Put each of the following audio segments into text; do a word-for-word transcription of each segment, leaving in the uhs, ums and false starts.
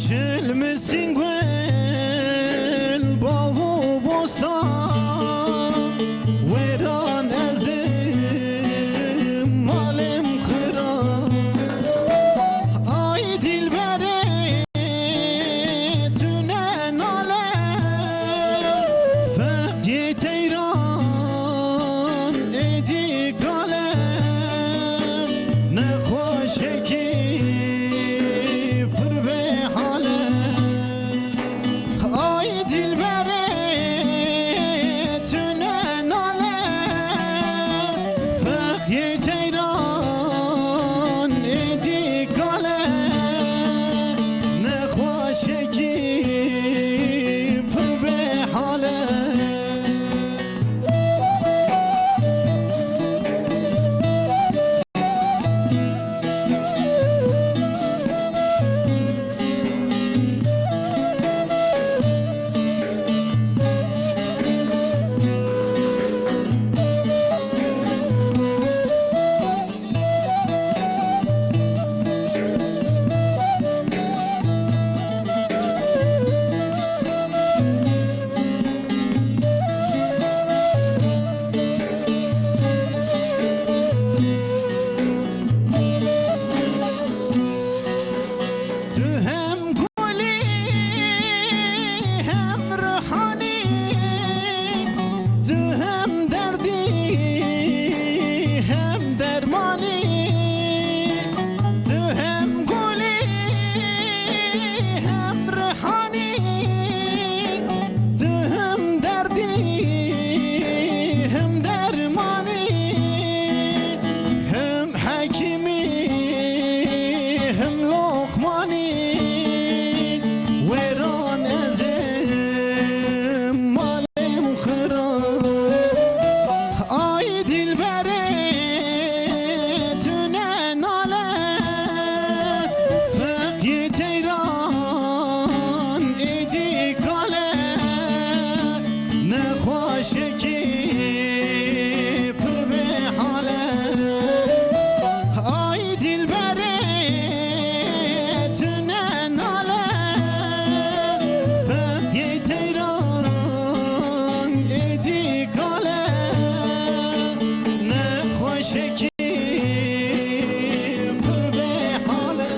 Çil miskin gul, bav û bostan, wêran ez im, malê min xiran. Ay dilberê, tu ne nale, feqiyê teyran êdî kale, nexweşekî pir bê hale. Ay dilberê, tu ne nale, feqiyê teyran êdî kale, nexweşekî pir bê hale. Tu hem gulî, hem rihanî, tu hem derdî, hem dermanî. Tu hem gulî, hem rihanî, tu hem derdî, hem dermanî, hem hekîmî, hem loqmanî. Wêran ez im, malê min xiran. Ay dilberê, tu ne nale, feqiyê teyran êdî kale, nexweşekî pir bê hale. Ay dilberê, tu ne nale, feqiyê teyran êdî kale, nexweşekî pir bê hale.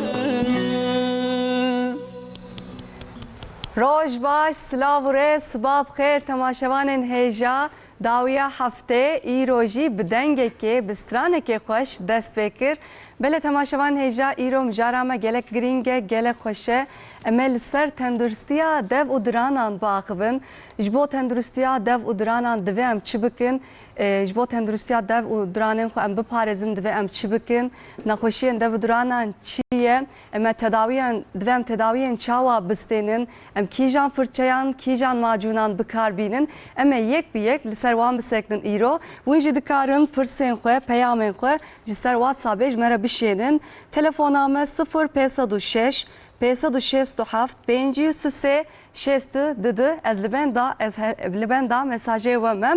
Roj baş, silav û rêz, siba bi xêr temaşevanên hêja. Dawiya heftê, îro jî bi dengekê, bi stranekê xweş dest pê kir. Belê temaşevan hêja, îro mijara me gelek girîng e, gelek xweş e. Em ê li ser tenduristiya dev û diranan biaxivin. Ji bo tenduristiya dev û diranan divê em çi bikin? E, ji bo tenduristiya dev û diranên xwe em biparêzin, divê em çi bikin? Nexweşiyên dev û diranan çi ye? Em ê tedawiyên, divê em tedawiyên çawa bistênin? Em kîjan firçeyan, kîjan macûnan bi kar bînin? Em ê yek bi yek li ser wan bisekinin îro. Hûn jî dikarin pirsên xwe, peyamên xwe ji ser WhatsAppê ji me re bişênin. Telefona me sifir pênc sed û şeş, pênc sed û şêst û heft, pêncî û sê, şêst û du. Ez li benda, ez he-, li benda mesajê we me.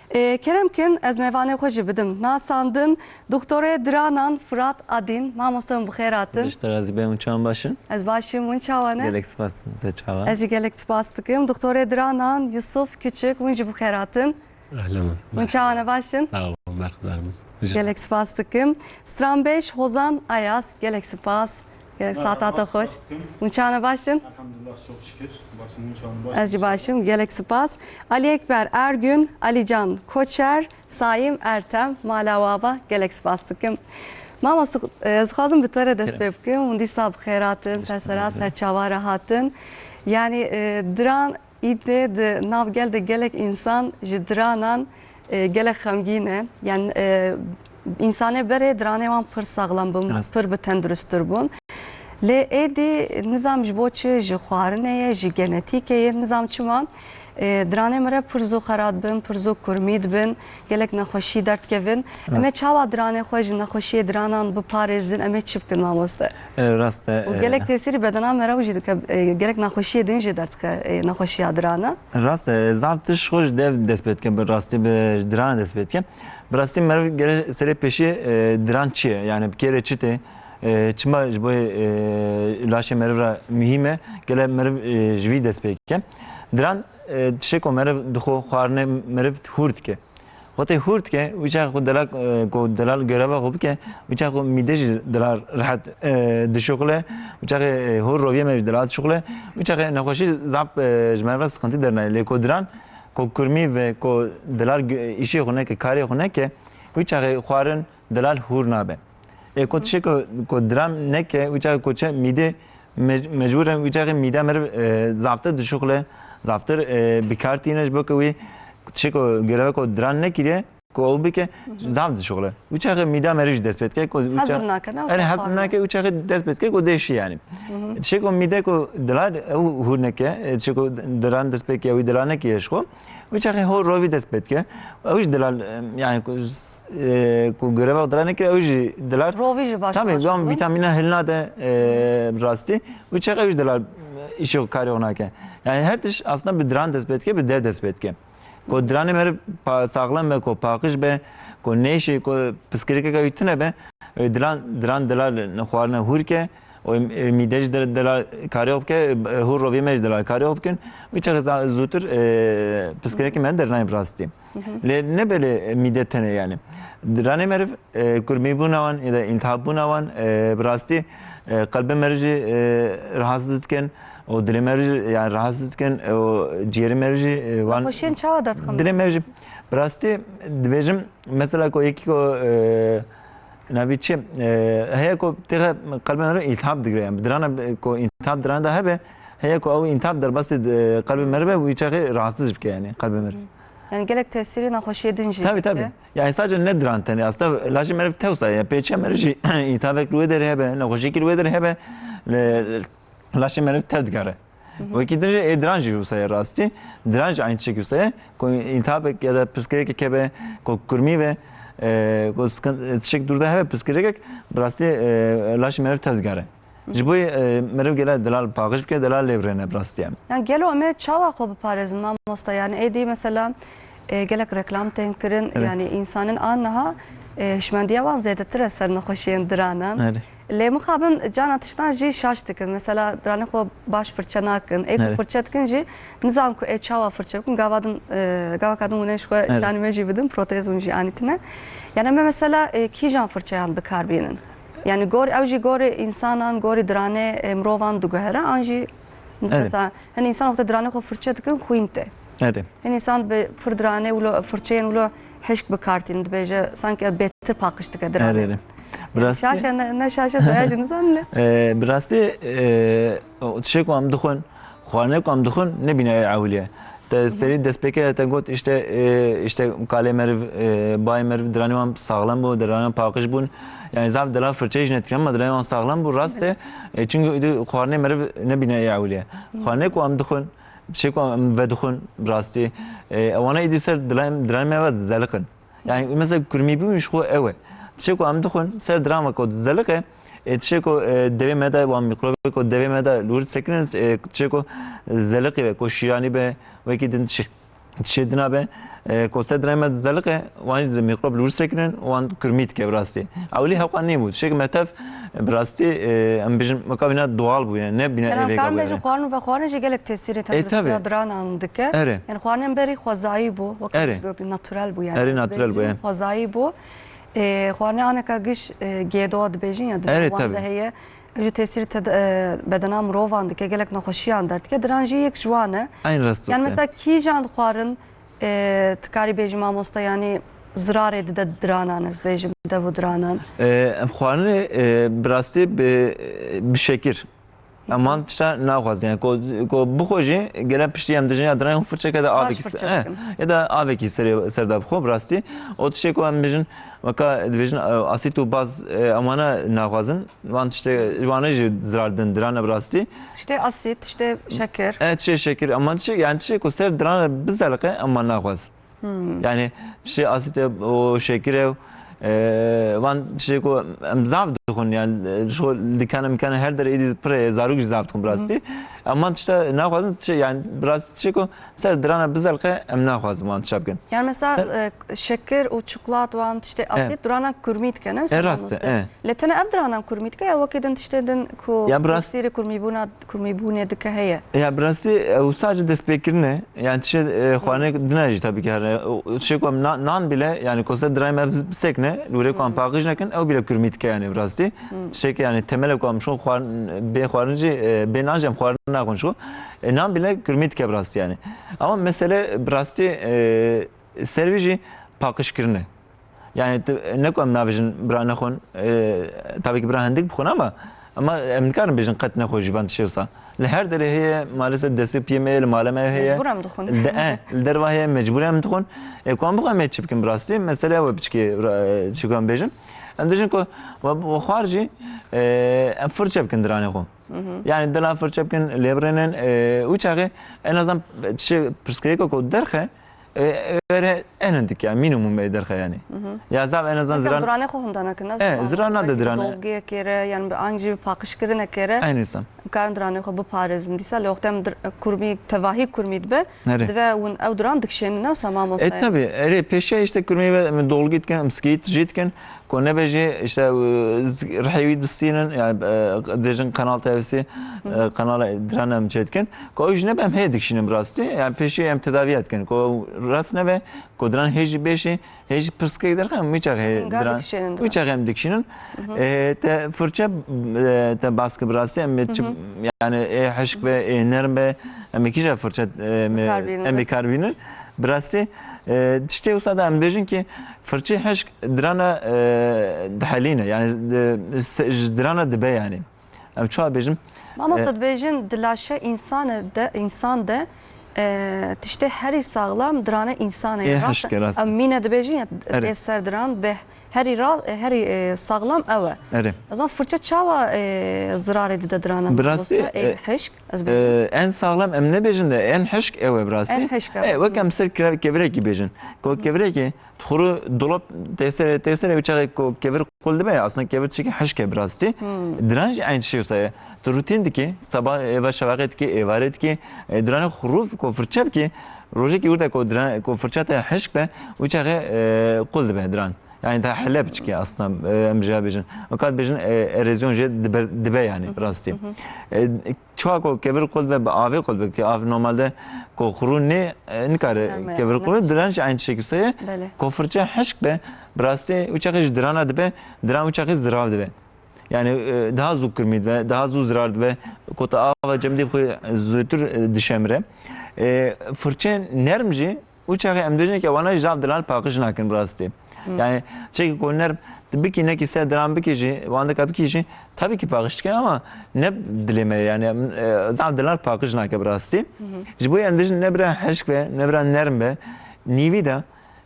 Ê, kerem kin, ez mêvanê xwe jî bidim nasandin. Doktorê diranan Firat Adîn, mamoste, hûn bi xêr hatin. Beşte razî be, hûn çawan, baş in? Ez baş im, hûn çawan e? Gelek spas, siz çawa? Ez jî gelek spas dikim. Doktorê diranan Yusuf Küçük, hûn jî bi xêr hatin. Ehlen. Hûn çawan e, baş in? Sağ olun, berxudar bin. Gelek spas dikim. Stranbêj Hozan Ayaz, gelek spas. Gelek saeta te xweş. Merhaba, spas dikim. Hûn çawan e, baş in? Elhamdülillah, çok şükür. Baş in, hûn çawan e, baş in? Ez jî baş im, gelek spas. Ali Ekber Ergün, Alican Koçer, Saim Ertem, mala we ava, gelek spas dikim. Mamoste, e, ez dixwazim bi te re dest pê bikim. Hûn dîsa bi xêr hatin, ser sera, ser çava re hatin. Yanî, e, diran Îdê di nav gel de gelek însan ji diranan, e, gelek xemgîn e. Yanî, e, însanê berê diranê wan pir saxlem bûn, pir bi tenduristtir bûn. Lê êdî nizam ji bo çi, ji xwarinê ye, ji genetîkê ye, nizam çima, e, diranê me re pir zû xera dibin, pir zû kurmî dibin. Gelek nexweşî derdikevin. Em ê çawa diranê xwe ji nexweşiyê diranan biparêzin? Em ê çi bikin, mamoste? E, rast e, û e, gelek tesîrî bedena me re jî dike, e, gelek nexweşiyê din jî derdixe, e, nexweşiya dirana. Rast e, zaf tişt xwe ji dev dest pê dike, bi rastî bi dirana dest pê dike. Bi rastî meriv gere serê pêşî, e, diran çi ye? Yani bi kê re çi tê? E, çima ji bo, e, laşê meriv re muhîm e, gele meriv, e, ji vî dest pê dike. Diran, e, tiştê ku meriv dixwe xwarine meriv hûr dike. Wextê hûr dike, wî çaxê xwe delal, e, ku delal göreva xwe bike, wî çaxê xwe mîde jî delal rehet, e, dişuxile, wî çaxê, e, hûr roviyê me jî delal dişuxile, wî çaxê nexweşî zaf, e, ji meriv re siqintî dernayê. Lê ku diran, ku kurmî ve ku delal gö-, îşê xwe neke, karê xwe neke, wî çaxê xwarin delal hûr nabe. Ê, ku tiştê ku, ku diran neke, wî çaxê ku çe mîdê mec-, mecbûr in, wî çaxê mîde meriv, e, zaftir dişuxile, zaftir, e, bi kar tîne ji bo ku wî tiştê ku göreve ku diran nekiriye, ku ew bike, zaf dişuxile. Wî çaxê mîde meriv jî dest pê dike, ku wî Hezm ça-, nake, ne? Erê, hezm nake, wî çaxê dest pê dike, ku dê şî yanî. Tiştê ku mîde ku delal ew hûr neke, e, tiştê ku diran dest pê ke, wî delal nekiriye ji xwe. Wî çaxê hûr rovî dest pê dike. Ew jî delal, e, yanî ku, e, ku göreva delal nekiriye, ew jî delal. Rovî jî baş Tabii, baş wan bû. Vîtamîna hil nade, e, bi rastî. Wî çaxê ew jî delal, e, îşê karê xwe nake. Yanî her tişt aslında bi diran dest pê dike, bi dev dest pê dike. Ku diranê meriv pa-, saxlem be, ku paqij be, ku nêşê, ku piskirikeke wî tune be, e, diran, diran delal xwarine hûr ke, û, e, mîde jî de-, delal karê xwe bike, e, hûr roviyê me jî delal karê xwe bikin. Wî çaxê za-, zûtir, e, piskirekî me dernayê bi rastî. Lê ne belê mîde tenê yanî. Diranê meriv, e, kurmîbûna wan ya da îltihapbûna wan, e, bi rastî, e, qelbê meriv jî, e, rahatsiz dikin û dilê meriv jî, yanî rahatsiz dikin û ciyêrê meriv jî, e, wan Nexweşiyên çawa derdixin? Dilê meriv jî, bi rastî dibêjim, mesela ku yekî ku, e, navî çi, e, heye ku têxe qelbê meriv îltihap digire, yanî bi dirana, ku îltihap dirana de hebe, heye ku ew îltihap derbasî, e, qelbê meriv be, wî çaxê rahatsiz bike, yanî qelbê meriv. Yani gelek tesîrî nexweşiyê din jî Tabii, dike. Tabii. Yani sadece ne diran tenê. Aslında laşê meriv tewsa ye. Pêçe meriv jî îltihabek li wê derê hebe, nexweşiyekî li wê derê hebe, le-, laşê meriv tev digere. Wekî din jî ê diran jî wisa ye rastî. Diran jî aynı tiştekî wisa ye. Ku îltihabek ya da pirsgirêkek hebe, ku kurmî ve, e, ku sıkın-, tiştek dûr de hebe pirsgirêkek, bi rastî, e, laşê meriv tev digere. Ji bo, e, meriv gele delal paqij bike, delal lê birêne bi rastî ye. Yani gelo em ê çawa xwe biparêzin mamosta? Yani êdî mesela, e, gelek reklam tên kirin, Evet. yani insanin an niha, e, hişmendiya wan zêdetir e ser nexweşiyên diranan. Evet. Lê mixabin cana tiştan jî şaş dikin. Mesela diranê xwe baş firçe nakin. Ê ku Evet. firçe dikin jî nizan ku ê çawa firçe bikin. Gava din, e, gava kadin hûn ê ji xwe Evet. şanî me jî bidin, protez hûn jî anîtine. Yani me mesela, e, kîjan firçeyan bi kar bînin? Yani gor, ew jî gorê insanan, gorê diranê, e, mirovan diguhere, an jî Evet. mesela hin insan wextê diranê xwe firçe dikin, xwîn tê. Evet. Hin insan bi pir diranê wilo firçeyên wilo hişk bi kar tînin, dibêje sanki bêtir paqij dike diranê. Evet, evet. Bi rastî Şaş e, ne, ne şaş e, saya jî nizanin lê. E, bi rastî, e, o tiştê ku em dixwin, xwarinê ku em dixwin, ne bîna ewilî ye. Te serî destpêkê te got, işte, e, işte, kalê meriv, e, bayê meriv, diranê wan saxlem bû, diranê wan paqij bûn. Yani zaf delal firçeyê jî nedikin, ama diranê wan saxlem bû, rast e. E, çünkü îdî xwarinê meriv ne bîna ewilî ye. Xwarinê ku em dixwin, tiştê ku em vedixwin, rastî, e, ewana îdî ser diranê, diranê me ve zeliqin. Yani mesela kurmî bûn ji xwe ew e. Tiştê ku em dixwin, ser diran ve ku zeliqe, e, tiştê ku, e, devê me de, wan mîkrobê ku devê me de li wir sekinin, e, tiştê ku zeliqî be, ku şîranî be, wekî din tişt-, tiştê dina be, e, ku ser diranê me zeliqe, wan jî mîkrob li wir sekinin, wan kurmî dike bi rastî. Ewilî hewqa nîbû. Tiştê ku me tev, e, bi rastî, e, em bijin, weka bîna doğal bû, yani ne bîna Kerem, êvêga karin bû, bêjin yani. Xwarin û vexwarin jî gelek tesîrê E, tenduristiya tabii. diranan dike. Erê. Yani xwarinên berî xwezayî bû, wek Erê. natural bû yani. Erê, natural bû, Bêjin yani. xwezayî bû. E, xwarinê aneka giş, e, gêdo dibêjin ya, Erê, wan tabii. de heye. Ev jî tesîrê te-, e, bedena mirovan dike, gelek nexweşiyan derdike. Diran jî yek ji wan e. Aynı rast Yani olsun. mesela kîjan xwarin, e, tu karî bêjî mamosta, yani zirarê dide diranan, ez bêjim, dev û diranan? E, em xwarinê, e, bi rastî bi, bi şekir. Em wan tişta naxwazin. Yani ku, ku bixwe jî gele piştî em dijin ya diran firçeke de Baş avekî firçe se-, eh, bikin. ya da avekî serê, ser de bixwe bi rastî. O tiştê ku em bijin, weka dibêjin, e, asît û baz, e, em wana naxwazin. Wan tiştê, wana jî zirar din dirane bi rastî. Tiştê asît, tiştê şekir. E, tiştê şekir, em wan tiştê, yani tiştê ku ser dirane bizeliqe em wan naxwazin. Hmm. Yani tiştê asît e, o şekir e, e, wan tiştê ku em zaf dixwin, yani, e, ji xwe dikane mikane her derê êdî pir e, zarok jî zaf dixwin bi rastî. Em van tişta naxwazin, tişe, yani, bi rastî tişê ku ser dirana bizelqe, em naxwazin van tişta bikin. Yani mesela, Ser- e, şekir û çikolat wan tiştê E. asîd dirana kurmî dike, ne? E, Mesela rast e, mamoste. e. Lê tene ev dirana kurmî dike ya wekî din tiştê din ku Ya bi rast- tesîrê kurmîbûna, kurmîbûnê dike heye? Ya bi rastî ew sadece destpêkirin e. Yani tişê, e, xwarinê din e jî tabii ki her, e, o, tişê ku em na-, nan bile, yani ku ser dirayê me bis-, bisekine, li wêrê ku em paqij nekin, ew bile kurmî dike yani bi rastî. Tişê ki yani temele ku em şo xwarin, bê xwarin jî, e, bê nan jî em xwarin naxwin şo. E, nan bile kurmî dike bi rastî yani. Ama mesele bi rastî, e, ser vî jî paqijkirin e. Yani tu, ne ku em nabêjin bira nexwin, e, tabii ki bira hindik bixwin ama, ama em nikarin bêjin qet nexwe jî van tişê wisa. Li her derê heye, maalesef destê piyê me ye, li mala me heye. Mecbûr em dixwin. De, e, li derva heye, mecbûr em dixwin. E, ku em bixwin em ê çi bikin bi rastî? Mesele ew e piçkî, e, çi ku em bêjin. Em dibêjin ku we, we xwar jî, e, em firçe bikin diranê xwe. Yani dila firçe bikin, lê birênin, e, û çaxê en azan tişê pirsgirêka ku derxe, e, were en hindik ya, minimum e derxe yani. Ya zaf en azan Mesela ziran diranê xwe hunda nekin, ne? E, Mesela ziran nade diranê. Dolgiyekê re, yani bi an jî bi paqijkirinekê re. Aynı insan. Karin diranê xwe biparêzin. Dîsa lê wextê em dir-, kurmî, tevahî kurmî dibe, Nerê? dibe hûn ew diran dikişênin, ne wisa mamoste? E, tabii. Erê, pêşiya işte kurmî ve dolgî dikin, em skît jî dikin. Ku nebêjî, işte, e, z-, rihê wî distînin, yani, e, dibêjin Kanal T V C, e, kanala diran em çêdikin. Ku ew jî nebe em hê dikişînin bi rastî, yani pêşî em tedaviya dikin. Ku rast nebe, ku diran hê jî bêşî, hê jî pirsgirêk derxe, em wî çax hê Hingâ diran, dikişînin wî diran. çax em dikişînin. E, te firçe, e, te baskı bi rastî, em çi, yani ê hişk be, ê nerm be, em ê kîja firçe, e, em ê, Bikarbînin. em ê karbînin. Bi rastî, e, tiştê wisa da em bêjin ki firçê hişk dirana, e, dihelîne, yani, e, se-, ji dirana dibe yani. Em çawa bêjin? Mamoste, E, dibêjin di laşe însane de, însan de, e, tiştê herî saxlam dirane însane ye. Ê, Rast hişk e, rast e. Em mîne dibêjin ya, Erê. ê ser diran be herî ra-, herî, e, saxlam ew e. Erê. Ez an firçe çawa, e, zirarê dide dirana Bi rastî, mamoste? Ê, e, hişk, ez bêjim. E, en saxlam em nebêjin de, en hişk ew e bi rastî. En hişk ew e. E, wek em ser kira-, kevirekî bêjin. Ku kevirekî dixuru dolap têserê, têserê wî çaxê ku kevir qul dibe, aslında kevir tiştekî hişk e bi rastî. Diran jî eyn tiştê wisa ye. Tu rutîn dikî, seba êva şeveqê dikî, êvarê dikî, e, diranê xurûf ku firçe bikî, rojekî wir de ku diran, ku firça te hişk be, wî çaxê, e, qul dibe diran. Yani te hele piçikî aslında, e, em jê bêjin. Weka dibêjin, e, erozyon jê dibe, dibe yani bi rastî. E, çawa ku kevir qul dibe, bi avê qul dibe, ki av normalde ku xurû nê, e, nikare Hem kevir yani. qul dibe, diran jî eyn tiştekî wisa ye. Belê. Ku firçe hişk be, bi rastî wî çaxê ji dirana dibe, diran wî çaxê zirav dibe. Yani, e, daha zû kirmî dibe, daha zû zirar dibe. Ku te ava cem dî xwe zûtir, e, dişemire. E, firçe nerm jî, û çaxê em dibêjin ke wana jî zaf dilan paqij nakin bi rastî. Yani, çekî ku nerm, tu bikî nekî ser diran bikî jî, wandika bikî jî, tabii ki paqij dikin ama ne dilê me yani, em, e, zaf dilan paqij nake bi rastî. Ji bo em dibêjin ne bira hişk be, ne bira nerm be, nîvî de,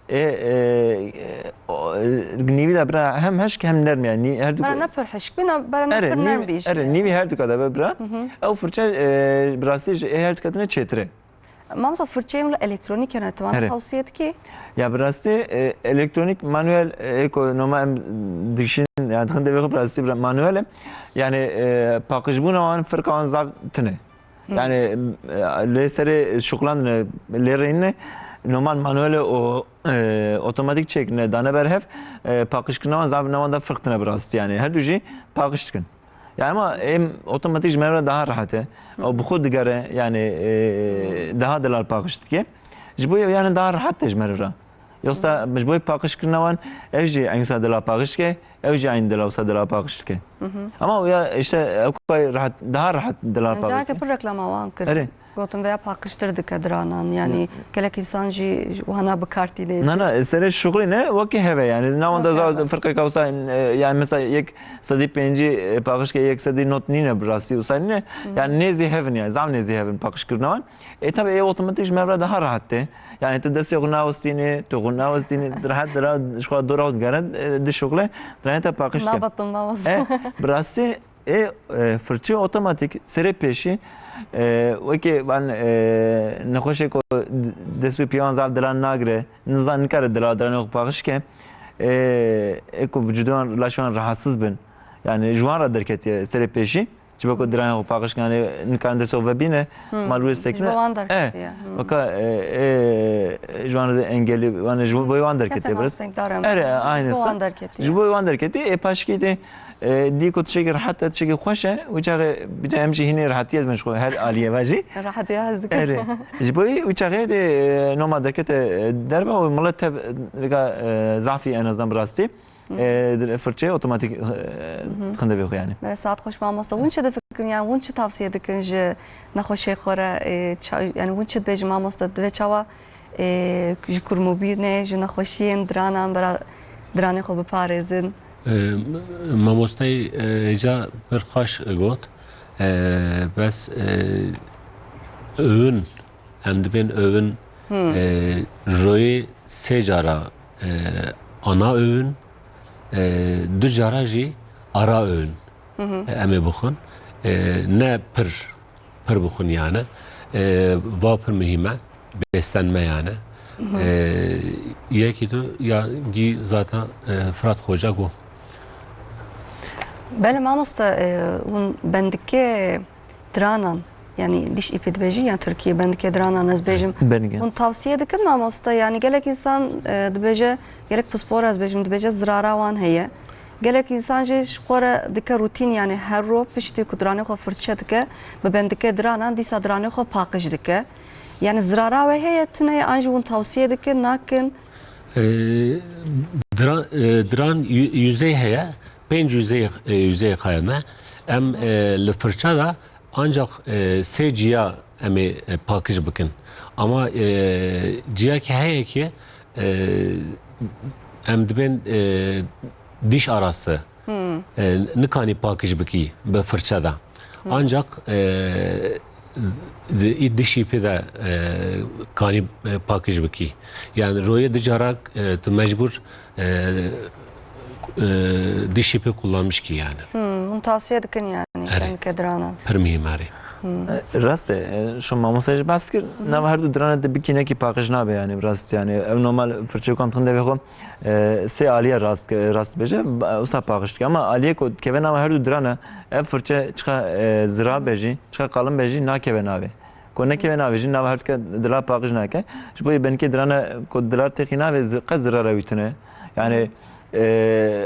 e, e, e, o, e, nîvî de bira hem hişk hem nerm yani, nî-, her du Bera ne pir hişk bî, ne, bera ne Erê, pir nerm nîvî, bî jî. erê, nîvî her du kata be bira. Ew firçe, e, bi rastî ji ê her du katine çêtir e. Mamosta, firçeyên wilo elektronîk hene, tu wan Erê. tavsiye dikî? Ya bi rastî, e, elektronîk manuel, e, êko noma em dikişîn, yani dixin devê xwe bi rastî bira manuel e. Yani, e, paqijbûna wan, firqa wan zaf tune. Yani, e, lê serê şuxlandine, lê reyne, normal manuel û, e, otomatik çêkine, dane ber hev, e, paqijkirina wan zaf newan da firq tune bi rastî. Yani, her du jî paqij dikin. Yani, ama em otomatik ji me re daha rehet e. Ew bi xwe digere, yani, e, daha delal paqij dike. Ji bo yani daha rehet e ji me re. Yoksa ji bo paqijkirina wan, ev jî eyn wisa delal paqij dike, ew jî eyn delal wisa delal paqij dike. Ama ya işte ew kadar rehet, daha rehet delal paqij Careke dike. pir reklama wan kir. Erê. Gotin veya paqijtir dike diranan. Yani gelek insan jî wana bi kar tîne. Na, na, serê şuxulî ne, wekî heve yani. Navanda Wekî zaf heve. firqeka wisa, e, yani mesela yek sedî pêncî, e, paqij ke yek sedî not nîne bi rastî wisa nîne. Yani nêzî hevin yani, zaf nêzî hevin paqijkirina wan. E, tabi, e, otomatik ji me re daha rehet tê. Yani tu destê xwe nawestînî, tu xwe nawestînî, rehet dira ji xwe dora xwe digere, e, di şuxulê, dirane te paqij dike. Nabetin mamosta. E, bi rastî, e, e, firçe otomatik serê pêşî, e, wekî van, e, nexweşê ku d-, dest û piyê wan zaf dilan nagire, nizan nikare dila diranê xwe paqij ke, e, ê ku vücudu wan, laşê wan rahatsız bin. Yani ji wan re derketiye serê pêşî. Ji bo ku diranê xwe paqij kin, yani nikarin destê xwe vebîne, Hmm. mal wê Ji sekine. bo wan derketiye. Eh, Hmm. weka, e, e, ji wan re de engelî, yani ji bo wan derketiye Kesên biraz. astengdar em. Ere, Ji aynı bo wan sa. derketiye. Ji bo wan derketiye, e, paşkî de, e, dî ku tiştekî rehet e, tiştekî xweş e, wî çaxê bi em jî hînê rehetiyê ez bin ji xwe her aliyê ve jî. Rehetiyê ez dikim. Ere. Ji bo wî çaxê de, e, noma derkete, e, derve û milet tev, veka, e, zafî en azından bi rastî. E, dir-, firçe otomatik, e, dixin devê xwe yani. Belê, saet xweş mamoste. Hûn çi difikirin, yani hûn çi tavsiye dikin ji nexweşê xwe re, e, ça-, yani hûn çi dibêjin mamoste, divê çawa, e, ji kurmûbînê, ji nexweşiyên diranan bera diranê xwe biparêzin? E, mamosteyê, e, hêja pir xweş got. E, bes, e, ewin Em dibên ewin, Hmm. e, royê sê cara, e, ana ewin, e, du cara jî ara ewin. Hı hı. E, em ê bixwin. E, ne pir, pir bixwin yani. E, va pir muhîm e. Beslenme yani. Hı hı. E, yekî tu ya gî zaten, e, Fırat Hoca got. Belê mamoste, e, hûn bendike diranan, yani diş ipi dibêjî, yan Tirkiyê bendike diranan ez bêjim. Bendike. Hûn tavsiye dikin mamoste, yani gelek insan, e, dibêje, gelek pispor ez bêjim, dibêje zirara wan heye. Gelek insan jî ji xwe re dike rutîn, yani her ro piştî ku diranê xwe firçe dike, bi bendike diranan dîsa diranê xwe paqij dike. Yani zirara wê heye tune, an jî hûn tavsiye dikin, nakin? E, diran, e, diran yü-, yüzey heye, pênc yüzey, e, yüzey xayene. Em, e, li firça da ancak, e, sê ciya em ê, e, pakij bikin. Ama, e, ciyakî heye ki, e, em dibên, e, diş arası. Hmm. E, nikanî pakij bikî bi firçe de. Hmm. Ancak, e, di, î dişî pê de, e, kanî, e, pakij bikî. Yani royê du cara, e, tu mecbur, e, e, dişî pê kullanmış kî yani. Hmm, hûn tavsiye dikin yani, Erê. Bendike diranan. Pir muhîm erê. Hmm. E, rast e, e, şu mamoste jî behs kir, Hmm. nava her du dirane de bikî nekî paqij nabe yani, rast yani. Ev normal firçe kan tinde ve xwe. E, sê aliyê rast, rast bêje, ba-, wisa paqij dike. Ama aliyê ku dikeve nava her du dirane, ev firçe çiqa, e, zira be jî, çiqa qalin be jî, nakeve navê. Ku nekeve navê jî, nava her duke dila paqij nake. Ji bo yê benikê dirane ku dilar têxî navê, zi-, qet zirara wî tune. Yani, e,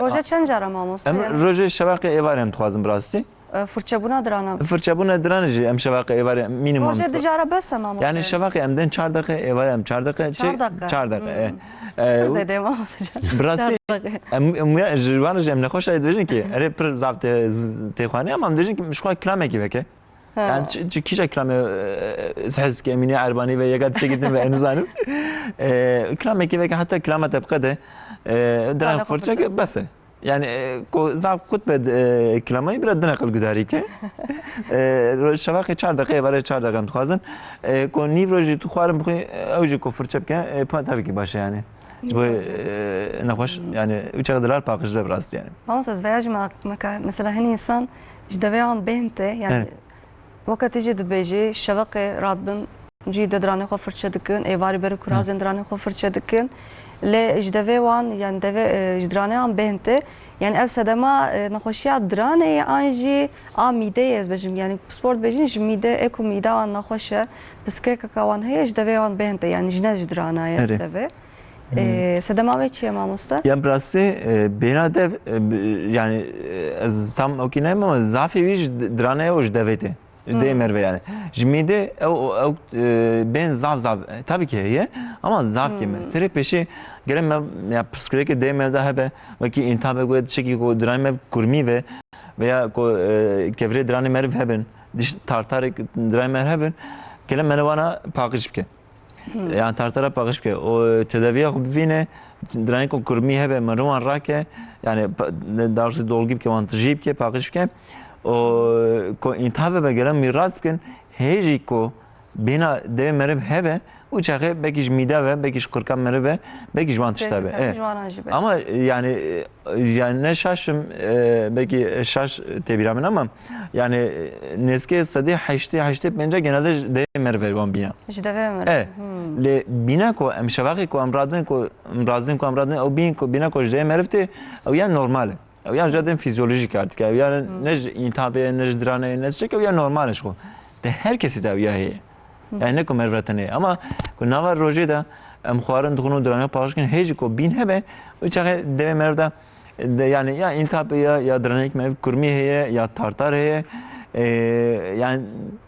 Roje çend cara mamoste? Em Yani? rojê şevaqê êvarê em dixwazin bi rastî. E, firçebûna dirana. Firçebûna dirana jî em şevaqê êvarê mînîmum Rojê dixwe-, dijara bes e mamoste. Yani şevaqê em bên çar deqe, êvarê em çar deqe, çi-, Çar deqe. çar deqe, Hmm. e. E, Pir zêde ye mamoste can. Bi rastî Çar deqe. em, em ya ji wan re jî em nexweş re dibêjin ki, erê pir zaf tê, z-, têxwanî ama em dibêjin ki ji xwe kilamekî veke. Ha. Yani çi, çi kîja kilamê, e, ez hez ke Emîne Erbanî ve yeka tiştekî din ve em nizanim. E, kilamekî veke heta kilama te biqede, e, Dane dirana xwe firçe firçe. ke bes e. Yani, e, ku zaf kut be, e, kilamayî bira dine qil gudarî ke. E, şevaqê çar deqe, êvarê çar deqe em dixwazin. E, ku nîv rojî tu xwarin bixwî, e, ew jî ku firçe bike, e, pa-, tabii ki baş e yani. Ji bo, Nîv rojî. e, nexweş, Hmm. yani, ew çax dilar paqij be bi rastî yani. Mamoste ez veya jî merak dime ka, mesela hinî insan ji devê wan bêhn tê, yani, Evet. Weke tu jî dibêjî, şeveqê radibin, cî de diranê xwe firçe dikin, êvarî berî kurazên diranê xwe firçe dikin. Lê ji devê wan, yani devê, e, ji diranê wan bêhn tê. Yani ev sedema, e, nexweşiya diranê ye an jî a mîdeyê ez bêjim. Yani pispor dibêjin ji mîde, ê ku mîda wan nexweş e, piskirêkeka wan heye, ji devê wan bêhn tê. Yani ji ne ji dirana ye Erê. devê. E, sedema wê çi ye mamoste? Ya bi rastî, e, bêhna dev, e, bi, yani, e, ez tam okî nayêm ama zafê wî ji d-, dirane ye û ji devê tê. Ji Hmm. dê merve yani. Ji mîdê ew, ew, e, bên zaf zaf, e, tabii ki heye ama zaf kêm e. Hmm. Serê pêşê gere me, ya pirsgirêkê dê merve de hebe, wekî întabek wê tiştekî ku diranê me kurmî ve veya ku, e, kevirê diranê meriv hebin, diş tartarek diranê meriv hebin, gere me ne wana paqij bike. Hmm. Yani tartara paqij bike. O tedaviya xwe bivîne, diranê ku kurmî hebe, meriv wan rake, yani pa-, daha doğrusu dolgî bike, wan tijî bike, paqij bike. O ku întiha be, gere mî rast bikin, hê jî ku bêhna devê meriv hebe, û çaxê belkî ji mîda ve, belkî ji qirka meriv ve, belkî ji wan tişta be. Ji wan jî be. Ama yani, e, yani ne şaşim, e, belkî şaş tê bîra min ama yani, e, nêzkê sedê heştê, heştê pênca genelde ji devê meriv ve wan bîna. Ji devê meriv. E, Hmm. lê bîna ku em şevaqê ku em radin ku em razin ku em radin ew bîn ku bîna ku ji devê meriv tê, ew ya normal e. Ew ya jadên fizyolojîk artık. Ew ya ne ji întabê ye, ne ji diranê ye, ne ji çek, ew ya normal e ji xwe. Di her kesî de ew ya heye. Yani ne ku meriv re tenê. Ama ku nava rojê de em xwarin dixwin û diranê paqij kin, hê jî ku bîn hebe, û çaxê devê meriv de, de, yani ya întab ya, ya diraneyek meriv kurmî heye, ya tartar heye. E, yani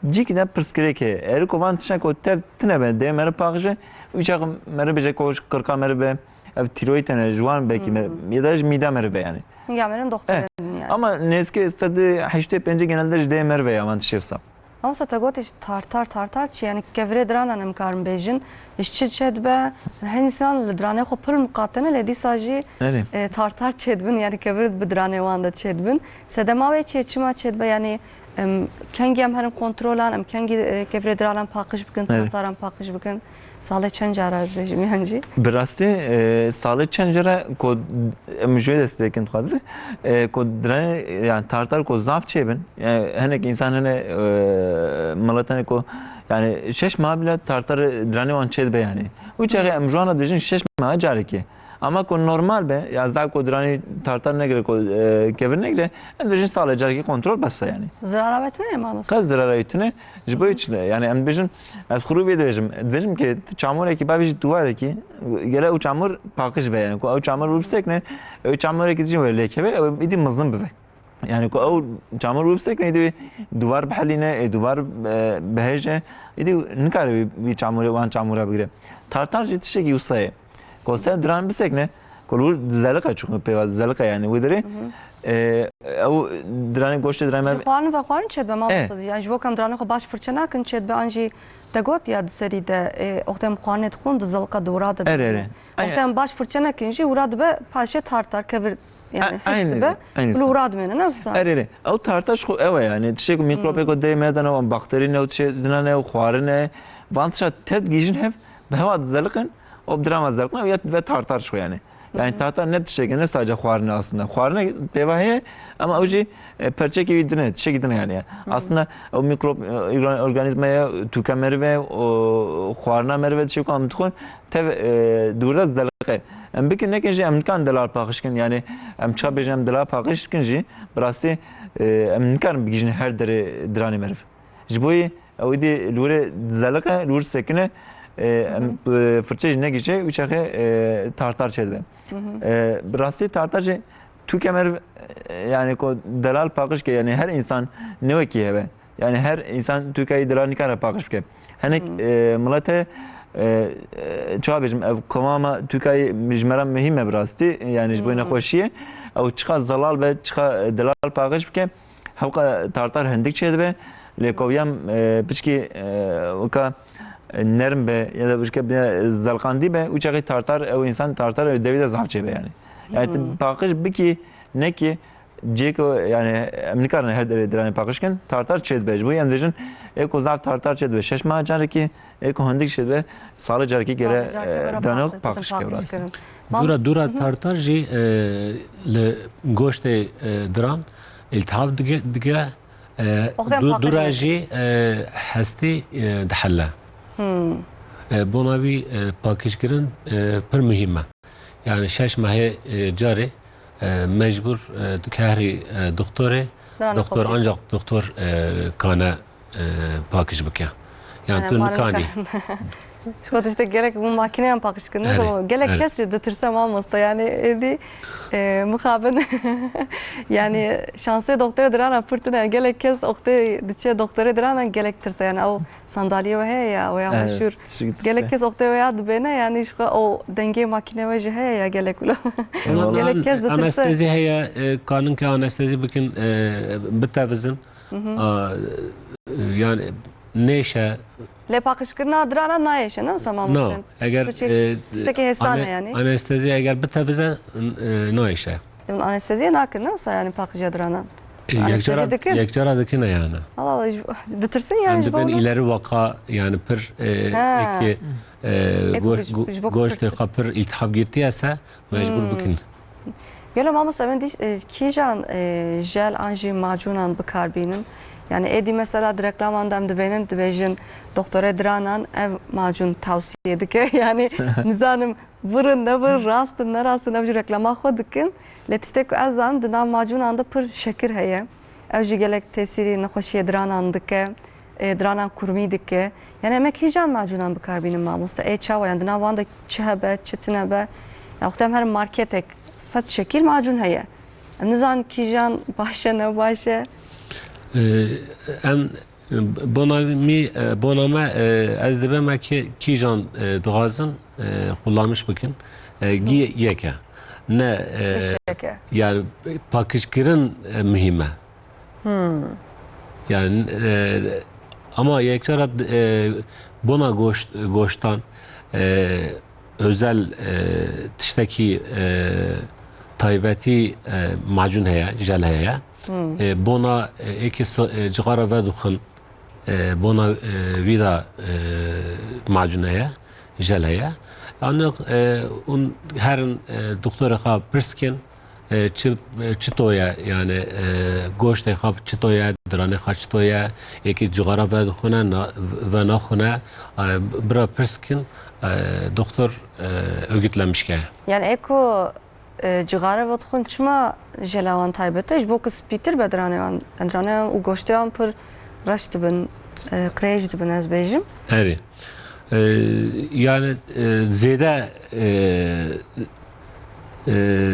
cîkî de pirsgirêk heye. Eger ku van tiştek ku tev tine be, devê meriv paqij e, û çax meriv bêje ku ji qirqa meriv be, ev tîroyîd hene, ji wan belkî me-, ya da ji mîda meriv be yani. Ya meriv doxtorê din yani. Ama nêzkê sedî heştê pêncî genelde ji devê meriv e ya van tiştê wisa. Ama te gotî ji tartar, tartar çi? Yani kevirê diranan em karin bêjin. Ji çi çêdibe? Hin însan li diranê xwe pir miqate ne, lê dîsa jî, e, tartar çêdibin, yani kevir bi diranê wan de çêdibin. Sedema wê çi ye, çima çêdibe? Yani, em, kengî em herin kontrolan, em kengî, e, kevirê diranan paqij bikin, tartaran paqij bikin? Salê çend cara ez bêjim yan jî? Bi rastî, e, salê çend cara ku em ji wê dest pê kin dixwaze, e, ku diranê, yani tartar ku zaf çêbin, yani hinek însan hene, e, milet hene ku, yani şeş meha bile tartar diranê wan çêdibe yani. Û çaxê em ji wan re dibêjin şeş meha carekê. Ama ku normal be, ya zaf ku diranê tartar negire, ku, e, kevir negire, em dibêjin salê carekê kontrol bes e yani. Zirara wê tune ye mamoste? Qet zirara wê tune. Ji bo hiç ne, yani em dibêjin, ez xwe rû vê dibêjim. Dibêjim ki tu çamorekî bavêjî duwarekî, gele ew çamor paqij be yani. Ku ew çamor wî bisekine, ew çamorekî dijî wê lêkeve, ew êdî mezin bibe. Yani ku ew çamor wî bisekine, êdî wê duvar bihelîne, ê duvar, e, bihêje, êdî nikare wî, wî çamorê, wan çamora bigire. Tartar jî tiştekî wisa ye. Ku ser diran bisekine, ku li wir dizeliqe, çunku pêva dizeliqe yani wî dirê, e, ew diranê goştê diranê me. Ji xwarin vexwarin çêdibe mamoste. Yani ji bo ku em diranê xwe baş firçe nakin çêdibe, an jî te got ya di serî de, e, wextê em xwarinê dixwin dizeliqe di wira de. Erê, erê. Wextê em baş firçe nekin jî wira dibe paşê tartar kevir. Yani heş dibe, li wira dimêne, ne wisa? Erê, erê. Ew tartar ji xwe ew e yani. Tiştê ku mîkrobê ku dê me de ne, bakterî ne, û tiştê dina ne, û xwarin e. Van tişta tev digihîjin hev, bi hewa dizeliqin, û bi diran ve dizeliqin, ew ya ve tartar ji xwe yani. Yani tartar ne tiştekî, ne sadece xwarin e aslında. Xwarin e pêva heye, ama ew jî, e, perçekî wî din e, tiştekî din e yani. Aslında ew mîkrob, e, organ-, organîzmaya, tûka meriv e, û xwarina meriv e, tiştê ku em dixwin, tev, e, di wir de dizeliqe. Em bikin nekin jî em nikarin delal paqij kin. Yani em çawa bêjin em delal paqij kin jî, bi rastî, e, em nikarin bigihîjin her derê diranê meriv. Ji bo yê ew êdî li wir dizeliqe, li wir sekine, e, em, e, firçe jî negihîje, û çaxê, e, tartar çêdibe. E, bi rastî tartar jî tûke meriv, e, yani ku delal paqij ke, yani her însan ne wekî hebe. Yani her însan tûkayî delal nikare paqij bike. Hinek, e, milet heye, e, e, çawa bêjim, ev komama tûkayî ji me re muhîm e bi rastî, yani ji bo nexweşiyê. Ew çiqa zelal be, çiqa delal paqij bike, hewqa tartar hindik çêdibe. Lê ku yem, e, piçkî, e, weka, e, nerm be ya da pişke bine zelqandî be, û çaxê tartar, ew însan tartar ew devî de zaf çêbe yani. Yani tu paqij bikî, nekî, cê ku, yani, em nikarin her derê diranê paqij kin, tartar çêdibe. Ji bo em dibêjin, ê ku zaf tartar çêdibe, şeş meha carekî, ê ku hindik çêdibe, salê carekî gere, e, diranê xwe paqij ke, bi rastî. Dûra, dûra tartar jî, e, li goştê, e, diran îltihab dige, dige, e, dû-, dûra jî, e, hestî, e, dihele. E, bona wî, e, paqijkirin, e, pir muhîm e. Yani şeş mehê, e, carê, e, mecbur, e, tu kehrî, e, doktorê, doktor, ancak doktor, e, kane, e, pakij bike. Yani tu nikanî. Ji xwe tiştek gelek bû makineyan paqij kirin. Erê, gelek kes jî ditirse mamoste. Yani êdî, e, mixabin. Yani şansê doktorê dirana pir tune. Gelek kes oxtê diçe doktorê dirana gelek tirse. Yani ew Sandalye we heye ya, we ya meşhur. Gelek kes oxtê we ya dibêne, yani ji xwe o dengê makîne we jî heye ya gelek wilo. Gelek kes ditirse. Anestezi heye, e, kanin ke anestezi bikin, e, bitevizin. A, e, yani nêşe. Lê paqijkirina dirana nayêşe, ne wisa mamoste? No, eger, e, tiştekî hêsan e yani. Anestezi eger bitevize, e, nayêşe. Hûn anesteziye nakin, ne wisa yani paqijiya dirana? E, anestezi dikin? Yekcara dikin yani. Allah Allah, ditirsin yani ji bo îleri waka yani pir, e, eki, e, goştê xwe pir îltihab girtiye se mecbur bikin. Gelo mamoste, em dî, e, kîjan, e, jel an jî macûnan bikar bînin? Yani êdî mesela di reklaman de em dibênin, dibêjin doktorê diranan ev macûn tavsiye dike. Yani nizanim vir in, ne vir, rast in, ne rast in, ev jî reklama xwe dikin. Lê tiştê ku ez zanim, di nav macûnan de pir şekir heye. Ev jî gelek tesîrî nexweşiyê diranan dike, e, diranan kurmî dike. Yani em ê kîjan macûnan bi kar bînin mamoste? Ê çawa? Yani di nav wan de çi hebe, çi tune be? Ya wexta em herin marketek sed şekil macûn heye. Em nizanin kîjan baş e, ne baş e. Ee, em, bona mi, e, bona me, e, ez dibeme ki kîjan, e, dixwazin, e, kullanmiş bikin. E, gi yek e. Ne, e, Tiştek e. Yani pakijkirin, e, muhîm e. Yani, e, ama yekcara, e, bona goşt, goştan, e, özel, e, tiştekî, e, taybetî, e, macûn heye, jel heye. E, bona, e, êkî si-, e, cixara vedixwin, e, bona, e, wî de, e, macûn heye, jel heye. Ancak, e, hûn herin, e, doktorê xwe pirs kin, e, çi, e, çito ye, yani, e, goştê xwe çito ye, diranê xwe çito ye, êkî cixara vedixwine, na-, venaxwine, e, bira pirs kin, e, doktor, e, ögütlemiş ke. Yani ê ku, e, cixare vedixwin çima jela wan taybet e? Ji bo ku spîtir be diranê wan, diranê wan û goştê wan pir reş dibin, e, qirêj dibin, ez bêjim. Erê. E, yani, e, zêde, e, e,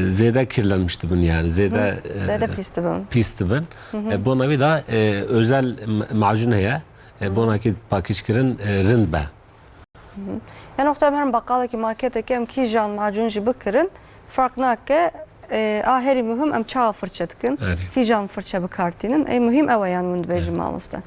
zêde kirlenmiş dibin yani. Zêde, Hı, e, zêde pîs dibin. Pîs dibin. Hı hı. E, bona wî da, e, özel m-, macûn heye. E, bona ki pakîjkirin, e, rind be. Hı hı. Yani wexta em herin baqalekî, marketekî, em kîjan macûn jî bikirin, fark nake, e, a herî muhim em çawa firçe dikin, Erê. Kîjan firçe bi kar tînin. Ê muhim ew e yani hûn dibêjin mamoste.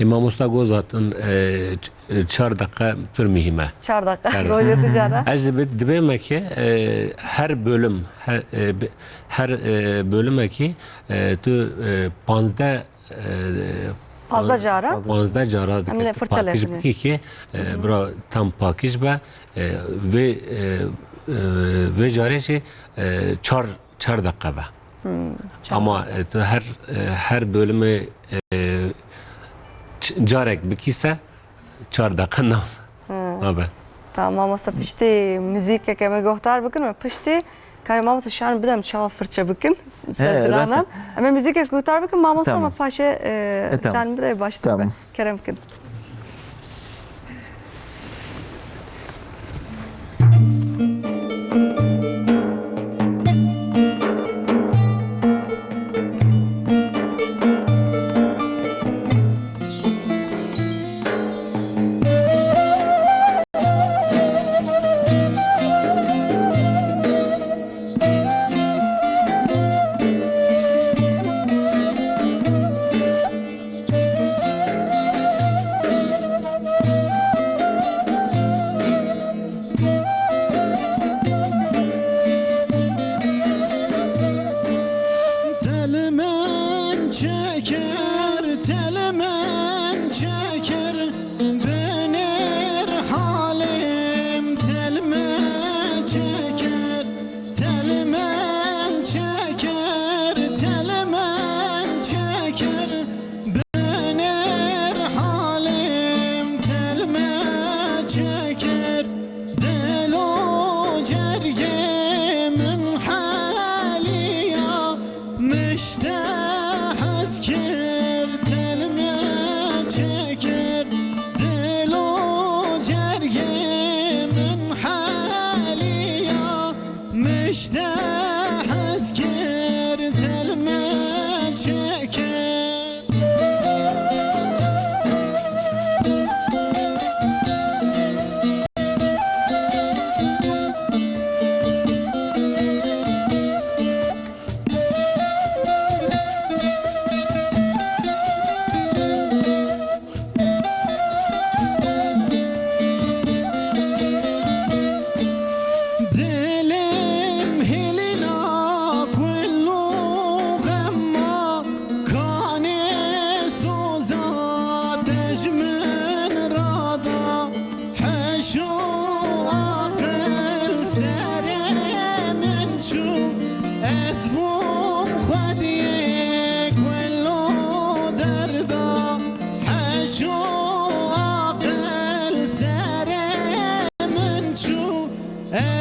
E, mamosta got zaten, e, ç-, e, çar deqe pir muhîm e. Çar deqe, Çar deqe. Rojê tu cara. Ez dibe-, dibême ki, e, her bölüm, her, e, bi-, her, e, bölümekî, e, tu, e, panzdeh, e, Panzdeh cara? Panzdeh cara dike. Em ê tu firçe lê pakij bikî ki, e, Hı hı. Bira tam pakij be, e, vê, e, e, vê carê jî, e, çar, çar deqe be. Hmm, çar Ama, deqe. E, tu her, e, her bölümê, e, ç-, carek bikî se, çar deqe nav. Hmm. Nabe. Tamam, mamoste, piştî muzîkeke me guhdar bikin, me piştî kayê mamoste şan bidem çawa firçe bikin. He, ser rast e. Em ê muzîkeke guhdar bikin, mamoste, Tamam. Me paşê, e, E, tamam. Şan bide baş Tamam. Kerem bikin.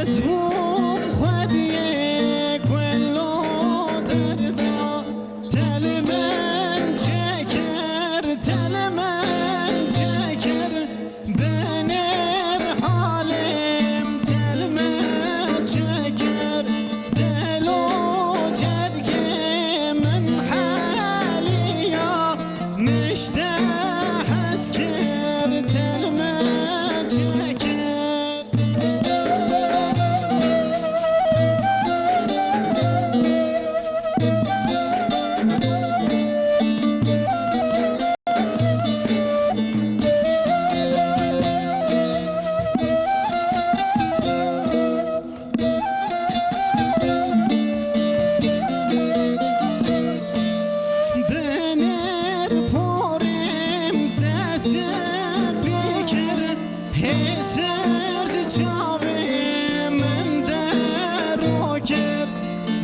Ez bûm xwediyê ku lo derda, telmen çeker, telmen çeker, benêr halêm telmen çeker, delo cergê min heliya, mişte hez kir, telmen çeker. Benêr porêm dest pê kir, hêsir ji çavê min derokir.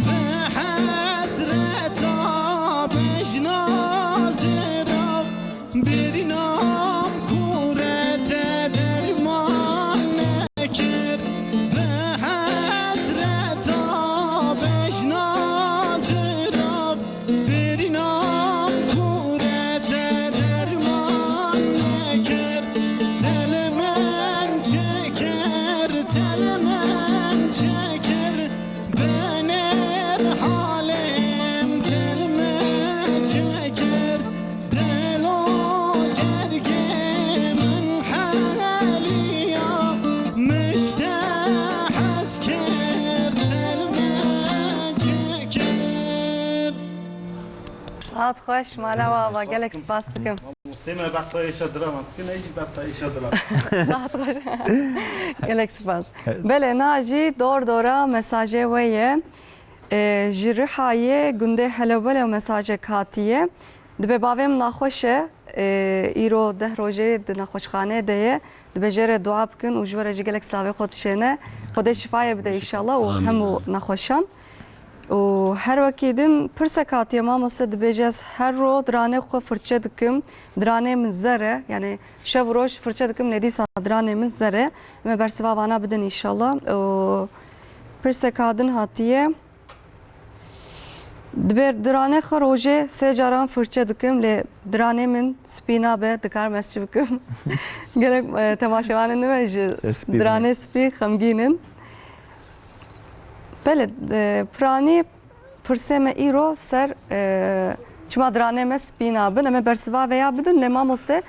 Bi hesreta bejna zirav, bêrînam kûre te derman nekir. Bi hesreta bejna zirav, bêrînam kûre te derman nekir. Telmen çeker, telmen çeker, benêr halêm telmen çeker. Delo cergê min heliya, mişte hez kir, telmen çeker. Saet xweş, mala we ava, gelek spas dikim. Mostê me behsa êşa dira me dikin, ey jî behsa êşa dira. Saet xweş. Gelek spas. Belê, niha jî dor dora mesajê we ye. E, ji Rihayê gundê Helobelo mesajek hatiye. Dibe bavê min naxweş e. E, îro deh rojê di nexweşxaneyê de ye. Dibe jê re dua bikin û ji we re jî gelek silavê xwe dişêne. Xwedê şifayê bide înşallah û hemû nexweşan. Û her wekî din pirsek hatiye mamoste, dibêje, ez her ro diranê xwe firçe dikim. Diranê min zer e. Yani şev û roj firçe dikim, lê dîsa diranê min zer e. Em ê bersiva vana bidin înşallah. Û pirseka din hatiye. Dibê diranê xwe rojê sê caran firçe dikim, lê diranê min spî nabe, dikarim ez çi bikim? Gerek, e, temaşevanên din me ji diranê spî xemgîn in. Belê, e, piranî pirsê me îro ser, e, çima diranê me spî nabin, em ê bersiva vêya bidin, lê mamoste,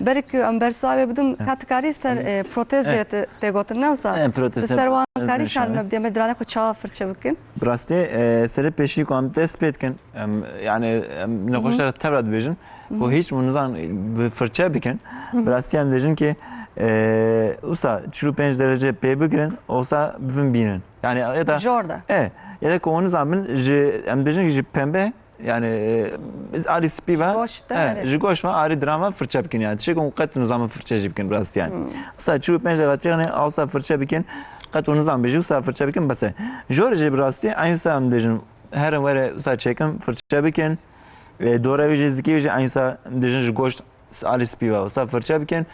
berî ku em bersiva vê bidin, ka tu karî ser, e, protez jê re tê gotin, ne wisa? Tu ser wan karî şan me bidî, em ê diranê xwe çawa firçe bikin? Bi rastî, e, serê pêşî ku em dest pê dikin, em, yani, em nexweşa tevra dibêjin, ku hîç hûn nizan bi firçe bikin. Bi rastî em dibêjin ki, e, wisa çil û pênc derece pê bigirin, wisa bivin bînin. Yani, ya da jor de. E, ya da ku hûn nizan bin, ji, em dibêjin ki ji pembe, yani, e, biz alî spî ve, ji goşt de, e, ji goşt ve alî diran ve firçe bikin, yani. Tiştek hûn qet nizan firçe jî bikin, bi rastî, yani. Wisa çil û pênc derece, yani, wisa firçe bikin, qet hûn nizan bêjin, wisa firçe bikin, bes e. Jor jî bi rastî, eyn wisa em dibêjin, herin were wisa çêkin, firçe bikin. E, dora wî jî, zikê wî jî eyn wisa em dibêjin ji goşt alî spî ve wisa firçe bikin.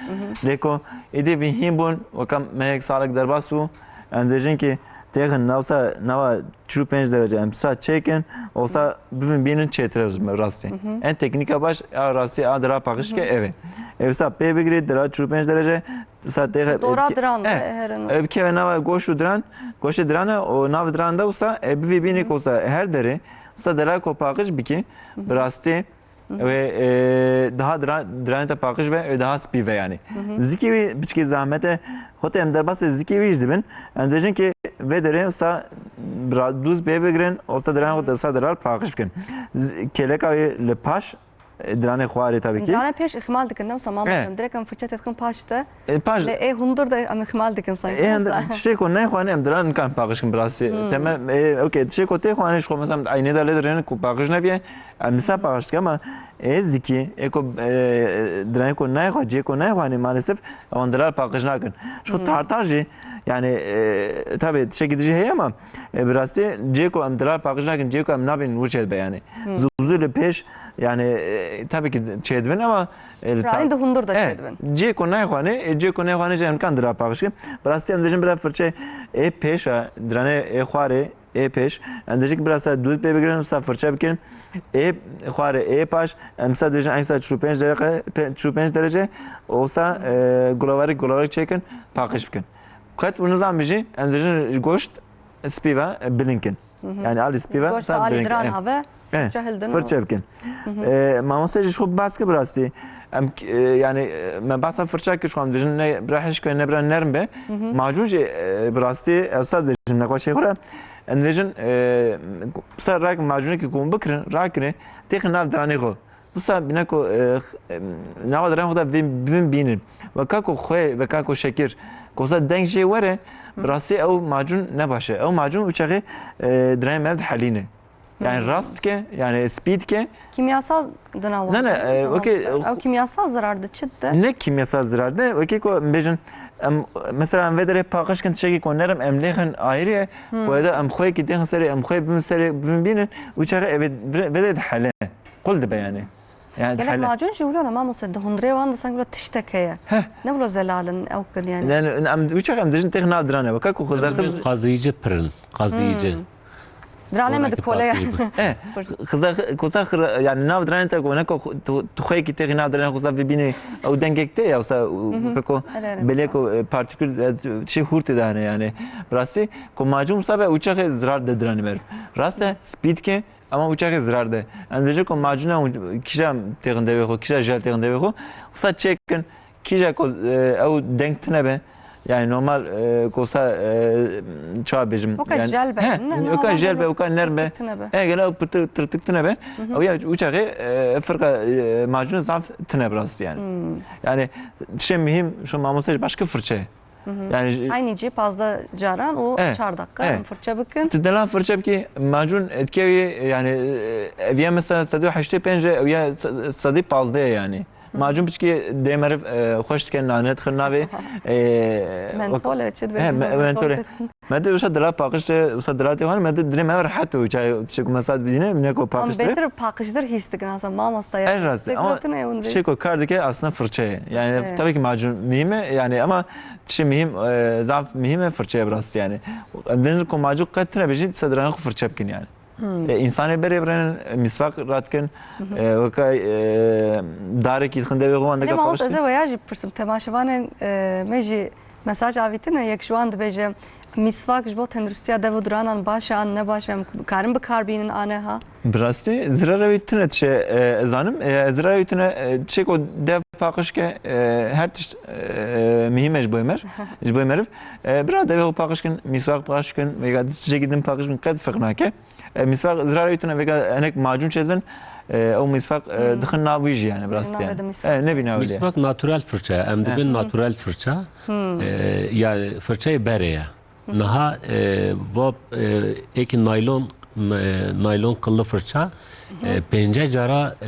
Lê ku êdî vî hîn bûn, weka mehek salek derbas bû, em dibêjin ki têxin navsa, nava çil û pênc derece em wisa çêkin, wisa bivin bînin çêtir e rastî. En teknîka baş, a rastî a dira paqij ke ev e. E, wisa pê bigirî, dira çil û pênc derece, wisa têxe, dora diran, e, herin. E, bikeve nava goşt û diran, goştê diran e, û nav diran de wisa, e, bivî bînî ku wisa her derê, wisa dera ku paqij bikî, bi rastî, Wê, e, daha dira-, diranê te paqij be, wê daha spî ve yani. Zikê wî piçkî zahmet e. Xwetê em derbasê zikê wî jî dibin. Em dibêjin ki vê derê wisa ra-, dûz pê bigirin, wisa diranê xwe wisa dirar paqij bikin. Z-, kêleka wî li paş, e, diranê xwarê tabii ki. Diranê pêş îxmal dikin, ne wisa mamoste? Direkt em firçe tê dikin paş de. E, paş. Lê ê hundir de em îxmal dikin sanki. Ê, wisa tiştê ku nexwarin em diran nikan paqij kin bi rastî. Temam, e, okey, tiştê ku tê xwarin ji xwe mesela eynê de lê dirên ku paqij nebiye. Em nisa paqij dike, ama ê zikî, ê ku, e, dirayên ku nayê xwe, cihê ku nayê xwe, hani maalesef, ewan dirar paqij nakin. Ji xwe tartar jî, yani, e, tabii, tiştekî dijî heye, ama, e, bi rastî, cihê ku em dirar paqij nakin, cihê ku em nabînin, wî çê dibe, yani. Zû huzûr li pêş, yani, e, tabii ki çêdibin ama, e, li ta- Ranî di hundir de Eh, çêdibin. Cê ku nayxwanê, e, cê ku nayxwanê jî em kan dira paqij kin. Bi rastî em dibêjin bira firçe ê pêş e, diranê ê xwarê, ê pêş. Em dibêjin ki bira sa dûd pê bigirin, sa firçe bikin. Ê xwarê, ê paş. Em sa dibêjin eng sa çil û pênc derece, pe-, çil û pênc derece. Olsa, e, gulavarîk, gulavarîk çêkin, paqij bikin. Qet û nizam bijî, em dibêjin goşt spî ve, e, bilind kin. Hı hı. Yani alî spî ve, Goşt sa alî bilind kin. diran Eh. have, Eh, firçe hildin û firçe bikin. Hı hı. E, mamoste jî xwe bas kir bi rastî. Em, e, yani, e, me basa firçe kir, xwe em dibêjin ne bira hişk be, ne bira nerm be. Hı hı. Macûn jî, e, bi rastî, ew sa dibêjin, nexweşê xwe re. Em dibêjin, e, ser rak macûnekî ku hûn bikirin, rakine, têxin nav diranê xwe. Wisa bîne ku, e, x-, e, nava diranê xwe de vê, bivin bînin. Weka ku xwê, weka ku şekir, ku wisa deng jê were, bi rastî ew macûn ne baş e. Ew macûn û çaxê, e, diranê me dihelîne. Yani Hmm. rast dike, yani spî dike. Kimyasal dina Ne, ne, wan, e, zaman wekî, işte. Ew kimyasal zirar de çi de? Ne kimyasal zirar de, wekî ku em bêjin, em, mesela em vê derê paqij kin tiştekî ku nerm em lêxin ayrî ye, Hmm. ku eda em xweyekî têxin serê, em xwê bivin serê, bivin bînin, û çaxê ev vê, vê derê dihele. Qul dibe yani. Yani Gelek dihele. macûn jî wilo ne mamoste, di hundirê wan de sanki wilo tiştek heye. Heh. Ne wilo zelal in ew kin yani. Yani em, û çaxê em dijin têxin nav diranê. Weka ku xizar xiz- Qaziyıcı pirin, qaziyıcı. Hmm. Diranê me Oradaki dikole farklı yani. gibi. Eh, xiza, xiza xira, yani nav diranê te ku ne ku tu, tu xweyekî têxî nav diranê xwe vibînî, ew dengek tê ya, wisa, Mhm. ku Ere, ere. belê ku, e, partikül, e, şey hûr tê de hene yani. Bi rastî, ku macûn wisa be û çaxê zirar de diranê meriv. Rast e, spî dike, ama û çaxê zirar de. Em dibêjin ku macûna hûn kîja têxin devê xwe, kîja jel têxin devê xwe, wisa çêkin, Kîja ku, e, ew deng tune be, yani normal, e, kosa, e, çawa bêjim, Weka yani, jel be, he, ne, ne, weka normal jel be, be. weka nerm be. Tirtik tune be. E, gele ew pirtir-, tirtik tune be. Mhm. Ew ya û çaxê, e, firqa, e, macûn zaf tune bi rastî yani. Hmm. Yani tişê muhîm şu mamoste jî başka firçe. Mhm. Yani j- Aynî cî pazdeh caran û Eh, çar deqa eh. em firçe bikin. Tu dela firçe bikî, macûn etkewî yani, e, ev ya mesela sedî heştê pênc e, ew ya se-, sedî pazdeh yani. Macûn piçkî dê meriv, e, xweş dike, nane dixin navê, e, Mentol e, çi dibêjin, he, me-, mentol mentol e. dixin. Me de wisa dila paqij de, wisa dila tê wan, me de dilê me rehet û çay tiştek ku me sat bidîne, ne ku Em paqij de. bêtir paqijdir hîs dikin, aslında mamosta ya. En rast, Tiştek ama gotin e, hûn dê. tiştek ku kar dike aslında firçe ye. Yani Firçe ye. tabii ki macûn mühim e, yani ama tiştek mühim, e, zaf mühim e firçe ye bi rastî yani. Em dêrin ku macûn qet tune bêjin, dîsa diranê xwe firçe bikin yani. Hmm. E, însanê berê birênin, e, miswak radikin, Mhm. e, weka, e, darekî dixin devê xwe wan Lê dika mamoste, ez paqij ê weya jî pirsim, temaşevanên, e, me jî mesaj avîtine, yek ji wan dibêje, miswak ji bo tenduristiya dev û diranan baş e an ne baş e, em karin bi kar bînin an ne ha? Bi rastî, zirara wî tune tişe, e, ez zanim, e, zirara wî tune, e, tişê ku dev paqij ke, e, her tişt, e, muhîm e ji bo mer, ji bo meriv. E, bira devê xwe paqij kin, miswak paqij kin, vêga tiştekî din paqij kin, qet ferq nake. E, miswak zirarê tune vêga hinek macûn çêdibin, e, ew miswak, e, Hmm. dixin nav wî jî yani bi rastî Navê yani. de miswak. E, nebî navê de. Miswak natural firçe ye. Em He. dibên natural firçe. Hmm. E, yani firçeyê berê ye. Niha, e, va, e, êkî naylon, e, naylon qilli firçe, e, pênce cara, e,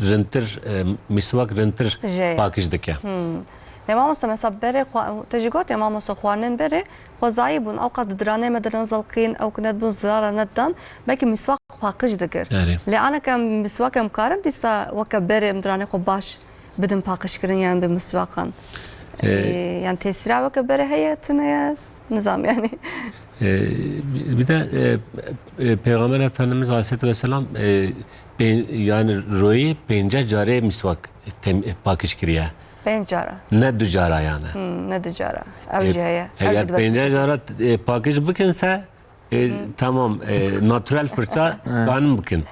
rintir, e, miswak rintir Jê. pakij dike. Hmm. Lê mamoste, mesela berê xwa-, te jî got ya mamoste, xwarinên berê xwezayî bûn, ewqas di diranê me de ne zilqîn, ew ku nedibûn zirara nedidan, belkî miswak paqij dikir. Erê. Lê aneke em miswak em karin dîsa weke berê em diranê xwe baş bidin paqijkirin yan bi miswakan. Ee, Ee, yan tesîra weke berê heye, tune ye, nizam yani. Ee, bir de, e, e, Peygamber Efendimiz Aleyhisselatü Vesselam, e, pe-, yani royê pênce carê miswak tem-, e, pakij kiriye. Pênc cara. Ne du cara yani. Hmm, ne du cara. Ev E, jî heye. Ev jî eger dibe pênce pênc. cara, e, pakij bikinse, e, Hmm. tamam, e, natural fırça kanin bikin.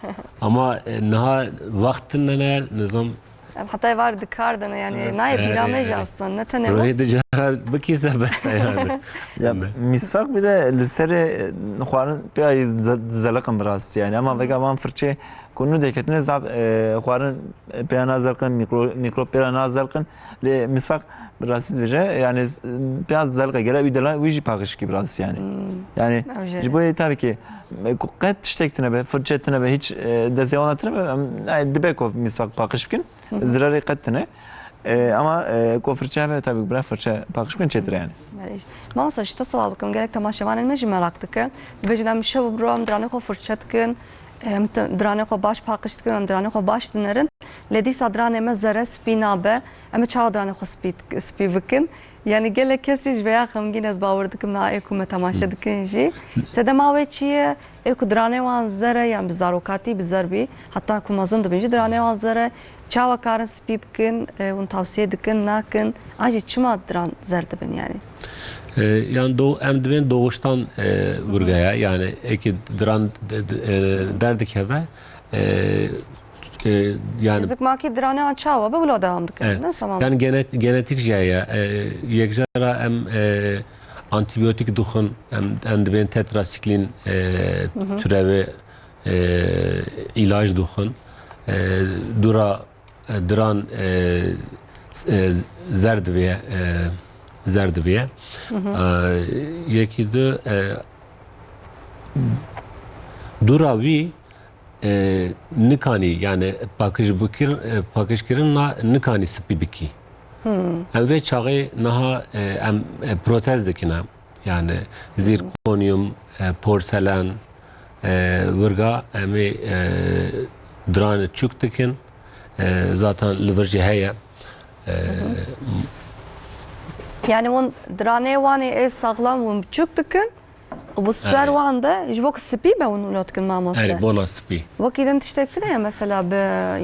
Ama, e, niha wext tune ne, nizam. Em heta êvar di kar de ne, yani, Evet. nayê Evet, bîra me evet, jî evet. aslında, ne tenê Royê wek. du cara bikîse bes e yani. Ya, Ne? miswak bir de li serê, e, xwarin pêya yî ze-, zeliqin bi rastî yani. Ama vêga van firçe ku nû deketine zaf, e, xwarin, e, pêya nazeliqin, mikro-, mikrop pêya nazeliqin. Lê miswak bi rastî dibêje, yani, s-, pêya zeliqe gele wî dela wî jî paqij kî bi rastî yani. Hmm. Yani, Ew jê. ji bo yê tabii ki, e, ku qet tiştek tune be, firçe tune be, hiç, e, destê wan tune be, em, e, dibe ku miswak paqij bikin. Hı hı. Zirarê qet tune. E, ama, e, ku firçe be, tabii bira firçe paqij bikin çêtir yani. Belê. Mamosta, ji te sual bikim, gelek temaşevanên me jî meraq dike. Dibêjin em şev û bi ro em diranê xwe firçe dikin. Em tu-, diranê xwe baş paqij dikin, em diranê xwe baş dinerin. Lê dîsa diranê me zere spî nabe. Em ê çawa diranê xwe spî, spî bikin? Yani gelek kesî ji vêya xemgîn ez bawer dikim niha ê ku me temaşe dikin jî. Sedema wê çi ye? Ê ku diranê wan zere yan bi zarokatî bi zer bî, heta ku mezin dibin jî diranê wan zere. Çawa karin spî bikin? E, hûn tavsiye dikin, nakin? An jî çima diran zer dibin yani? E, yan do-, em dibên doğuştan, e, wirgeye. Yani ê ku diran de-, de-, e, derdikeve, e, e, yani Zikmakî diranê an çawa be wilo devam dikin, Evet. ne? Tamam. Yani genet-, genetik jî heye. E, yekjara em, e, antibiyotik dixwin, em, em dibên tetrasiklin, e, türevi, e, îlac dixwin. E, dûra, e, diran, e, s-, e, zer dibiye, e, zer dibiye. E, yekî du, e, dûra wî, e, nikanî, yani pakij bikir-, e, pakijkirin na nikanî spî bikî. Em vê çaxê niha, e, em, e, protez dikine. Yani zîrkonyum, e, porselen, e, wirga em ê, e, diranê çûk dikin. E, zaten li vir jî heye. E, Yani hûn diranê wan ê saxlam hûn çûk dikin û bi ser Erê. wan de ji bo ku spî be hûn wilo dikin mamoste. Erê, bona spî. Wekî din tiştek tune ye mesela bi,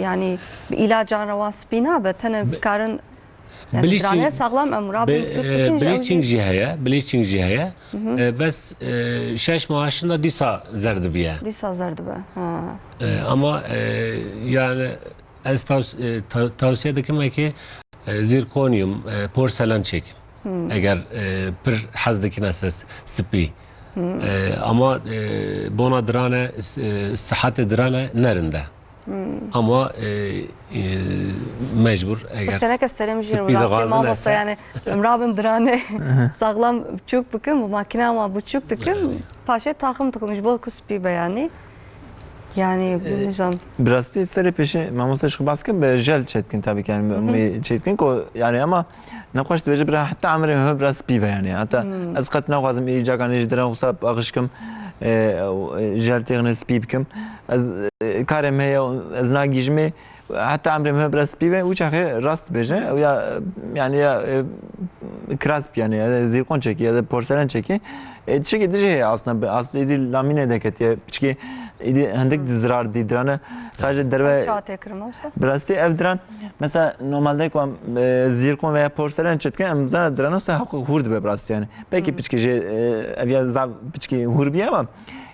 yani bi îlacan re wan spî nabe, tenê Bi-, karin Yani Bleaching, diranê saxlam em rabin bi-, çûk e, bikin jî, ew bleaching jî jî heye, bleaching jî heye. E, bes, e, şeş meha şinda dîsa zer dibiye. Dîsa zer dibe. Ha. E, ama, e, yani ez taws-, e, ta-, tavsiye dikim ki, e, zirkonyum, e, porselen çêkin. Eger, e, pir hez dikine ses spî. E, ama, e, bona dirane, e, sihetê dirane nerinde. Ama, e, e, mecbur eger Teneke serê min jî spî rastî dixwazin mamoste ese. Yani em rabin diranê saxlam çûk bikin, bu makîna wan biçûk dikin, paşê taxim dikim ji bo ku spî be yani. Yani, E, nizam. Bi rastî serê pêşê mamoste ji xwe behs kir, bi jel çêdikin tabii ki, yani, Hı hı. em çêdikin ku, yani, ama nexweş dibêje bira heta emrê me biraz spî ve yani. Heta Hmm. ez qet naxwazim ê cakanê ji diran xwe sap axişkim, e, e, jel têxine spî bikim. Ez, e, karê me heye, ez nagîjimê, heta emrê me biraz spî ve, û çaxê rast dibêje, ew ya, yani ya, e, kiras bike yani, ya da zîrkon çekî, ya da porselen çekî. E, tiştekî dijî heye aslında, bi-, aslında êdî lamîne deketiye, piçkî êdî hindik di zirar dî dirane. Sadece derve Çawa tê kirin olsa? Bi rastî ev diran, mesela normalde ku em, e, zîrkon veya porselen çêdikin, em zana diran olsa haqû hûr dibe bi rastî yani. Belkî Hmm. piçkî jê, e, ev ya zav piçkî hûr biye ama,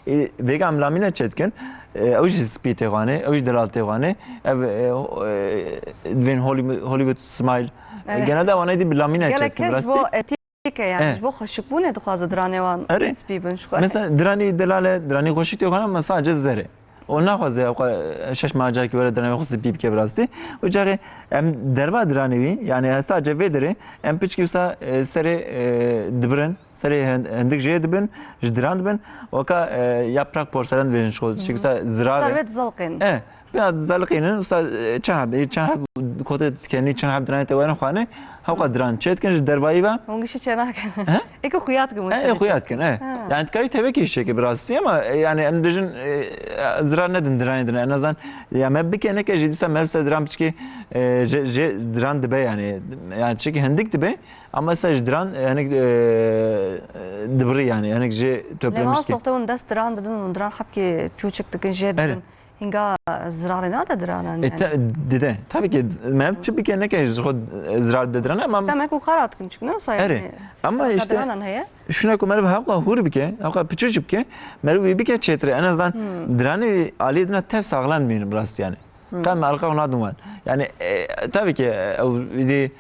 e, vêga em lamîne çêdikin, e, ew jî spî têxanê, ew jî delal têxanê. Ev, e, ho-, e, divên Hollywood, Hollywood smile. E, Evet. genelde wana êdî bi lamîne Gelek çêdikin bi kes rastî. bo etî Pêke yani, Eh. ji bo xweşikbûnê dixwaze diranê wan Erê. spî bin ji xwe. Mesela diranî delale, diranî xweşik tê xwe, ama sadece zerê. O naxwaze ew qe-, şeş meha carekî were diranê xwe spî bike bi rastî. Û carê em derva diranê wî, yani sadece vê derê, em piçkî wisa, e, serê, e, dibirin, serê hin-, hindik jê dibin, ji diran dibin, weka, e, yaprak porselen dibêjin ji xwe, Hmm. wisa zirar e. Servet zilqên. Eh. Pêya dizeliqînin, wisa, e, çend heb, e, çend heb kotê dikenî, çend heb diranê te werin xwanê, hewqa diran çêdikin ji dervayî ve. Hûn gişî çênakin. He? Ê ku xuya dikin, He, ê xuya dikin, e. Ha. Yani dikarî tevekî şekê bi rastî ama, e, yani em dibêjin, e, zirar nedin diranê din, en azan ya me bike neke jî dîsa me ser diran piçkî, e, jê, jê diran dibe yani. Yani tiştekî hindik dibe ama mesela ji diran, e, hinek, e, e, dibirî yani, hinek jê Lê töplemiş ma dî. soxte hûn dest diran didin û diran hepkê çûçik dikin jê Erê. dibin. Hinga zirarê nade diranan E, yani. te-, dide. Tabii ki me çi bike neke ji xwe zirar de diran ama Sistemek û xera dikin çünkü ne wisa yani. Erê. Ama Sistemeka işte diranan heye. şuna ku meriv hewqa hûr bike, hewqa piçûçik bike, meriv wî bike çêtir e. En azından Hmm. diranê aliyê dina tev saxlan bînin bi rastî yani. Hmm. Qe me alqa nadin wan. Yani, e, tabii ki, e, ew îdî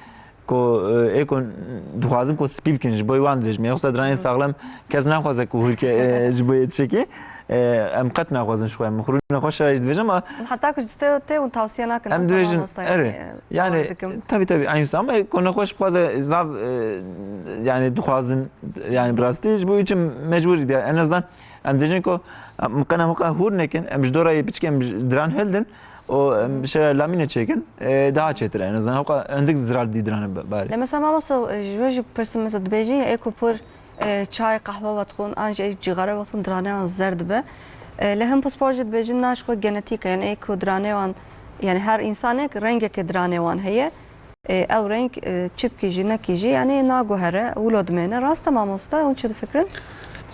ku, e, ê ku dixwazin ku spî bikin, ji bo wan dibêjim. Yoksa diranên saxlem kes naxwaze ku hûrke, e, ji bo yê tiştekî. E, em qet naxwazin ji xwe, em xirû nexweş re jî dibêjin ama Heta ku ji tê, tê hûn tavsiye nakin, em wisa dibêjin, mamoste, erê. Yani, Yani, tabii, tabii, aynı ama ku nexweş bixwaze zav, e, yani dixwazin, yani bi rastî ji bo için mecbur diye. En azından em dibêjin ku em qena muqa hûr nekin, em ji dora yê piçkê em ji diran hildin, û, em, şewe lamîne çêkin, e, daha çêtir en azından. Hewqa hindik zirar dî dirane ba-, barê. Lê mesela mamoste, e, ji we jî pirsim, mesela dibêjin ya ê ku pir, e, çay, qehwe vedixwin, an jî ê cîgare vedixwin, diraneyan zer dibe. E, lê hin pispor jî dibêjin na ji xwe genetîk e, yani ê ku diranê wan, yani her însanek rengekê diranê wan heye. E, ew reng, e, çipkî jî, nekî jî, yani naguhere, wilo dimêne. Rast e mamoste, hûn çi difikirin?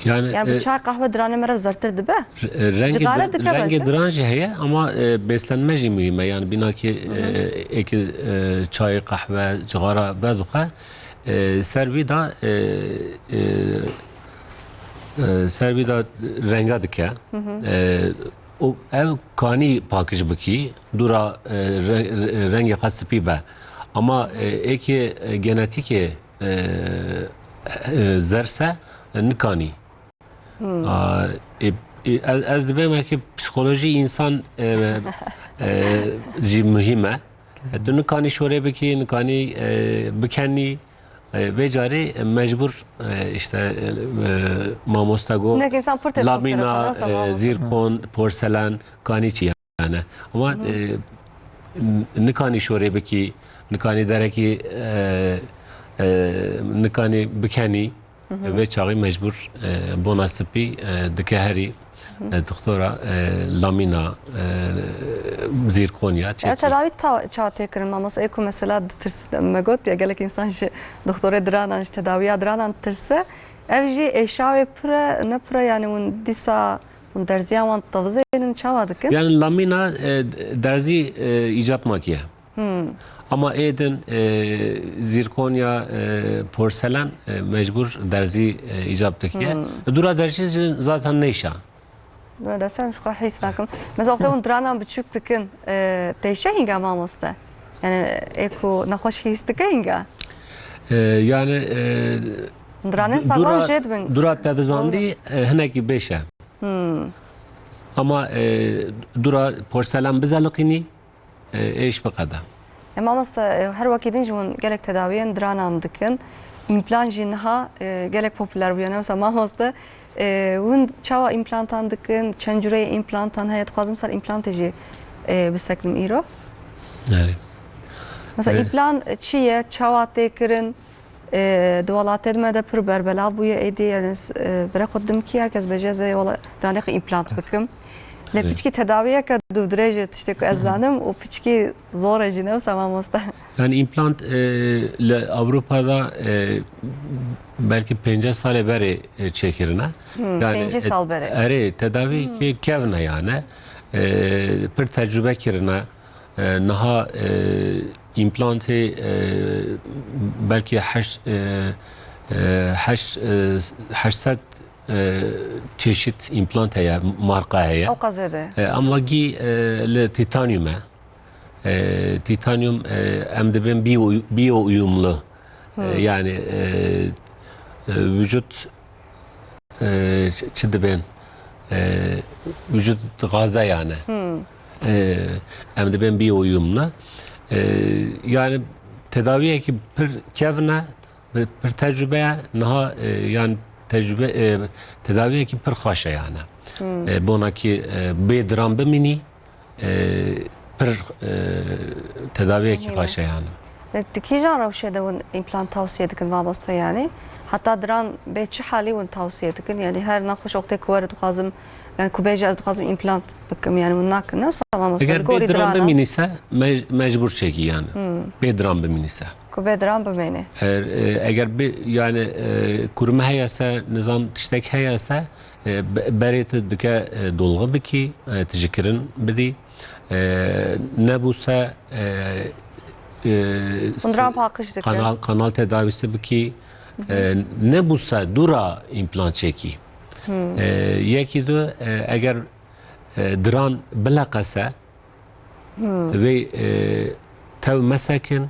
Yani, Yani bi e, çay qehwe diranê me re zertir dibe? Re-, e, rengê Cixare dir-, dike rengê belki. diran jî heye ama, e, beslenme jî muhîm e. Yani bînakî, Hı hı. e, êkî, e, çay, qehwe, cixara vedixwe, e, ser wî de, e, e, e, ser wî de renga dike. Hı hı. E, û ev kanî pakij bikî, dûra, e, re-, re-, rengê xwe spî be. Ama, e, êkê, e, genetîkê, e, e, zers e, e, nikanî. Hmm. A, e, e, ez, ez dibêm wekî psîkolojî însan, e, e, jî muhîm e. Kesinlikle. E, tu nikanî şorê bikî, nikanî, e, bikenî. E, vê carê, e, mecbûr, e, işte, e, e, mamoste got, Hinek însan pir têxist lamîna, dikin, e, mamoste. zîrkon, porselen, kanî çi yani. Ama, Hı hı. e, n-, nikanî şorê bikî, nikanî derekî, e, e, nikanî bikenî, Hı hı. vê çaxî mecbûr, e, bona spî, e, dike herî, Hı hı. e, doktora, e, lamîna, e, zîrkonya Ya çekî. tedawî ta-, çawa tê kirin mamoste? Ê ku mesela ditirs-, me got ya gelek însan ji doktorê diranan, ji tedawiya diranan ditirse. Ev jî êşawê pir e, ne pir e, yani hûn dîsa hûn derziyan wan tevizênin, çawa dikin? Yani lamîna, e, derzî, e, îcab makiye. Hmm. Ama êdin, e, zîrkonya, e, porselen, e, mecbûr derzî, e, îcab dikiye. Hmm. Dûra derzî zaten neyşa. Dûra derzî ji xwe hîs nakim. Mesela wextê hûn diranan biçûk dikin, e, têşe hînga mamoste? Yani ê ku nexweş hîs dike hînga? E, yani, e, Hûn diranên du-, saxlam dûra, jê dibin. dûra tevizandî, Doğru. e, hinekî bêş e. Hmm. Ama, e, dûra porselen bizeliqînî, e, êş biqede. E, mamoste, e, her wekî din jî hûn gelek tedawiyên diranan dikin. Împlant jî niha, e, gelek popüler bûye. Ne wisa mamoste, e, hûn çawa împlantan dikin? Çend cûreyê împlantan heye? Dixwazim ser împlantê jî, e, biseknim îro. Erê. Mesela E, împlant çi ye? Çawa tê kirin? E, di welatê me de pir berbelav bûye êdî, yani, s-, e, bere xwe didim kî her kes bêje ez ê wela diranê xwe împlant bikim. Lê Evet. piçkî tedawiyeke dûvdirêj e tiştê ku ez zanim û piçkî zor e jî, ne wisa mamoste? Yani împlant, e, li Ewropa de, e, belkî pêncî salê berê, e, çêkirine. Hmm, Yani, pêncî e, sal berê. Erê, tedawiyekî Hmm. kevn e yani. E, pir tecrube kirine. E, niha, e, împlantê, e, belkî heşt, e, e, heşt, e, heşt sed, e, çeşit împlant heye, marka heye. Ew qas zêde. E, ama gî, e, li tîtanyum e. E, tîtanyum, e, em dibên biyo, biyo uyumlu. E, Hmm. yani, e, e, vücut e, çi, çi dibên, e, vücut gaze yani. Hmm. E, em dibên biyo uyumlu. E, yani tedawiyekî pir kevn e, pir, pir tecrube ye. Niha, e, yani tecrube, e, tedawiyekî pir xweş e yani. Hmm. E, bona kî, e, bê diran bimînî, e, pir, e, tedawiyekî Muhîm e. xweş e yani. E, di kîjan rewşê de hûn împlant tawsiye dikin mamoste yani? Heta diran bê çi halî hûn tawsiye dikin? Yani her nexweş wextê ku were dixwazim, yani ku bêje ez dixwazim împlant bikim, yani hûn nakin, ne wisa mamoste? Eger Li gorî bê diran dirana. bimînîse, mec-, mecbûr çekî yani. Hmm. Bê diran bimînîse. Ku bê diran bimêne. Eger, e, eger bê, yani, e, kurme heye se, nizam tiştek heye se, e, be-, berê tu dike, e, dolgu bikî, e, tijîkirin bidî. E, nebûse, e, e, Hûn diran paqij dikin. kanal, kanal tedavîsî bikî. Hı hı. E, nebûse dûra împlant çekî. Hmm. E, yekî du, e, eger, e, diran bileqese, Hmm. vê, e, tev mesekin,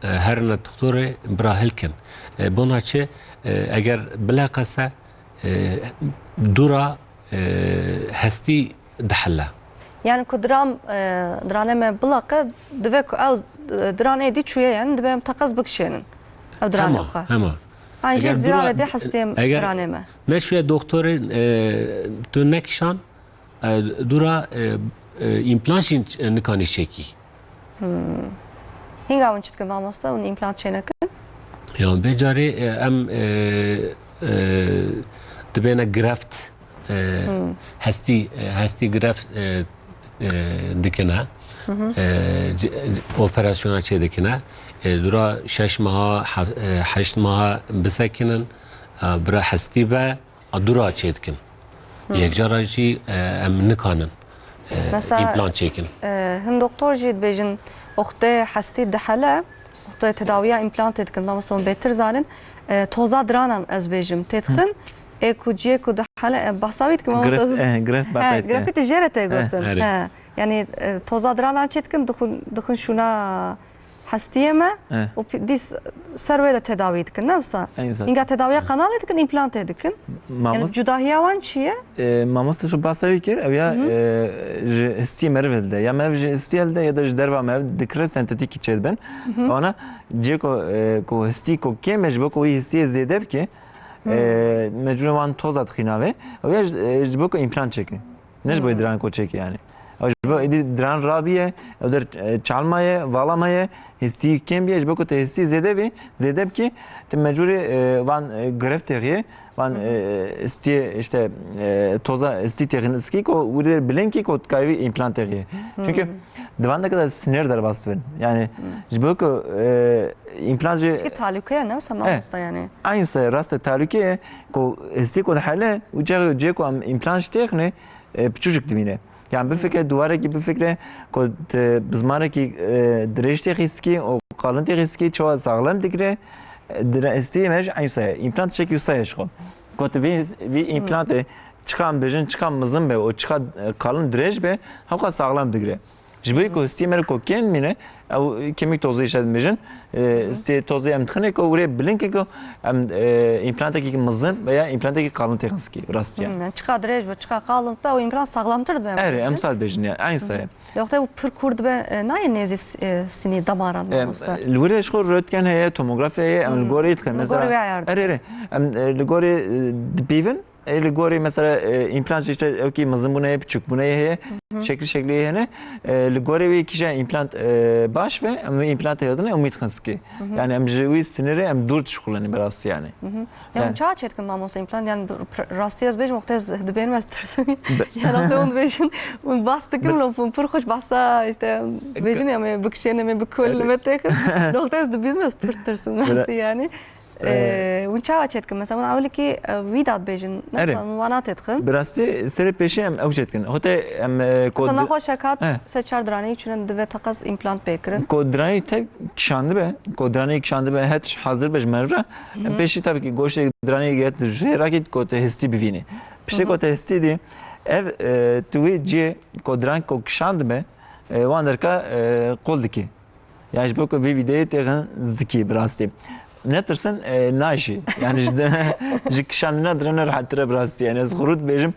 e, herine doktorê bira hilkin. E, bona çi, e, eger bileqese, e, dûra, e, hestî dihile. Yani ku diran, e, diranê me bileqe, divê ku ew, e, diran êdî çûye, yani divê em teqez bikişênin. Ew diranê Hema, xwe. hema. An jî Eger zîrarê dûra, dê hestê eger diranê me. neçûye doktorê, e, tu nekişan, e, dûra, e, e, împlan jî nikanî çekî. Hmm. Hînga hûn çi dikin mamoste? Hûn împlant çênekin? Ya, vê carê, e, em, e, e, dibêne greft, e, hestî, e, hestî gireft, e, e, dikine. E, c-, operasyona çê dikine. E, dura şeş meha, hef-, e, heşt meha bisekinin, e, bira hestî be, a dura çê dikin. Yekcara jî, e, em nikanin, e, Mesela, împlant çêkin. E, hin doktor jî dibêjin, wextê hestî dihele, wextê tedawiya împlantê dikin, mamoste hûn bêtir zanin, e, toza diranan ez bêjim, tê dixin, ê ku ciyê ku dihele, e, behsa wî dikim, mamoste. Gireft, eh, gireft behsa He, wî dikim. Girefî tu jê re tê He. gotin. Erê. He. Yani, e, toza diranan çê dikin, dixin, dixin şûna hestiyê me Eh. û pi-, dîs ser wê de tedawî dikin, ne wisa? Ey wisa. Hînga tedawiya qanalê dikin, împlantê dikin. Yani, Mamos- cudahiya wan çi ye? E, mamoste şu bahsa wî kir, ew ya, Hı hı. e, ji histiyê meriv hilde. Ya meriv ji histiyê hilde ya da ji derva meriv dikire sentetîkî çêdibin. Hı hı. Wana cê ku, e, ku histî ku kêm e, ji bo ku wî histiyê zêde bike, Hı. e, mecbûrê wan toza dixîna vê. Ew ya ji, e, ji bo ku împlant çêke. Ne ji bo Hmm. diran koçekî yani. Ew ji bo êdî diran rabiye, ew der, e, çalma ye, vala me ye, histî kêm biye, ji bo ku te histî zêde bî, zêde bikî, te mecbûrî, e, van, e, gireft têxiye, van, Hı hı. e, histiyê, işte, e, toza histî têxin skî ku wî der bilinkî ku tu karî împlant têxiye. Hı. Çünkü di van de kadar sinir derbas dibin. Yani Hı. ji bo ku, e, împlant jî Çünkü talûke ye, ne wisa Eh. mamosta yani. Aynı şey, rast e, talûke ye ku histî ku dihele, û cê, cê ku em împlant jî têxine, e, piçûcik dimîne. Yani bifikre, duwarekî bifikre, ku te bi zimanekî, e, dirêj tê xîskî û qalin tê xîskî, çawa saxlem digire, e, dire-, histiyê me jî eyn wisa ye. Împlant tiştekî wisa ye ji xwe. Ku tu vî his-, vî Hmm. împlantê çiqa em bêjin, çiqa mizin be û çiqa, e, qalin dirêj be, hewqa saxlem digire. Ji bo ku histiyê me re ku kêm mîne, ew kemîk tozê jî dibêjin, e, Hmm. histiyê tozê em dixine ku wê bilinkê ku em, e, împlantekî mizin veya împlantekî qalin têxin skî, bi rastî ye. Hmm, yani çiqa dirêj be, çiqa qalin be, ew împlant saxlamtir dibe, em Erê, em dibêjin. wisa dibêjin ya, eyn wisa ye. Hı hı. Lê wextê û pir kûr dibe, e, nayê nêzî s-, e, sinî damaran, Em, mamosta. Li wir jî xwe röntgen heye, tomografya heye, em li Hmm. gorê dixin. Li Mesela, gorê wê ayar erê, dixin. erê. Em, e, li gorê, e, dipîvin, e, li gorê mesela, e, împlant jî işte ewkî mezinbûne heye, piçûkbûne heye, Hı hı. şekil şeklî heye hene. E, li gorê wê kîje împlant, e, baş ve, em wê împlant heye dine, em wî dixin skî. Hı hı. Yani em ji wî sinirê em dûr dişuxulin bi rastî yani. Hı hı. Ya Yani. hûn çawa çêdikin mamosta împlant? Yani, pr-, rastî ez bêjim, wextê ez dibêjim ez tirsim. Be- Yani, wextê hûn dibêjin, hûn bas dikin, Be- lo hûn pir xweş bahsa, işte, dibêjin, ya, me bikişêne, me bikul, Evet. me têxin. Lo wextê ez dibîzim, ez pir tirsim, Bira- rastî yani. Ee, Ee, hûn çawa çêdikin? Mesela, hûn ewlikî, e, wî da dibêjin, Erê. mesela, hûn wana têdixin? Bi rastî serê pêşî em ew çêdikin. Hotê em, e, ko Mesela, di- naxweşek hat, He. se çar diraneyî çûne divê teqez împlant pê kirin. Ko diranî tev kişandibe, ko diranî kişandibe, her tişt hazir be ji meriv re. Hı hı. Em pêşî tabii ki goştê diranî get jê rakî ko te hestî bivînî. Piştê Hı hı. ko te hestî dî, ev, e, tu wê cihê ko diran ko kişandibe, e, wan derka, e, qol dikî. Yani ji bo ku vî vîdeyê têxin zikî bi rastî. Netirsin, e, najî. Yani ji de, ji kişandina dirana rehettir e bi rastî. Yani ez xurû dibêjim,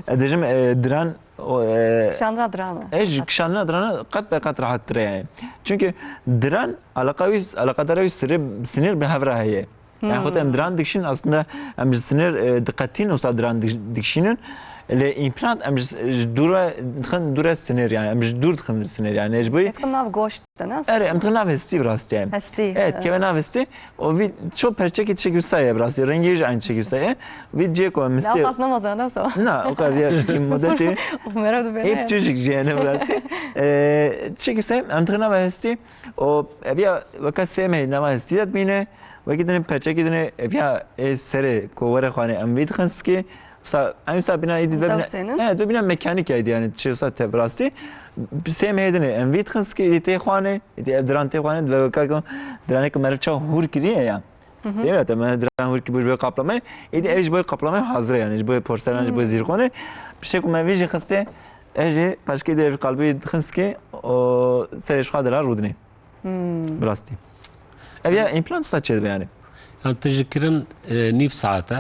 ez dibêjim, e, diran, o, e, Kişandina dirana. Ez ji kişandina dirana qet be qet rehettir e yani. Çünkü diran alaqa wî, alaqadara wî sirê, sinir bi hev re heye. Yani Hmm. xwete em diran dikişînin, aslında em ji sinir, e, diqetînin wisa diran dik-, dikişînin. Lê împlant em ji, ji dûr re dixin dûre sinir yani. Em ji dûr dixin sinir yani. Ji bo Dixin nav goşt de, ne? Erê, em dixin nav hestî bi rastî yani. Hestî, Evet, evet. keve nav hestî. O vî ço perçekî tiştekî wisa ye bi rastî. Rengî jî aynı tiştekî wisa ye. Vî cê ku em Ya, hestî qas namazan, ne wisa? Na, o kadar ya, moda çê. Of, merav dibêne Hep yani. çocuk jiyane bi rastî. E, tiştekî wisa ye, em dixin nav hestî. O, ev ya weka sê mehê nava hestî de dibîne. Wekî dinê perçekî dinê, ev ya ê serê ku were xwanê em vî dixin skî. Wisa, em wisa bîna êdî Dewsênin. He, tu bîna mekanîk ya êdî yani, çi wisa te bi rastî. Sê mehê dinê em vî dixin skî, êdî tê xwanê, êdî ev diran tê xwanê, dibe weka ku diranê ku meriv çawa hûr kiriye ya. Hı hı. Değil mi? Te me diran hûr kiriye ji bo kaplamayê. Êdî ev ji bo kaplamayê hazir e yani, ji bo porselen, ji bo Hmm. zîrkonê. Piştê ku me vî jî xistê, ev jî paşkê de ev kalbî dixin skî, o serê ji xwe dira rûdinê. Hmm. Bi rastî. Ev ya împlant wisa çêdibe yani? Yani tu ji kirin, e, nîv saet e.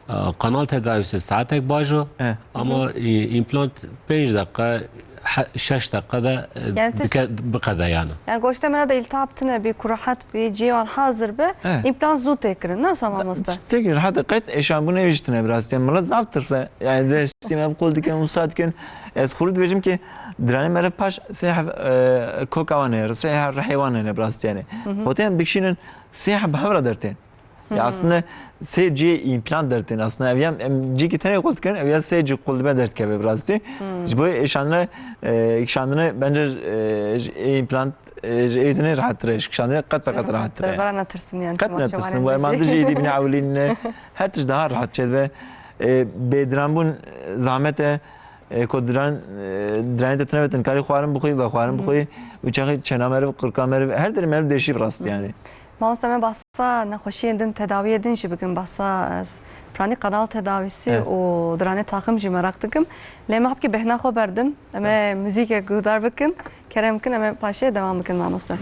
E, kanal tedavisi saatek bajo. E. Ama, e, împlant pênc deqa, he-, şeş deqa de, e, Yani tu dike-, biqede yani. Yani goştê me re de îltihab tine bî, ku rehet bî, ciyê wan hazir be, E. împlant zû tê kirin, ne wisa mamoste? Tek rehet e, qet eşanbûnê wî jî tine bi rastî. Milet zaf tirse. Yani de işte me qol dikin, wisa dikin. Ez xurû dibêjim ki diranê meriv paş sê heb, e, koka wan heye, sê heb rihê wan hene bi rastî yani. Hı hı. Hotê em dikişînin sê heb bi hev re dertên. Ya aslında sê cihê împlant dertên. Aslında ev ya em cihekî tenê qul dikin, ev ya sê cih qul dibe dertkeve bi rastî. Ji bo ê şandine, e, kişandine bence, e, ji ê împlant, e, ji ê tenê rahattir e, ji kişandine qet be qet rahattir e. Derbara netirsin yani. Qet netirsin. Wayê man dijî êdî bîne ewilîn ne. Her tişt daha rahat çêdibe. E, bêdiranbûn, e, zahmet e. E, ku diran, e, diranê te tune betin, karî xwarin bixwî, vexwarin bixwî, û çaxî çêna meriv, qirka meriv, her derê meriv dêşî bi rastî yani. Mamoste, me bahsa nexweşiyên din, tedawiyê din jî bikin, bahsa, e, piranî kanal tedawîsî Evet. û diranê taxim jî meraq dikim. Lê me hebkî bêhna xwe berdin, em ê muzîkek guhdar bikin, kerem bikin, em ê paşê dewam bikin mamoste.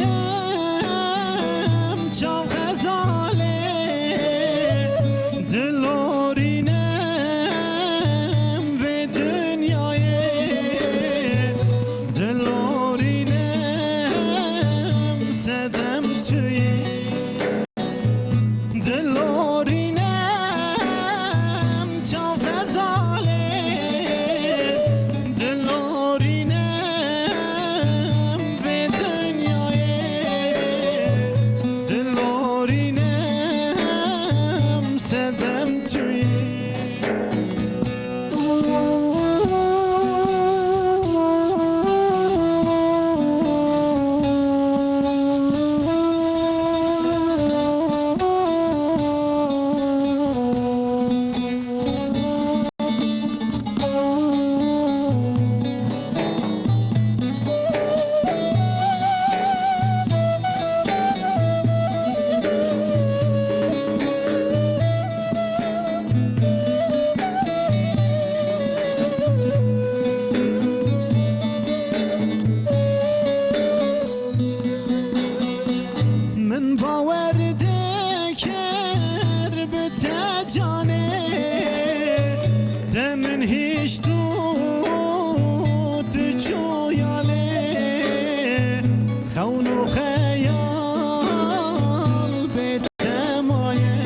Dilorînem çav xezalê, dilorînem vê dinyayê, dilorînem sedem tu yî. Dilorînem çav xezalê, dilorînem vê dinyayê, dilorînem sedem tu yî. Min bawer diker bi te canê, te min hişt û tu çûya lê, xewn û xeyal bê te maye.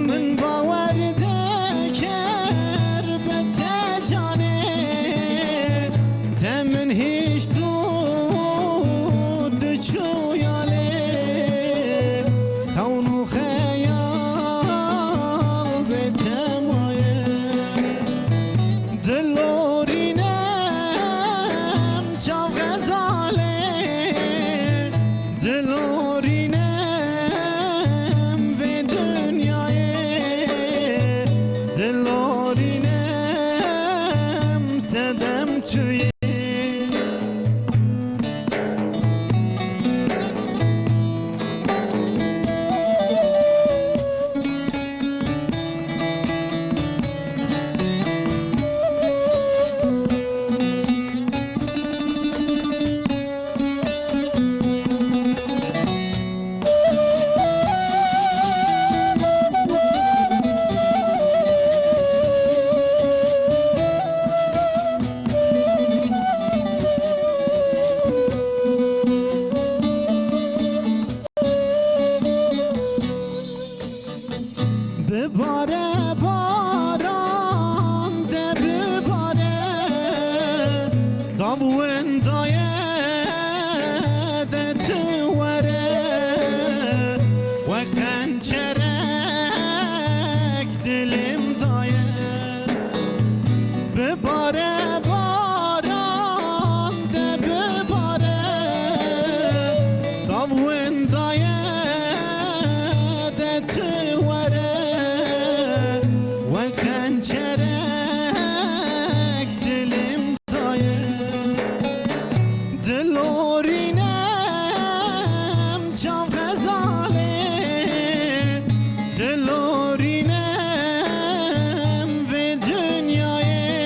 Min bawer diker bi te canê, te min hişt û tu çûya lê, xewn û xeyal bê te maye. Dilorînem çav xezalê, Winda ye de tu were, wek xençerek dilim daye. Dilorînem çav xezalê, dilorînem vê dinyayê.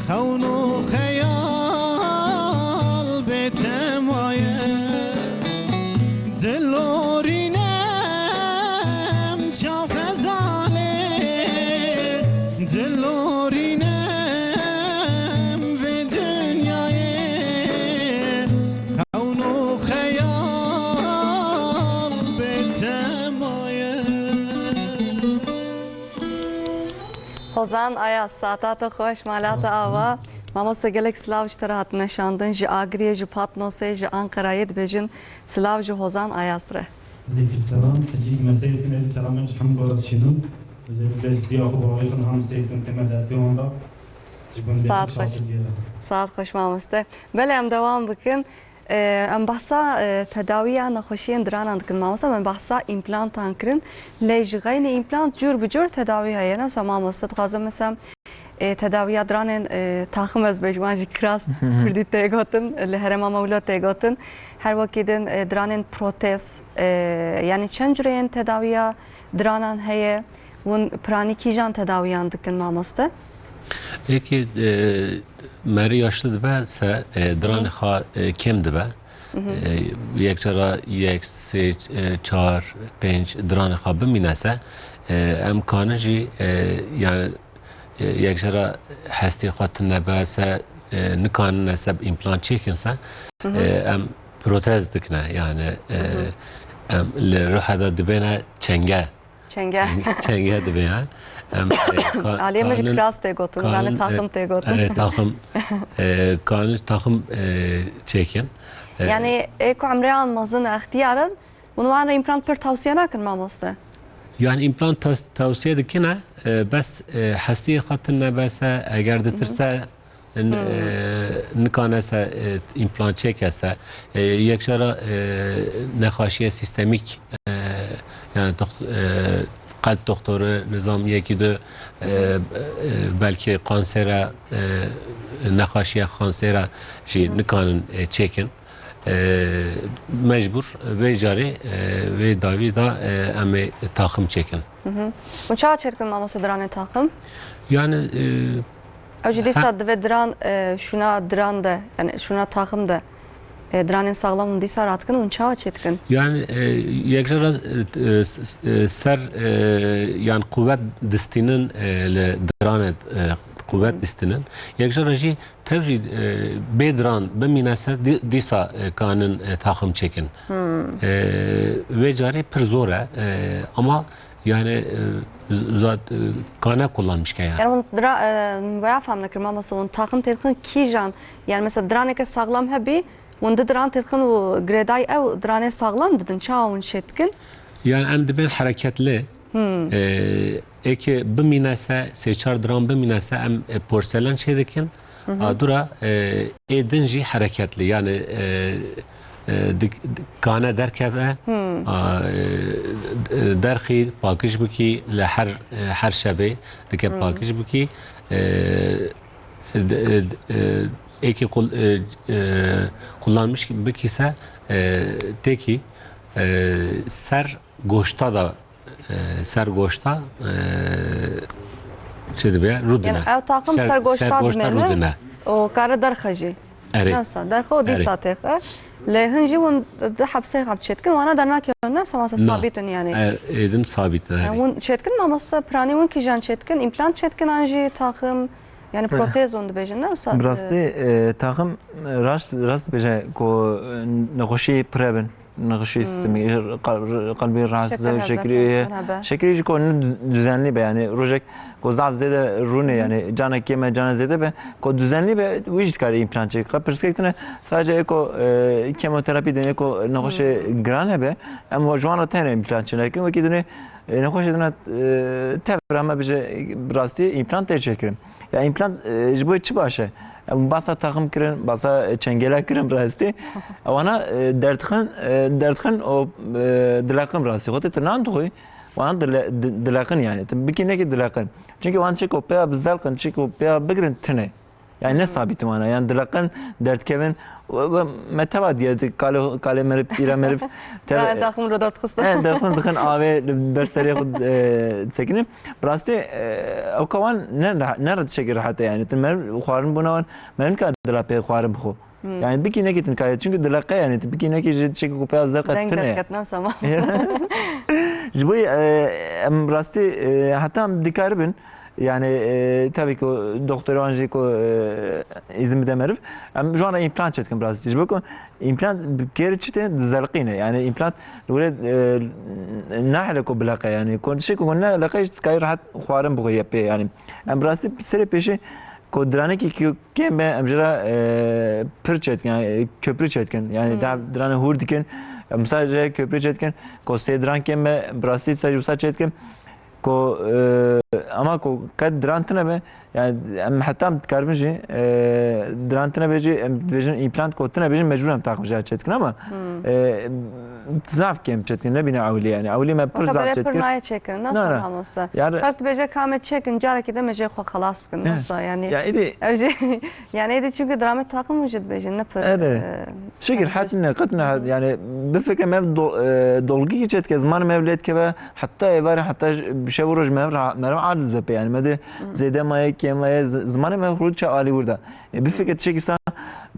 Xewn û xeyal bê tema ye. Dilorînem çav xezalê, dilorînem vê dinyayê. Xewn û xeyal bê tema ye. Hozan Ayaz, saeta te xweş, mala te ava. Mamoste, gelek silav ji te re hatine şandin, ji Agiriyê, ji Patnosê, ji Ankarayê dibêjin silav ji Hozan Ayaz re. Aleyküm selam. Ecî me seyfin ez selamên ji hemû goras çînim. Özellikle ji diya xwe bavê xwe ham seyfin keme destê wan da. Ji gundê Saet xweş. Saet xweş mamoste. Belê em dewam bikin. Ee, em behsa, e, tedawiya nexweşiyên diranan dikin mamoste. Em behsa împlantan kirin. Lê ji xeynî împlant cûr bi cûr tedawî heye. Ne wisa mamoste, dixwazim mesela, e, tedawiya diranên, e, taxim ez bêjim, an jî kiras kurdî tê gotin, li herêma me wilo tê gotin. Her wekî din, e, diranên protez, e, yanî çend cureyên tedawiya diranan heye? Hûn piranî kîjan tedawiyan dikin mamoste? Êkê, e, merî yaşlı dibe se, e, diranê xwe, e, kêm dibe. E, yek cara yek, sê, e, çar, pênc diranê xwe bimîne se, e, em kanin jî, e, yani, e, yek cara hestê xwe tune be se, e, nikanin se împlant çêkin se, e, em protez dikine, yani, e, em li ruhe de dibêne çenge. Çenge. Çenge dibe ya. Em, e, ka-, Aliyê min ji kanin, kiras tê gotin, kanin, yani e, taxim tê gotin. E, taxim, e, kanin taxim, e, çêkin. E, Yani, ê ku emreyan mezin e, extiyar in, hûn wan re împlant pir tavsiye nakin mamoste? Yani împlant tas-, tavsiye dikine, e, bes, e, hestiyê xwe tune be se, eger ditirse, N-, e, nikane se, e, împlant çêke se. E, yek cara, e, nexweşiye sîstemîk, e, yani doxt-, e, qelb doktoru, nizam yekî du, e, e, belkî kansere, e, nexweşiye kansere jî nikanin, e, çêkin. E, mecbur vê carê, e, vê dawî da, e, em ê taxim çêkin. Hı hı. Hûn çawa çêdikin mamoste diranê taxim? Yani, e, Ew jî dîsa Ha. divê diran, e, şûna diran de, yani şûna taxim de, e, diranên saxlam hûn dîsa radikin, hûn çawa çêdikin? Yani, e, yek cara, e, e, s-, e, ser, e, yani quwet distînin, e, li diranê, e, quwet distînin. Yek cara jî tev jî, e, bê diran bimîne se dî-, dîsa, e, kanin, e, taxim çêkin. E, vê carê pir zor e, e, ama Yani, e, z-, zat, e, kane kullanmış ke yani. Yani hûn dira, e, veya fam nekir mamoste, hûn taxim têdixin kîjan? Yani mesela diraneke saxlam hebî, hûn di diran têdixin û girêdayî ew diranê saxlam didin. Çawa hûn çêdikin? Yani em dibên hereketli. E, eke bimîne se, sê çar diran bimîne se, em, e, porselen çêdikin. A dura, e, ê din jî hereketli, yani, e, e, dik-, dik-, kane derkeve, a, e, d-, derxî pakij bikî, li her, e, her şevê dike pakij bikî. E, d-, e, d-, e, êkî qul-, e, e, kullanmiş bikî se, e, têkî, e, ser goşta da, e, ser goşta, e, çi dibe? Rûdine. Yani ew taxim ser goşta dimêne. Rûdine. O kare derxe jî. Erê. Newsa, derxe û dîsa têxe. Lê hin jî hûn di hepsê xap çêdikin, wana dernakevin, newsa masa sabît in yani. E, êdin sabît in, erê. Yani hûn çêdikin mamoste, piranî hûn kîjan çêdikin, împlant çêdikin an jî taxim, yani protez hûn dibêjin, newsa? Bi rastî, e, taxim, e, rast, rast dibêje ku, e, nexweşî pire bin. Nexweşî sîstemî, qel-, qelbî rahatsız, şekerî, şekerî hebe, tansiyon hebe. Şekerî jî ku ne dü-, düzenli be, yani rojek ku zaf zêde rûne, yani canek kêm e, canek zêde be, ku düzenli be, wî jî dikare împlant çêke. Pirsgirêk tune sadece ê ku, e, kemoterapî dene, ê ku nexweşê giran hebe, em ji wan re tene împlant çênekin. Wekî dine, e, nexweşê dine, e, tevra me bije bi rastî împlant tê çêkirin. Ya împlant, e, ji bo çi baş e? Em basa taxim kirin, basa çengela kirin rastî. Ewana, e, derdxin, e, derdxin û, e, dileqin rastî. Xwe tê nan dixwî, wana dile-, di-, dileqin yani. Ti bikî nekî dileqin. Çunkî wan çêko pêya bizelqin, çêko pêya bigirin tine. Yani ne sabît wana. Yani dileqin, derdkevin. We, we me teva diye, kalê, kalê meriv, pîra meriv. Teve- Taxim ro derdxistin. He, derdxin dixin avê li ber serê xwe, e, sekinin. Bi rastî, e, ew ka wan ne reha-, ne re tiştekî rehet e yani. Ti meriv xwarin bûna wan, meriv nika dila pê xwarin bixwe. Hmm. Yani bikî nekî tin kayê. Çünkü dileqe yani. Ti bikî nekî ji tiştekî ku pêya bizelqe tine. Deng derket ne zaman. Ji bo, e, em rastî, e, heta em dikaribin. Yani, e, tabii ki o doktorê wan jî ku, e, îzin bide meriv. Em ji wan re împlant çêdikin bi rastî. Ji bo ku împlant bi kêrê çi tê dizelqîne. Yani împlant li were, e, nahile ku bileqe yani. Ku tiştekî ku neleqe jî dikare rehet xwarin bixwe yê pê yani. Em bi rastî serê pêşî ku diranekî ku kêm be em jê re, e, pir çêdikin, yani, e, köprü çêdikin. Yani daha diranê hûr dikin. Em wisa jê köprü çêdikin. Ku sê diran kêm be bi rastî ser wisa çêdikin. Ku, e, ama ku qet diran tine be, yani em heta em dikaribin jî, e, diran tine be jî, em dibêjin împlant ku tine bêjin mecbûr em taqim jê çêdikin ama, e, zaf kêm çêdikin, nebîne ewilî yani. Ewilî me pir zaf çêdikir. Pir nayê çêkirin, ne mamoste? Yani qet dibêje ka me çêkin, carekî de me jê xwe xelas bikin, ne wisa yani. Ya, êdî ev jî, yani êdî çünkü diran me taqim jî dibêjin, ne pir, e, Şikir, yani, het ne, qet ne, het, yani, bifikre me do-, e, dolgî çêdike, zimanê me lê dikeve, heta êvarê, heta j-, bi şev û roj me ra-, meriv aciz be pê, yani, me de zêde maye, kêm maye, z-, zimanê me xwe çe alî wir de. E, bifikre tiştekî wisa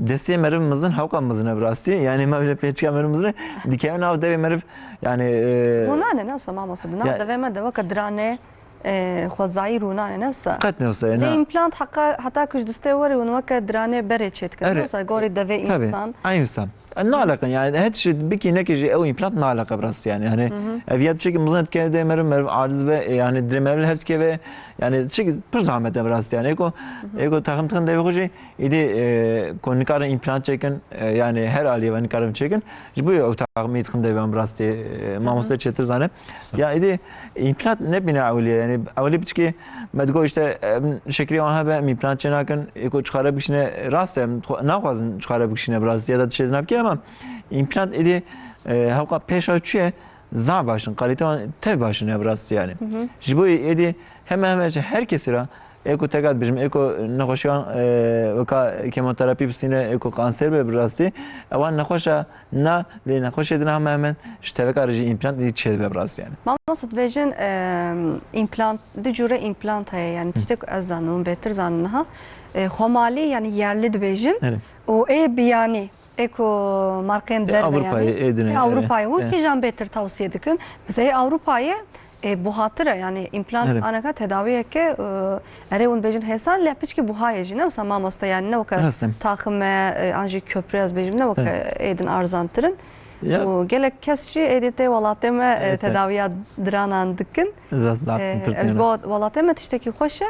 destê meriv mizin, hewqa mizin e bi rastî, yani, me bije pêçika meriv mizin e, dikeve nav devê meriv, yani, e, Hûnane, ne wisa mamoste, di nav devê me de weke diranê, e, xwezayî rûnane, ne wisa? Qet ne wisa ye, na. Lê împlant heqa, heta ku ji distê were hûn weke diranê berê çêdikin, ne wisa? Gorî devê însan. Eyn wisa. E, naleqin, yani, her tişt bikî nekî jî ew împlant naleqe bi rastî, yani. Hani, ev ya tiştekî mizin dike dê meriv, meriv aciz ve, e, yani, dirê meriv hev dike ve, yani, tiştekî pir zahmet e bi rastî, yani. Eko, eko taxim tixin devê xwe jî, Îdî, e, ku nikarin împlant çêkin, e, yani her aliyê ve nikarin çêkin. Ji bo ew taximî dixin devê em rastî, e, mamoste çêtir zane. Ya îdî împlant nebîne ewilî ye. Yani ewilî piçkî me digo işte, em, şekilê wan hebe, em împlant çênakin. Ê ku çixare bikişîne, rast e, em xwe-, naxwazin çixare bikişîne bi rastî ya da tiştê din bike ama împlant îdî, e, hewqa pêşa çi ye? Zaf baş in. Kalîte wan tev baş in ya bi rastî yani. Ji bo êdî heme heme ji her kesî re Ê ku teka dibêjim, ê ku nexweşiyan, e, weka kemoterapî bistîne, ê ku kanser be bi rastî, ewan nexweşa na, lê nexweşê din heme hemen ji teveka re jî împlant dî çêdibe bi rastî yani. Mamoste dibêjin, e, împlant, du cûre împlant heye yani, tiştek ku ez zanim, hûn bêtir zanin niha. E, xwemalî yani yerli dibêjin. Erê. Û ê biyanî. Ê ku markên derve Ewropayê, yani. Ê din e, Ewropayê. Hûn kîjan bêtir tawsiye dikin? Mesela ê Ewropayê, e, buhatir e, yani împlant aneka tedawiyeke, e, erê hûn bêjin hêsan, lê piçkî buha ye jî, ne wisa mamoste, yani ne weke taxim e, e, an jî köprü ez bêjim, ne weke ê din arzantir in. Û gelek kes jî êdî tê welatê me, e, tedawiya diranan dikin. E, ev ji bo welatê me tiştekî xweş e.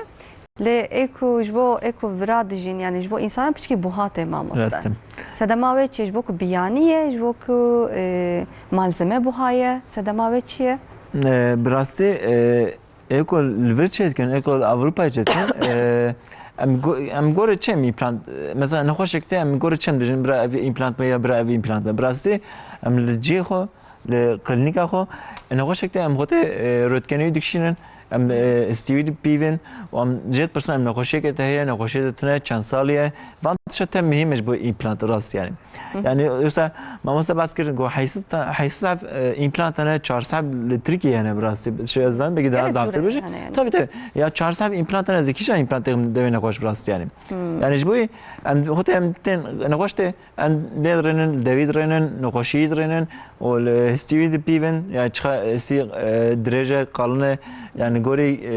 Lê ê ku ji bo, ê ku vira dijîn, yani ji bo însanan piçkî buha tê mamoste. Rast e. Sedema wê çi ye? Ji bo ku biyanî ye, ji bo ku, e, malzeme buha ye, sedema wê çi ye? E, bi rastî, e, ê ku li vir çêdikin, ê ku li Ewropayê çêdikin, e, em go-, em gorê çi em împlant, e, mesela nexweşek tê em gorê çi em dijîn, bira ev împlant be ya bira ev împlant be. Bi rastî em li cihê xwe Li klînîka xwe, nexweşek te em xwe tê, e, röntgenê wî dikişînin, em, e, histî wî dipîvin û em jê dipirsin, em nexweşiyeke te heye, nexweşiyê te tune, çend salî ye? Van tişta te muhîm e ji bo împlant rast yani. Hı. Yani, yoksa mamoste bas kir, got, heysiz ta-, heysiz heb, e, împlant hene, çar sed li Tirkiye hene bi rastî. Şey, ez zanim, belkî daha zaftir bêje. Tabii, tabii. Ya çar sed împlant hene, ez ê kîjan împlant têxim devê nexweş bi rastî yani. Hı. Yani, ji bo em, xwe tê em tên nexweş tê, Em lê dirênin, li dewî dirênin, nexweşiyî dirênin û li histî wî dipîvin, yani çiqa histî, e, dirêj e, qalin e, yani gorî, e,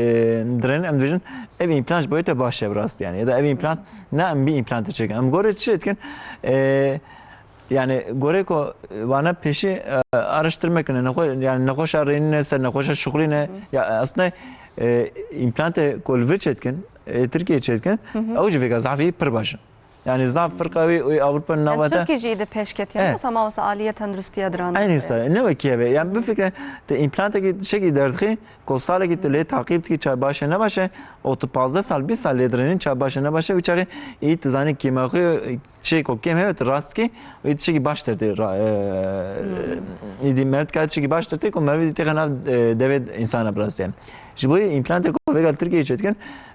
dirênin, em dibêjin, ev împlant ji bo te baş e bi rastî yani. Ya da ev împlant, ne em bî împlantê çêkin. Em gorê çi dikin? E, yani gorê ku wana pêşî, e, araştirme kine, nexwe-, yani nexweşa rênîne, ser nexweşa şuxulîne. Ya aslında, e, împlantê ku li vir çêdikin, e, Tirkiye çêdikin, ew jî vêga zafî pir baş in. Yani zaf firqa wî û Avrupa navbete. Tirkî jî îdî pêşketiye. Eh. Wisa mamosta aliyê tenduristiya diran. Aynî wisa. Ne wekî hebe. Yani bifikre te împlantekî tiştekî derdixî, ku salekî te lê taqîb dikî ça baş e ne baş e, û tu pazdeh sal, bîst sal lê direnî ça baş e ne baş e, wî çaxê î tu zanî kêma xwe, çê ku kêm hebe tu rast dikî, û î tiştekî baş dertê ra-, e, îdî meriv dikare tiştekî baş dertê ku meriv îdî têxe nav, e, devê însana bi rastî. Ji bo yê împlantê ku vêga li Tirkiyeyê çêdikin,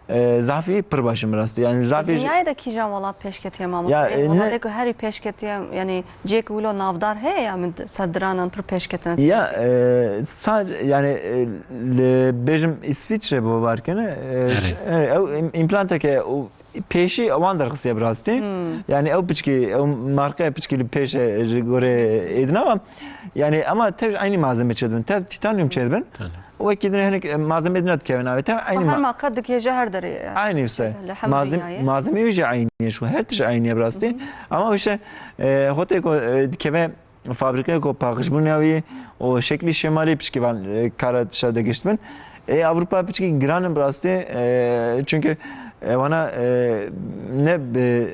e, zafî pir baş in bi rastî. Yani zafî ji- Dinyayê de kîjan welat pêşketiye mamoste? Ya, e, welatê ku herî pêşketiye, yani ciyek wilo navdar heye ya min ser diranan pir pêşketine? Ya, e, sar, yani, e, li bêjim Îsvîçre bo bar kene, e, Erê. Ş-, e, ew im-, împlanteke û pêşî wan derxistiye bi rastî. Hmm. Yani ew piçkî, ew marqeya piçkî li pêş e ji gorê êdina. Yani ama tev ji eynî malzeme çêdibin. Tev tîtanyum çêdibin. Tamam. Wekî din hinek, e, malzemê din dikeve navê te, eynî Her ma-, marka dikêje her derê, e, Eynî wise. Li hemî Malzem-, dinyayê. Malzemê wî jî eynî ye, şu her tişt eynî ye bi rastî. Ama işte, e, hotê ku, e, dikeve fabrîkeyê ku paqijbûna wî û şeklî şemalî piçkî van, e, kara tişta de gişt bin. E, Avrupa piçkî giran in bi rastî, e, çünkü, e, wana, e, ne bi, e,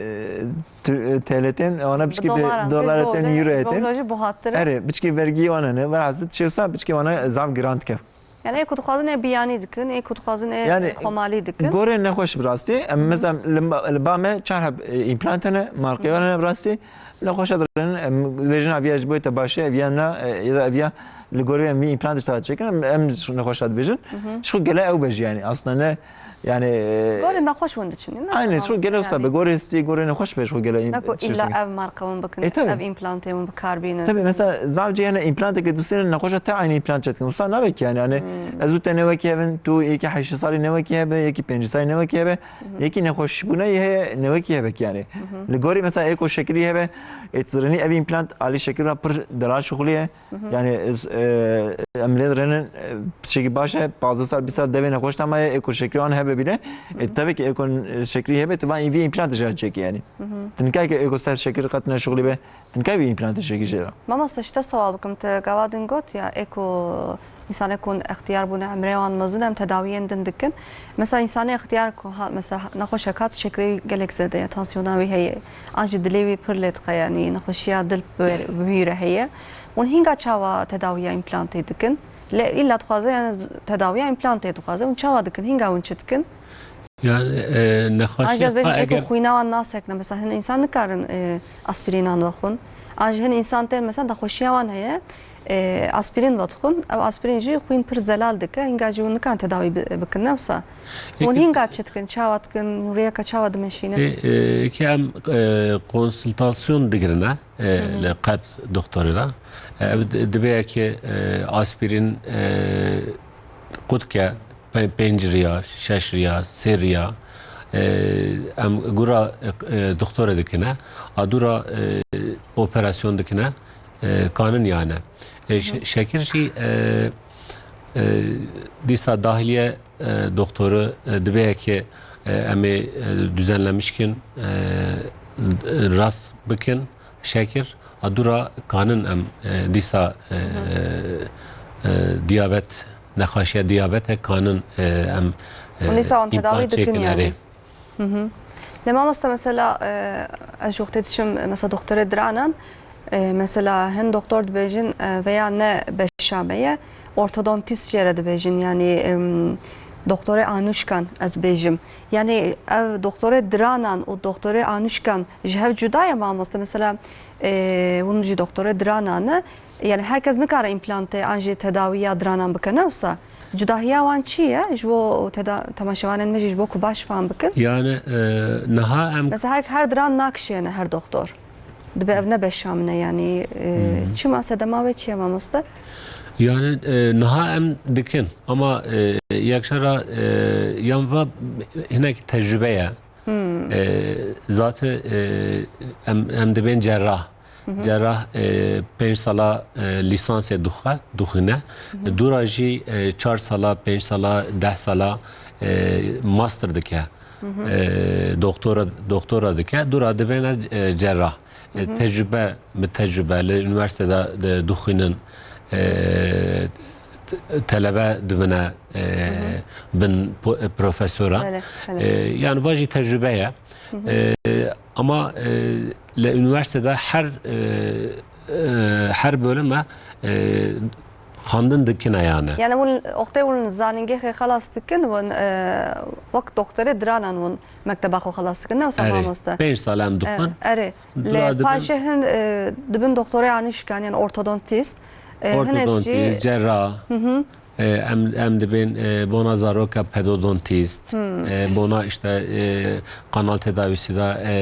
tu-, e, T L T'ên, wana piçkî bi dolaran, dolaretên, euroyetên. Jî buhattir e. Erê, piçkî vergî wana ne. Velhasil tişê wisa piçkî wana zaf giran dikeve. Yani ê ku dixwazin ê biyanî dikin, ê ku dixwazin ê Yani, xwemalî dikin. Gorê nexweş bi rastî. Em mesela li, li ba me çar heb, e, împlant hene, marqê wan hene bi rastî. Nexweşa direnin, em vêjin eviya ji bo te baş e, eviya na, e, ya da eviya li gorê em vî împlantê ji te çêkin, em, em ji nexweşa dibêjin. Ji xwe gele ew be jî yani. Aslında ne, yani, e, Gorê nexweş win diçin. Aynen, ji xwe gele wisa be. Gorê stî, gorê nexweş be ji xwe gele. Ne ku îlla ev marka win bikin, E, tabii. ev împlantê win bi kar bînin. Tabii, mesela zaf cî hene împlanteke distînin nexweşa te aynî împlant çêdikin. Wisa nabe ki yani, yani ez û te ne wekî hevin, tu yekî heştê salî ne wekî hebe, yekî pêncî salî ne wekî hebe, yekî nexweşbûneyî heye ne wekî hebe ki yani. Li gorî mesela ê ku şekirî hebe, ê tu direnî ev împlant alî şekir re pir delal şixulî ye. Yani ez, e, em lê direnin, e, tiştekî baş e, pazdeh sal, bîst sal devê nexweş de maye, ê ku şekirî wan hebe bîne. E, tabii ki ê ku şekirî hebe, tu van vî împlantê jî çêkî yani. Tu nikayê ki ê ku ser şekir qet neşixulî be, tu nikayê vî împlantê çêkî jê re. Mamoste, ji te sewal bikim, tu gava din got ya, ê ku Însanê ku extiyar bûne, emrê wan mezin e, em tedawiyên din dikin. Mesela însanê extiyar ku ha-, mesela nexweşek hat, şekerê wî gelek zêde ye, tansiyona wî heye, an jî dilê wî pir lê dixe, yanî nexweşiya dil bi wê, bi wî re heye. Hûn hînga çawa tedawiya împlantê dikin? Lê îlla dixwaze, yani z-, tedawiya împlantê dixwaze. Hûn çawa dikin? Hînga hûn çi dikin? Yani, e, nexweşiya Ancak belki xwe eko eger xwîna wan nasekine. Mesela hin însan nikarin, e, aspirînan vexwin. An jî hin însan tên mesela nexweşiya wan heye, e, aspirîn vedixwin. Ev aspirîn jî xwîn pir zelal dike. Hînga jî hûn nikarin tedawî bi-, bikin, ne wisa? Hûn Eke hînga çi dikin, çawa dikin, rûyeka çawa dimeşînin? E, e, ki em, e, konsultasyon digirine, e, Hı hı. li qet doktorê re. E, ev di-, dibe ki, e, aspirîn, e, qutke pe-, pênc riya, şeş riya, sê riya, e, em gura, e, e, doktorê dikine, a dû ra, e, operasyon dikine, e, kanin yani. E, şe-, Hı. şekir jî, e, e, dîsa dahiliye, e, doktoru, e, dibe ki, e, em ê, e, düzenlemiş kin, e, rast bikin, şekir, a dû ra kanin em, e, dîsa, e, Hı hı. e, diyabet, nexweşiya diyabete kanin, e, em, e, Hûn dîsa wan împlan tedawî dikin çêkin yani. erê. Hı hı. Lê mamoste mesela, e, ez ji wextê diçim, e, mesela doktorê diranan, e, mesela hin doktor dibêjin, e, veya ne beşa me ye, ortodontîst jê re dibêjin, yani, em, doktorê anuşkan ez bêjim. Yani ev doktorê diranan û doktorê anuşkan ji hev cuda ye mamoste. Mesela, e, hûn jî doktorê diranan e. Yani her kes nikare împlantê an jî tedawiya diranan bike, ne wisa? Cudahiya wan çi ye? Ji bo teda-, temaşevanên me jî ji bo ku baş fam bikin. Yani, e, niha em Mesela her, her diran nakişêne her doktor. Dibe ev ne beşa min e yani, e, Hmm. çima sedema wê çi ye mamoste? Yani, e, niha em dikin ama, e, yekşara, e, yan va hinek tecrübe ye. Hmm. E, zaten, e, em, em dibên cerrah. Hı hı. Cerrah, e, pênc sala, e, lîsansê dixwe, dixwîne. Hı hı. Dûra jî, e, çar sala, pênc sala, deh sala, e, master dike. Hı hı. E, doktora, doktora dike. Dûra dibêne, e, cerrah. E, Hı hı. tecrübe, bi tecrübe li üniversitede de dixwînin. E, t-, telebe dibine, e, Hı hı. bin po-, e, profesora. Belê, belê. E, yani va jî tecrübe ye. Hı hı. E, Ama, e, li üniversitede her, e, e, her bölüme, e, xwendin dikine yani. Yani hûn oxtê hûn zanîngehê xelas dikin, hûn, e, wek doktorê diranan hûn mekteba xwe xelas dikin, ne wisa Erê, mamoste? Pênc sal em dixwin. E, erê. Dula Lê dibin. Paşê hin, e, dibin doktorê anişkan, yani ortodontist. E, hinek jî Ortodontîst, cerrah. Hı hı. E, em, em dibên, e, bona zaroka pedodontîst, Hmm. e, bona işte, e, kanal tedavisi de, e,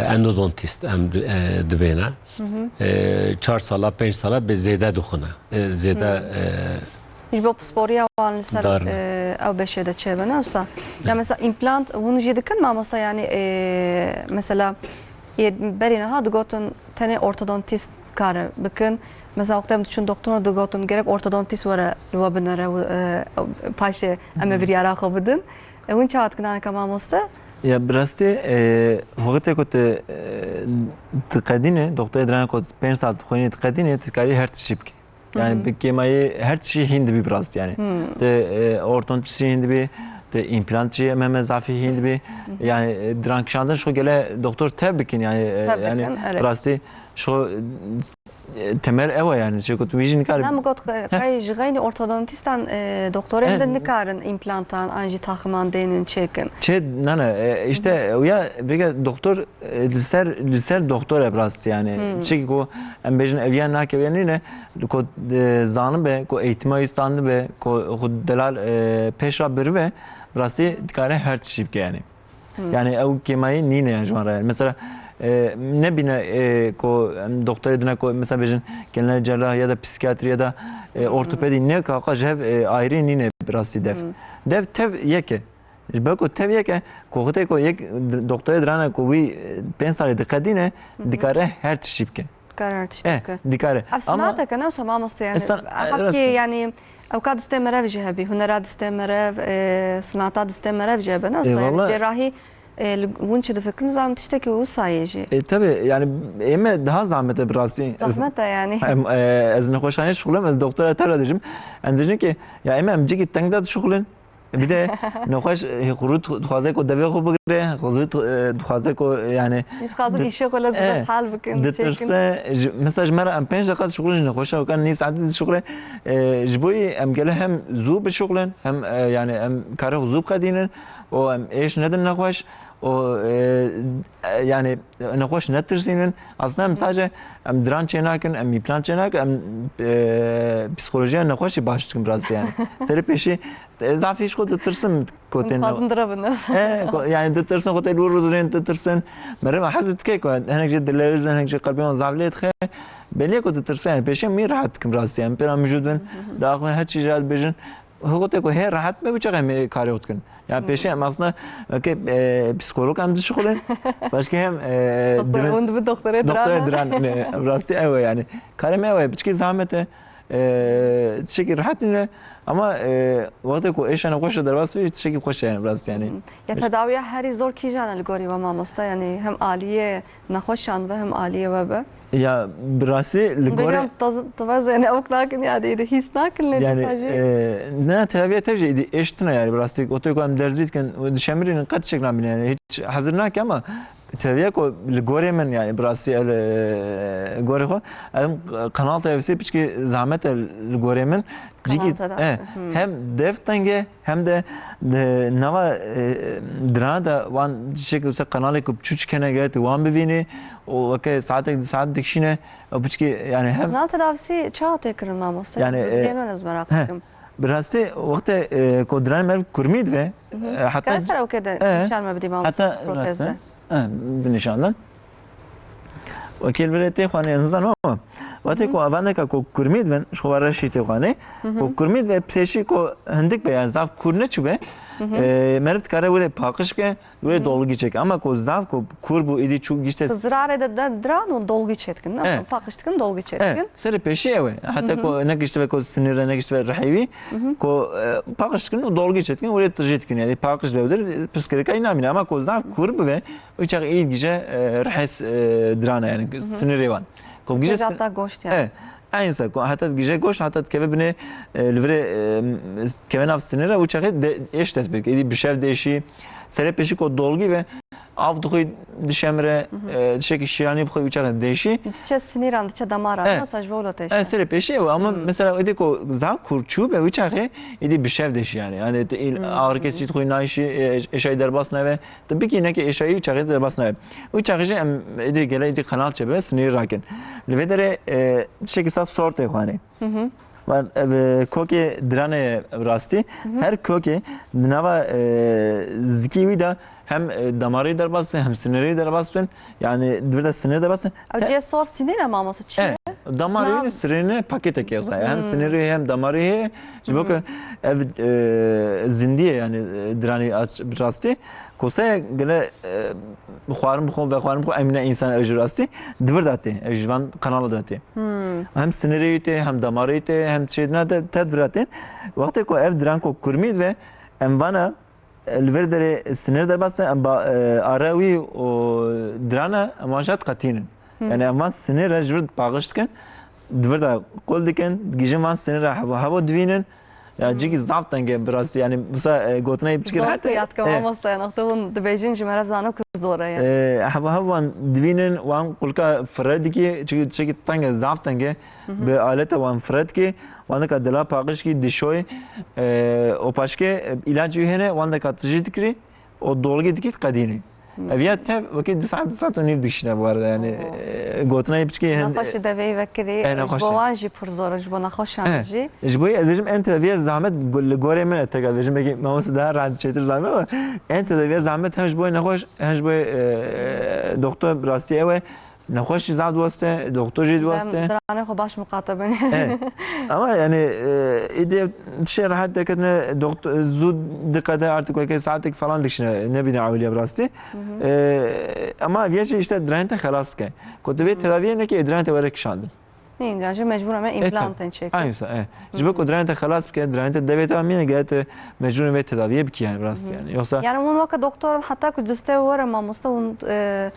e, endodontîst em di-, e, dibêne. Hı hı. E, çar sala, pênc sala bê zêde dixwine. E, zêde, Hmm. e, Ji bo pisporiya wan li ser, Dar ne. e, ew beşê de çêbin, ne wisa? Ya Evet. mesela implant hûn jî dikin mamosta, yani, e, mesela yê berî niha digotin tenê ortodontîst kare bikin. Mesela wextê em diçûn doktor digotin gerek ortodontîst were li we binere û, e, paşê em ê Hı. biryara xwe bidin. E, hûn çawa dikin aneka mamoste? Ya bi rastî, e, wextê ku tu, e, diqedînî, doktorê dirane ku pênc sal dixwînî diqedînî, tu dikarî her tiştî bikî. Yani Hı hı. bi kêmayî her tiştî hîn dibî bi rastî yani. Hı. Tu, e, ortodontîst jî hîn dibî, tu implant jî heme heme zafî hîn dibî. Hı hı. Yani, e, diran kişandin ji xwe gele doktor tev bikin yani, e, Tev yani bikin, evet. bi rastî ji xwe, e, temel ew e yani. Çi got, wî jî nikare Na, min got, Heh. qey ji xeynî ortodontîstan, e, doktorên Heh. din nikarin implantan an jî taximan dênin çêkin. Çê, ne, ne, e, işte, Hı hı. ya, vêga doktor, e, li ser, li ser doktor e bi rastî yani. Hmm. Çi ku em bêjin eviya nake, eviya nîne, ku, e, zanibe, ku eğitime wî standibe, ku xwe delal, e, pêş re biribe, bi rastî dikare her tiştî bike yani. Hmm. Yani ew kêmayî nîne yani ji wan re yani. Mesela, e, nebîne, e, ku em doktorê dine ku mesela bêjin genel cerrah ya da psikiyatrî ya da, e, Hmm. ortopedî ne ka ji hev, e, ayrî nîne bi rastî dev. Hmm. Dev tev yek e. Ji ber ku tev yek e, ku xitê ku yek d-, doktorê dirane ku wî, e, pênc salê diqedîne, Hı hı. dikare her tiştî bike. Dikare her tiştî Eh, bike. dikare. Ev Ama sinateke ne wisa mamoste yani. E, san-, e, Hepkê rast e. yani ew ka distê merev jî hebî, hunera distê merev, e, sinata distê merev jî hebe ne wisa E, yani. valla Cerrahî, e, li, hûn çi difikirin, zanim tiştekî wisa ye jî. E, tabii yani ême daha zahmet e bi rastî. Zahmet e yani. Em, e, ez nexweşxaneyê dişuxulim, ez doktora tev re dijim. Em dijin ki ya ême em cîkî teng de dişuxulin. Bir de nexweş, e, xwe rû dixwaze ku devê xwe bigire, xwe rû, e, dixwaze ku, e, yani Ji xwazin di-, îşê xwe lez e, bes hal bikin, ditirse, çêkin. Ji, mesela ji me re em pênc deqa dişuxulin, ji nexweşa weka nîv saetî dişuxulin. E, ji bo yî em gele hem zû bişuxulin, hem, e, yani em karê xwe zû biqedînin û em êş nedin nexweş û, e, e, yani nexweş netirsînin. Aslında em Hı. sadece em diran çênakin, em îplan çênakin, em, e, psîkolojiya nexweşî baş dikin bi rastî yani. Serê pêşî, e, zafî ji xwe ditirsin ku Em tê ne- dixwazin direvin. E, ku, yani ditirsin, xwe tê li wir rûdirên ditirsin. Meriv hez dike ku hinek jî dilewizin, hinek jî qelbê wan zaf lê dixe. Belê ku ditirsin, yani pêşî em wî rehet dikin bi rastî yani. Pêra mijûl bin, Hı hı. daxwin her çî jî dibêjin. Xwe tê ku hê rehet me, wî çax em ê karê xwe dikin. Yani Hmm. pêşî em aslında weke, e, psîkolog em dişixulin. Başka hem, e, Doktor, dirin-, hûn dibi doktorê doktorê diran. diran, ne, rastî ew e yani. Karê me ew e, piçkî zahmet e. E, tiştekî rehet nîne. Ama, e, wextê ku êşa nexweş e derbas bî, tiştekî xweş e yani, rastî yani. Hmm. Ya tedawiya herî zor kîjan e li gorî we mamoste? Yani hem aliyê nexweşan ve hem aliyê we be. Ya, bi rastî li gorî Bêjam taz-, tu ve zêne ewk nakin ya, dê, dê hîs nakin lê Yani, dîsa jî. e, ne, tedaviya tev jî êdî êş tune yani, bi rastî otoyê ku em derzî dikin û dişemirînin qet tiştek nabîne yani, hiç hezir nake ama tedaviya ku li gorê min yani, bi rastî, e, li gorê xwe, em kanal tedavisî piçkî zahmet e li gorê min. Kanal Cîkî, tedavisi. e, Hmm. hem dev teng e, hem de, de nava, e, dirana de wan şekil wisa kanalê ku çûçik hene, gere tu wan bivînî û weke saetek, saet dikişîne, ew piçkî, yani hem Kanal tedavisi çawa tê kirin mamoste? Yani, Bilgê e, min ez merak he. dikim. Bi rastî wextê, e, ku diranê meriv kurmî dibe, Mhm. e, heta Kare ser ew kê de e, nîşan me bidî mamoste heta protez de. rastî, e, binîşandin. Wekî li vir tê xwanê ez nizanim ama wextê Mhm. ku avandeka ku kurmî dibin, ji xwe re reşî tê xwanê, Mhm. ku kurmî dibe pêşî ku hindik be, yani zaf kûr neçûbe, Mhm. e, meriv dikare wê paqij bike, wê Mhm. dolgî çêke. Ama ku zaf ku kûr bû, êdî çû gişte Di zirarê de, de diran û dolgî çêdikin, ne? E. Paqij dikin, dolgî E, çêdikin. serê pêşî ew e. Heta Mhm. ku negiştibe ku sinîre, negiştibe rihê wî, Mhm. ku, e, paqij dikin û dolgî çêdikin, wê tijî dikin. Yani paqij de ew dir, pirsgirêka wî namîne. Ama ku zaf kûr bibe, Wî çax êd gije, e, rihê, e, dirane yani, Mhm. sinirê wan. Ku gije Têjata sin-, goşt yani. E, eyn ser ku heta gije goşt, heta dikeve binê, e, li virê, e, keve nav sinire, wî çaxê de, êş dest pê dike. Êdî bi şev dêşî, serê pêşî ku dolgî ve, av dixwî dişemire, e, tiştekî şîranî bixwî wî çaxê deşî. Diçe sinîran, diçe damaran, e, wisa ji bo lo têşe. E, serê pêşî ew, ama mesela êdî ku zaf kûr çû be wî çaxê êdî bi şev deşî yani. Yani te îl ağrı kesici dixwî nayşî, e, êşayî derbas nebe. Te bikî neke êşayî wî çaxê derbas nebe. Wî çaxê jî em êdî gele êdî qanal çêbe, sinîrî rakin. Li vê derê, e, tiştekî wisa sor tê xwanê. Van, ev, e, kokê dirane ye bi rastî. Her kokê di nava, e, zikî wî de hem, e, damarê derbas dikin, hem sinirê derbas dikin. Yani di vir de sinirê derbas dikin. Ew cihê sor sinir e mamoste, çi ye? E, damarê wî sinirê paketeke ye. Hem sinirê hem damarê heye. Ji bo ku ev, e, zindî ye yani, e, diranê aç bi rastî. Kose gele, e, xwarin bixwe, vexwarin bixwe, em ne însan, ew ji rastî di vir de tê, ew ji van kanala de tê. Hem sinirê wî tê, hem damarê wî tê, hem tiştê dina te, te di vir de tên. Wextê ku ev diran ku kurmî dibe, em vana, e, li vir derê sinir derbas dibe, em ba, e, are wî û dirana, em wan jî diqetînin. Yani em van sinir re ji vir paqij dikin, di vir de qul dikin, digihîjin van sinir re hevo hevo divînin. Ya cîkî zaf teng e bi rastî, yani wisa, e, gotina yê piçkî Zor rehet e. Xuya dike, e, mamoste, yani wextê hûn dibêjin ji meriv zano ku zor e yani. E, hevo hev wan divînin, wan qulka fire dikî, çi-, tiştekî teng e, zaf teng e. Bi aleta wan fire dikî, wan dika dila paqij kî, dişoy, e, û paşkê, e, îlacî wî hene, wan dika tijî dikirî, û dolgî dikî qedînî. Ev ya tev wekî du saet, du saet û nîv dikişîne bu arada yani. Oo. E, gotina yê piçkî hin- Nexweşî deveyî vekirî, e, ji bo wan jî pir zor e, ji bo nexweşan jî. Ji bo yê ez bêjim en tedaviya zahmet gu-, li gorê min e, teka dibêjim belkî mamoste daha rahat çêtir zahmet ama en tedaviya zahmet hem ji bo yê nexweş hem ji bo yê, e, doktor bi rastî ew e. Nexweş jî zaf diweste, doktor jî diweste. Dem diranê xwe baş miqate bin. E, ama yani, e, êdî tiştê rehet derketine, doktor zû diqede, artık weke saetek falan dikişine, nebîne ewiliya bi rastî. E, ama viya jî işte diranê te xelas dike. Ku tu vê tedaviyê neke, diranê te were kişandin. Nî, ya jî mecbûr em ê E, împlantên tabii. Çêkin. Aynısı, e. Ji bo ku diranê te xelas bike, diranê te devê te mîne, gere te mecbûr vê tedaviyê bikî yani bi rastî yani. Yoksa Yani hûn weke doktor heta ku cistê were mamoste hûn, e,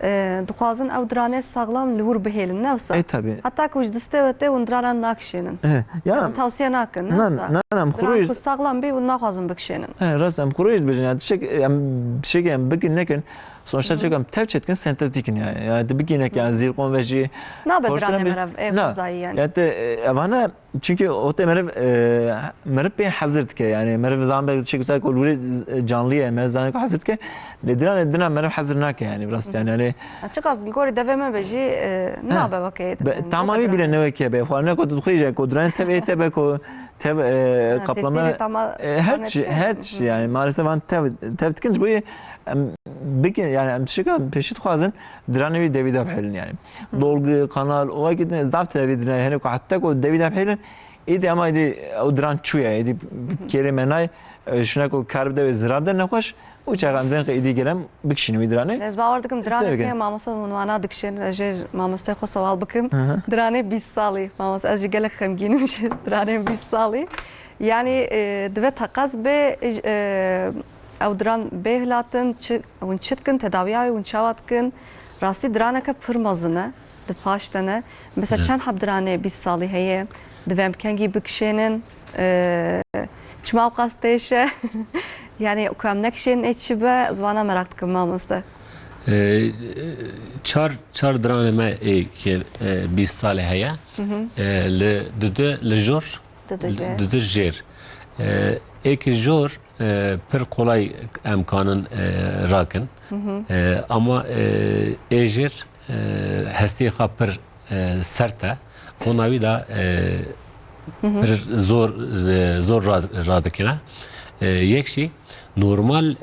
e, dixwazin ew diranê saxlam li wir bihêlin, ne wisa? E, tabii. Heta ku ji distê we tê hûn diranan nakişênin. E, ya Hûn tavsiye nakin, ne Na, wisa? na, na, em Diran xurû ku saxlam bî hûn naxwazin bikişênin. E, rast em xurû jî dibêjin ya tiştek em, tiştekî em bikin nekin. Sonuçta çek em tev çêdikin sentetik in yani. Yani tu bikî nek yani zîrkon ve jî Nabe porselen diranê bir- meriv ê Na. xwezayî yani. Ya te, e, evana çünkü o te meriv, e, meriv pê hazır dike yani. Meriv zan be çek mesela ku lûrê, e, canlı ye, meriv zan ku hazır dike. Lê diranê dina meriv hazır nake yani biraz yani. Yani Ha, çiqas li gorî devê me be jî, e, nabe weke yê be, tama wî bile ne weke be. Xwarine ku tu dixwî jî ku diranê tev ê te be ku tev, e, Ha, kaplama, tesîrê tama e, her tane çi, te- her çi yani. Maalesef an tev, tev dikin ji bo yê em bikin yani em tişika pêşî dixwazin diranê wî devî de bihêlin yani. Dolgu, kanal, o wekî din zaf tevî diranê hene ku heta ku devî de bihêlin, êdî ama êdî ew diran çûye, êdî kêrê me nayê, e, şuna ku kar bide wê zirar de nexweş, û çaxa em dên êdî gelem bikişînin wî diranê. Ez bawer dikim diranê Tevî ke. Mamoste hûn wana dikişên, ez jê mamosteyê xwe sewal bikim. Hı hı. Diranê bîst salî, mamoste, ez jî gelek xemgîn im ji diranê bîst salî. Yani, e, divê teqez bê, e, ew diran bê hilatin, çi, hûn çi dikin, tedawiya wê hûn çawa dikin? Rastî diraneke pir mezin e, di paş de ne. Mesela Evet. çend heb diranê bîst salî heye? Divê em kengî bikişênin, e, çima ew qas têş e? Yani ku em nekişênin ê çi be? Ez vana meraq dikim mamoste. E, çar, çar diranê me ê ke, e, bîst salî heye. Hı hı. E, li dudu li jor, Dudu jêr. Dudu jêr. E, êkî jor, e, pir kolay em kanin, e, rakin. Hı hı. E, ama, e, ê jêr, e, hestiyê xwe pir, e, sert e. Ona wî de, e, Hı hı. pir zor, e, zor ra-, radikine. E, yek jî normal, e,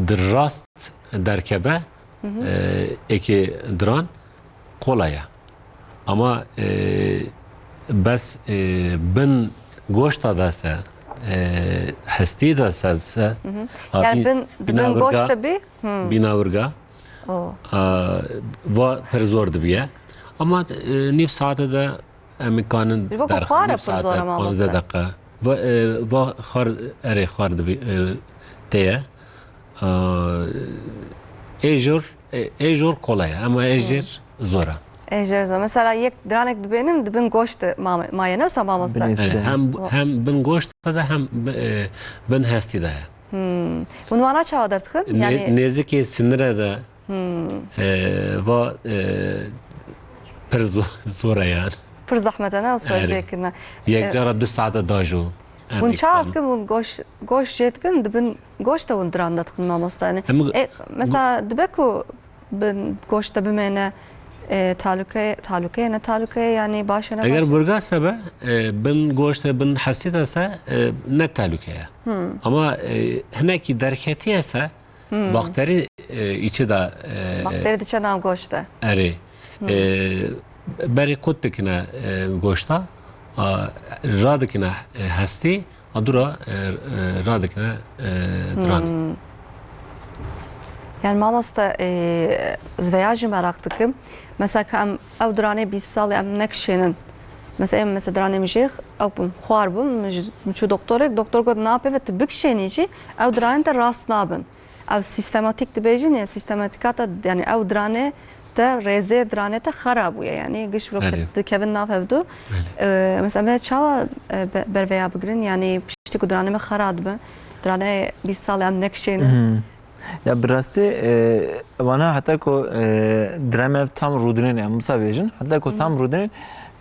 di rast derkeve, Hı hı. e, êkê diran kolay e. Ama, e, bes, e, bin goşta de se, e, hestî de se, se, Hı hı. ha, Yani bî-, bin, di bîna bin virga, goşt de bî? Hı. Bîna virga. O. A, va pir zor dibiye. Ama, e, nîv saete de em kanin Ji bo ku derxin, xwar e nîv pir zor saete, e, mamoste. Panzdeh deqa. Va, e, va xwar, erê xwar dibi, e, tê ye. A, ê jor, ê, ê jor kolay e, ama ê jêr zor e. Ê jêr zor. Mesela yek diranek dibênin, di bin goşt de ma-, maye, ne wisa mamoste? Binê E, side. hem, hem bin goşt de hem bi-, e, bin hestî de ye. Hmm. Hûn wana çawa derdixin? Nê-, Yani nêzikê sinire de, Hmm. e, va, e, pir zo-, zor e yani. Pir zehmet e, ne? Wisa Erê. Jêkirine. Yek E, cara du saete dajo. Em Hûn çawa ekran. dikin? Hûn goş, goş jê dikin, dibin goş de hûn diran de dixin, mamosta, yani. Em E, mesela dibe ku bin goş de bimêne, e, talûke, talûke ye, ne talûke ye, yani baş e, ne Eger baş e? burgas hebe, e, bin goş de, bin hestî de se, e, ne talûke ye. Hmm. Ama, e, hinekî derketî ye se, Hmm. bakterî, e, îçi de, e, Bakterî diçe nav goş de. Erê. Hmm. E, berê qut dikine, e, goşta, a, radikine, e, hestî, a dura, e, e, radikine, e, diranê. Hmm. Yani mamoste, e, ez veya jî meraq dikim. Mesela ka em ew diranê bîst salê em nekişênin. Mesela em, mesela diranê min jêx, ew bûn, xwar bûn, min ji, min çû doktorek, doktor got, "Na pê ve tu bikişênî jî, ew diranê te rast nabin." Ew sîstematîk dibêjin, ya sîstematîka te, yani ew diranê te, rêzê diranê te xera bûye, yani giş wilo Belê. dikevin nav hevdû. Belê. E, mesela me çawa, e, be-, berveya bigirin, yani piştî ku diranê me xera dibe, diranê bîst salê em nekişêne. Mhm. Ya bi rastî, e, wana heta ku, e, direm ev tam rûdinên, em wisa bêjin, heta ku Hı hı. tam rûdinên,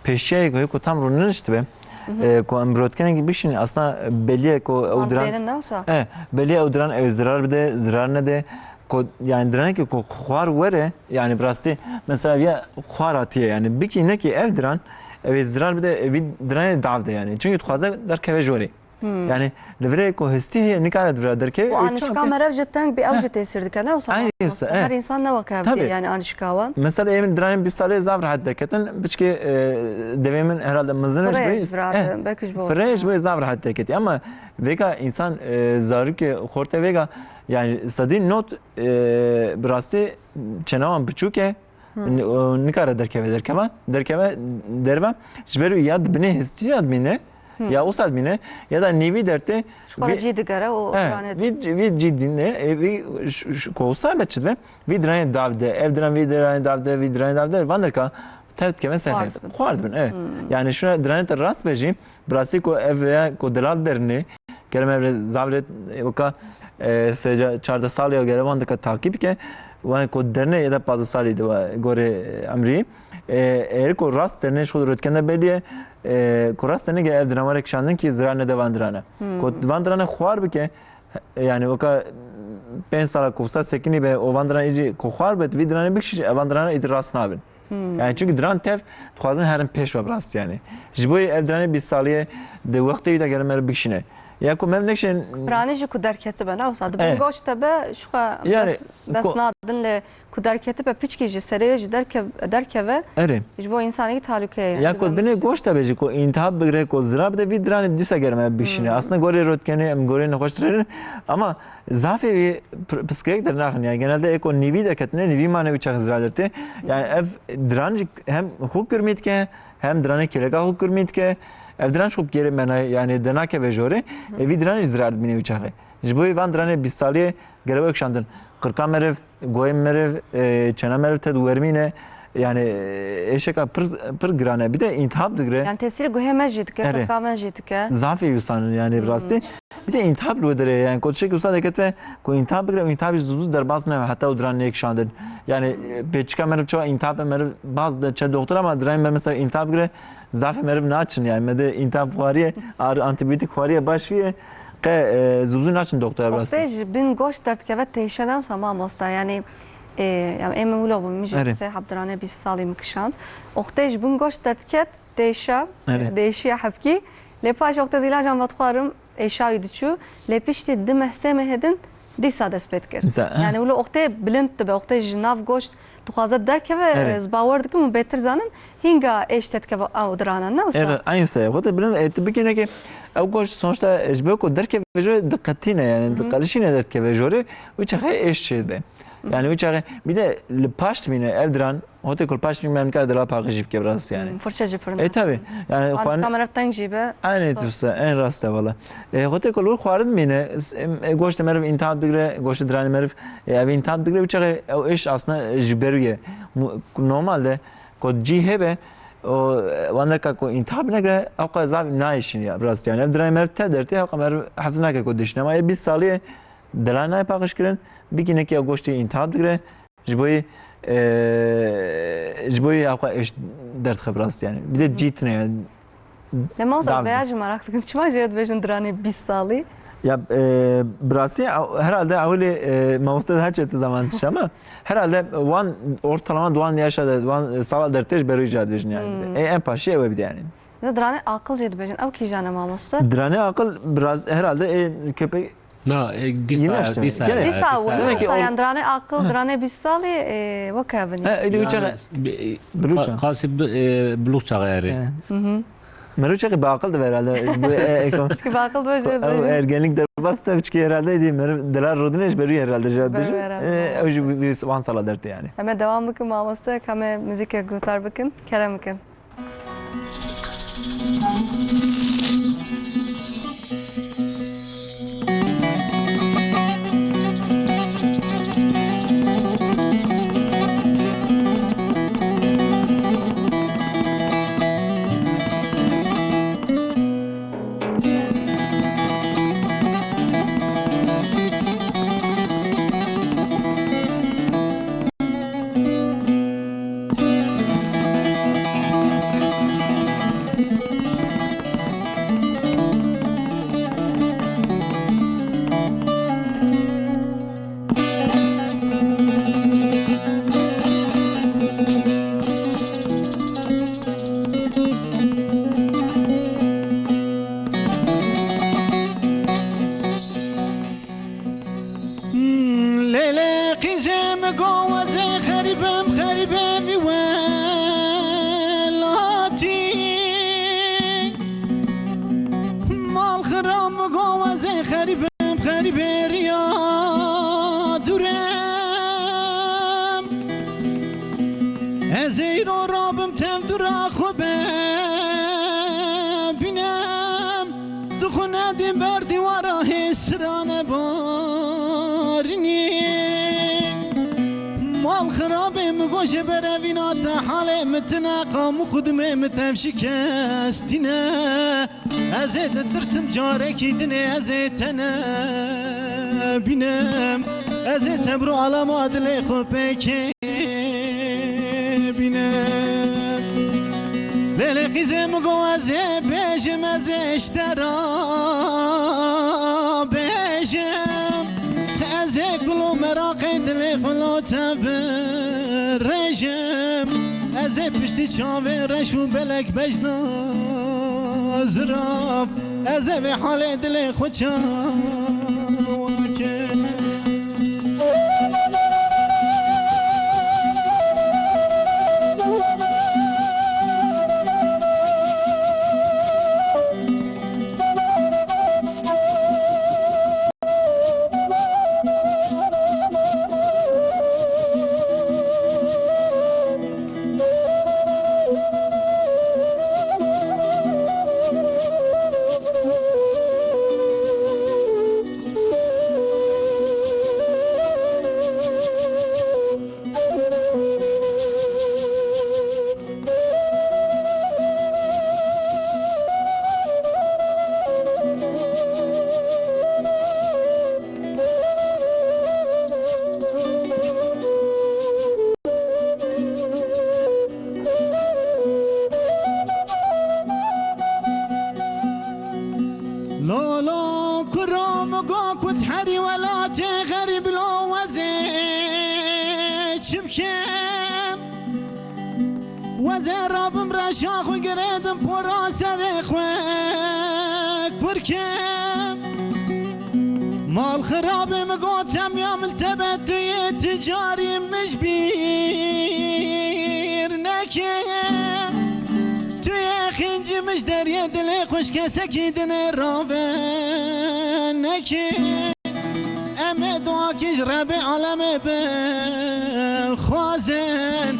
pêşiyayê ku, ku tam rûdinên dibe, Hı hı. e, ku em rotkenekî bişînin, aslında belî ye ku ew Tam diran, bênin ne wisa? e, belî ye ew diran ew zirar bide, zirar nede, ku, yani diranekî ku xwar were, yani bi rastî, mesela ya xwar hatiye, yani bikî nekî ev diran, ew ê zirar bide, ev diranê dav de yani. Çünkü dixwaze derkeve jorê. Hmm. Yani li virê ku hestî heye, nikare di vira derkevê, Û ê anişka çawa ke- merev jî teng bî, ew Heh. jî tesîr dike, ne wisa? Aynı wisa, Her eh. insan ne weke ev Tabii. yani anişka wan. Mesela em diranên bîst salê zaf rehet derketin, piçkê, e, devê min herhalde mizin Firê ji bo-, ji vira eh, de, belkî ji bo- firê ji bo zaf rehet derketî. Ama vêka insan, e, zarokê xortê vêka, yani sedî not, e, bi rastî çenawan biçûk e, Hmm. N-, o nikare derkeve, derkeve, derkeve derve. Ji ber wî ya di binê hestî ya dimîne, Hmm. ya wisa dimîne, ya da nîvî dertê, Ji xwe re vî cî digere û Eh, diranê vî, vî cî dîne, e, vî ş-, ş-, ku wisa be çi dibe, vî diranê dav de, ev diran vî diranê dav de, vî diranê dav de, van derka tev dikeve ser Xwar hev. dibin. Xwar dibin, evet. Hmm. Yani şuna diranê te rast be jî, bi rastî ku ev veya ku delal derinê, Kerem ev re zaf re, e, weka, e, sê çardeh salî ya gere wan dika takîb ke, wan ku derne ya da pazdeh salî de wa gorê, e, emrî. E, eger ku rast derne ji xwe rotken de belî ye, e, ku rast derne ge ev diran were kişandin ki zirar nede van dirane. Hmm. Ku van dirane xwar bike, yani weka pênc sala ku wisa sekinî be, o van diran îcî ku xwar be, vî dirane bikişî, ev van dirane îdî rast nabin. Hmm. Yani çünkü diran tev dixwazin herin pêş ve bi rastî yani. Ji bo ev diranê bîst saliyê di wextê wî de gere me re bikişîne. Ya ku me nekişên Piranî jî ku derketibe, ne wisa? Di bin Eh. goş de be, ji xwe Yani, dest, dest ko- nadin lê ku derketibe, piçkî jî serê wê jî derke-, derkeve, Erê. ji bo insanekî talûke ye. Ya ku Dibin binê goş de be jî ku întihab bigire, ku zirar bide, vî diranê dîsa gere me bikişîne. Hmm. Aslında gorê rotkenê, em gorê nexweş direrin. Ama Zafê wî pir-, pirsgirêk dernaxin. Yani genelde ê ku nîvî derketine, nîvî mane wî çaxê zirar dertê. Yani ev diran jî hem xwe kirmî dike, hem diranê kêleka xwe kirmî dike. Ev diran jî xwe bi kêrê mene, yani dernakeve jorê. E, vî diran jî zirar dibîne wî çaxê. Ji bo wî van diranê bîst saliyê gere wekşandin. Qirka meriv, goyê meriv, e, çena meriv te diwermîne. Yani, e, êşeka pir, pir giran e. Bir de întihab digire. Yani tesîrê guhê me jî dike, Erê. qirka me jî dike. Zafê wîsan yani bi Hmm. rastî. Bir de întihab li wê derê, yani ku tiştekî wisa deket ve ku întihab bigire, û întihab jî zû zû derbas nebe, heta û diran nêkişandin. Yani, e, pêçika meriv çawa întihab meriv baz de çe doktor ama diranê me mesela întihab bigire, zafê meriv naçin yani. Me de întihab xwariye, ar-, antîbiyotik xwariye baş viye, qe, e, zû zû naçin doktora bi rastî. Oxtê ji bin goş derdikeve têşe ne wisa mamosta, yani, e, yani ê min wilo bû, min jî Erê. sê heb diranê bîst salî min kişand. Oxtê ji bin goş derdiket têşe, Erê. değişiye hebkî. Lê paş oxtê ez îlacan vedixwarim, êşa wî diçû, lê piştî du meh, sê mehê din dîsa dest pê dikir. Dîsa, eh. Yani wilo oxtê bilind dibe, oxtê ji nav goşt dixwaze derkeve, Erê. ez bawer dikim û bêtir zanin, hînga êş te dikeve ew dirana, ne wisa? Erê, aynı şey. Oxtê bilind, e, tu bikîne ki ew goşt sonuçta, e, ji bo ku derkeve jî diqetîne, yani Hı hı. diqelişîne derdikeve jorê, wî çaxê êş çêdibe. Hı hı. Yani wî çaxê, bir de li paş dimîne ev diran, Hotê ku paş me nikare delal paqij jî bike bi rastî yani. Hmm, firçe jî pir E, tabii. Yani Wan xwan- kamera teng jî be. Aynı Tabii. tuşsa, en rast e valla. E, hotê ku li wir xwarin mîne, s-, em, e, goştê meriv întihab digire, goştê diranê meriv, e, ev întihab digire, wî çaxê ew êş aslında, e, ji ber wî ye. Mu-, normalde ku cî hebe, O, e, wan derka ku întîhab neke, ewqa zaf nayê şînî ya, bi rastî yani. Ev diranê meriv te dertê, ewqa meriv hez nake ku dişîne. Ama ê bîst salî ye, diranê nayê paqij kirin, bikî nekiya goştê întîhab digire, ji bo yê, e, ji bo yê ewqa êş derdixe bi rastî yani. Bir de cî tune yani. Ne mamosta, ez vêya jî meraq dikim. Çima jê re dibêjin diranê bîst salî? Ya, e, bi rastî, ew, herhalde ewilê, e, mamoste daha çetin zaman dişe ama herhalde wan ortalama di wan yaşa de, wan sala dertê ji ber wî jî dibêjin yani. Hmm. E, en paşê ew e bir de yani. Ya diranê aqil jê dibêjin. Ew kîjan e mamoste? Diranê aqil biraz herhalde, e, köpek Na, e, dîsa, Yeni yaşta. Dîsa, Gene. Dîsa, dîsa. Demek ki dîsa, o yani diranê aqil, diranê bîst salî, e, weke evin. He, êdî Yani, uçağı. bi-, Biluça. Ka-, kasî bi-, e, biluç çağı yani. He. Hı hı. Meriv çağı bi aqil dibe herhalde. Bu, e, e, Çünkü bi aqil dibe jê Ew dibêjin. ergenlik derbas se biçkî herhalde êdî meriv dilar rodinê ji ber wî herhalde jê Ber wî dibêjin. herhalde. E, ew jî bi, bi wan sala dertê yani. Em ê dewam bikin mamoste, ka em ê muzîkek guhdar bikin. Kerem bikin. Lêlê qîzê min got, ez ê xerîb im, xerîbê vî welatî. Mal xira min got, ez ê xerîb im, xerîbê riya dûrê em. Ez ê îro rabim tev dûra xwe bibînim. Tu xwe nedî ber dîwara hêsirane barînî. Mal xirabê min got, ji ber evîna te halê min tune, qam û xudimê min tev şikestîne. Ez ê ditirsim carekî dinê ez ê te nebînim. Ez ê sebr û alema dilê xwe pêkê bîne. Lêlê qîzê min got, ez ê bêjim, ez ê ji te re bêjim. Ez ê kul û meraqê dilê xwe lo te birêjim. Ez ê piştî çavê reş û belek bejna zirav. Ez ê vê halê dilê xwe çawa kim? Lolo kuro min got ku herî welatê xerîb lo, ez ê çi bikim? Ez ê rabim reşa xwe girêdim, pora serê xwe kur kim. Mal xirabê min got, em ya miltebet tu yê, tu carî min ji bîr neke. Tu yê xîncî min ji deriyê dilê xwe ji kesekî dinê rave neke. Em ê duakî ji Rebê alemê bixwazin,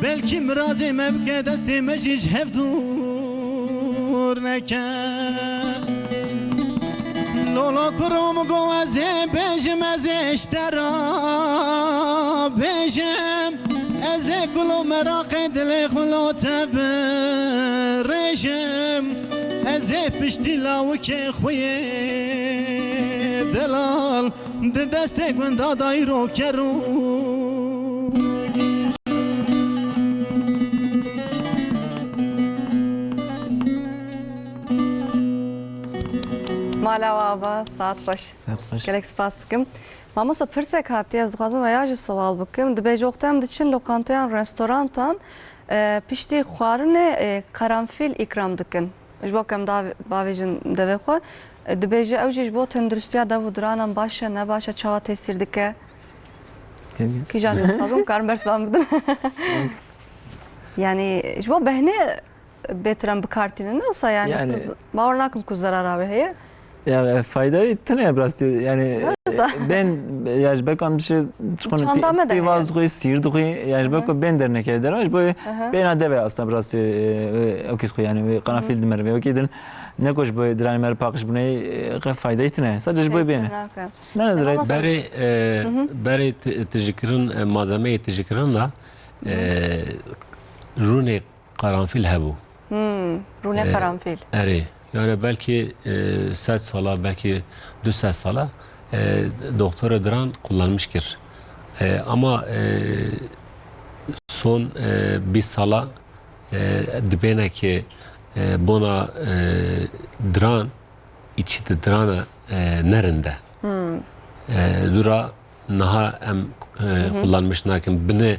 belkî mirazê me bike, destê me jî ji hev dûr neke. Lolo kuro min got, ez ê bêjim, ez ê ji te re bêjim. Ez ê kulo meraqê dilê xwe lo te birêjim. Ez ê piştî lawikê xwe yê delal di destê gunda dayî ro ker û Mala we ava, saet xweş. Saet xweş. Gelek spas dikim. Mamosta, pirsek hatiye, ez dixwazim veya jî sewal bikim. Dibêje wexta em diçin lokantayan, restorantan, e, piştî xwarinê, e, qeranfîl îkram dikin. Ji bo ku em da bavêjin devê xwe. E, dibêje ew jî ji bo tenduristiya dev û diranan baş e, ne baş e, çawa tesîr dike? Kîjan jî dixwazim karin bersivan bidin. Yanî ji bo behnê bêtir em bi kar tînin, ne wisa yani, Yani- ku z- bawer nakim ku zerara wê heye. Ya, e, faydayî tune ye bi rastî, yani, e, Wisa. Bên, e, ya ji ber ku em dişê çixûn Çanda me de pî-, pîvaz heye. Dixwî, sîr dixwî, yani ji ber ku bên dernekê dera, ji bo Aha. Bêna devê aslında bi rastî, e, e, ew kê dixwî, yani wê qanafîl dimere vê wekî din. Ne ku ji bo diranê me re paqij bûne, e, qe faydayî tune ye. Sadece ji bo bêne. Nake. Ne, ne, Ama direkt. Berê, e, berê ti-, tijîkirin, e, malzemeyê tijîkirin de, e, rûnê Qaranfîl hebû. Hmm, rûnê Ee, qaranfîl. Erê. Yani belki e, sed sala, belki du sed sala e, doktora diran kullanmış kir. E, ama e, son e, bîst sala e, dibêne ki e, bona e, diran, içi de dirana e, nerinde. Hmm. E, dura niha em e, kullanmış nakin. Bine,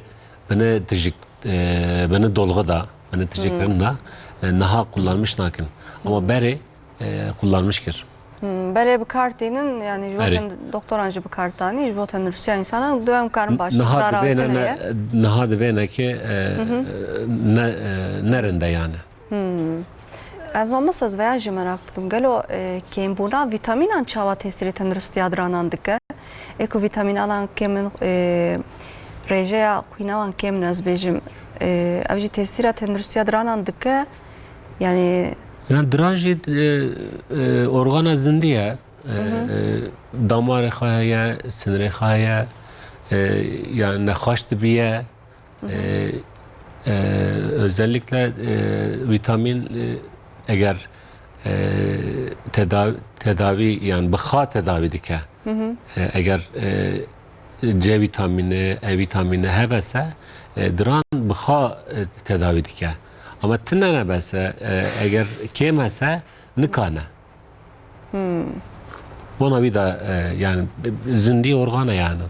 bine tijik, e, bine dolgu da, bine tijik Hmm. da e, niha kullanmış nakin. Ama Hmm. berê e, kullanmış kir. Hmm, berê bi kar tînin, yani ji bo Berê. ten-, doktoran jî bi kar tanî, ji bo tenduristiya insanan, dua em karin baş. Niha Zarara dibêne tune ne, ye. Niha dibêne ki e, Hı hı. ne, e, nerinde yani. Hmm. Ev mamosta ez veya jî meraq dikim. Gelo e, kêmbûna vîtamînan çawa tesîrê tenduristiya diranan dike? Ê ku vîtamînanan kêm in, e, rêjeya xwîna wan kêm in, ez bêjim. E, ev jî tesîra tenduristiya diranan dike. Yani Yani diran jî e, e, organa zindî ye. E, Hı hı. e, damarê xwe heye, sinirê xwe heye. E, yani nexweş dibiye. E, e, özellikle e, vitamin e, eger e, tedavi, tedavi yani bi xwe tedavi dike. E, eger e, C vitamini, E vitamini hebese e, diran bi xwe e, tedavi dike. Ama tine nebese e, eger kêm hese nikane. Hmm. Bona wî de e, yani zindî organa yani.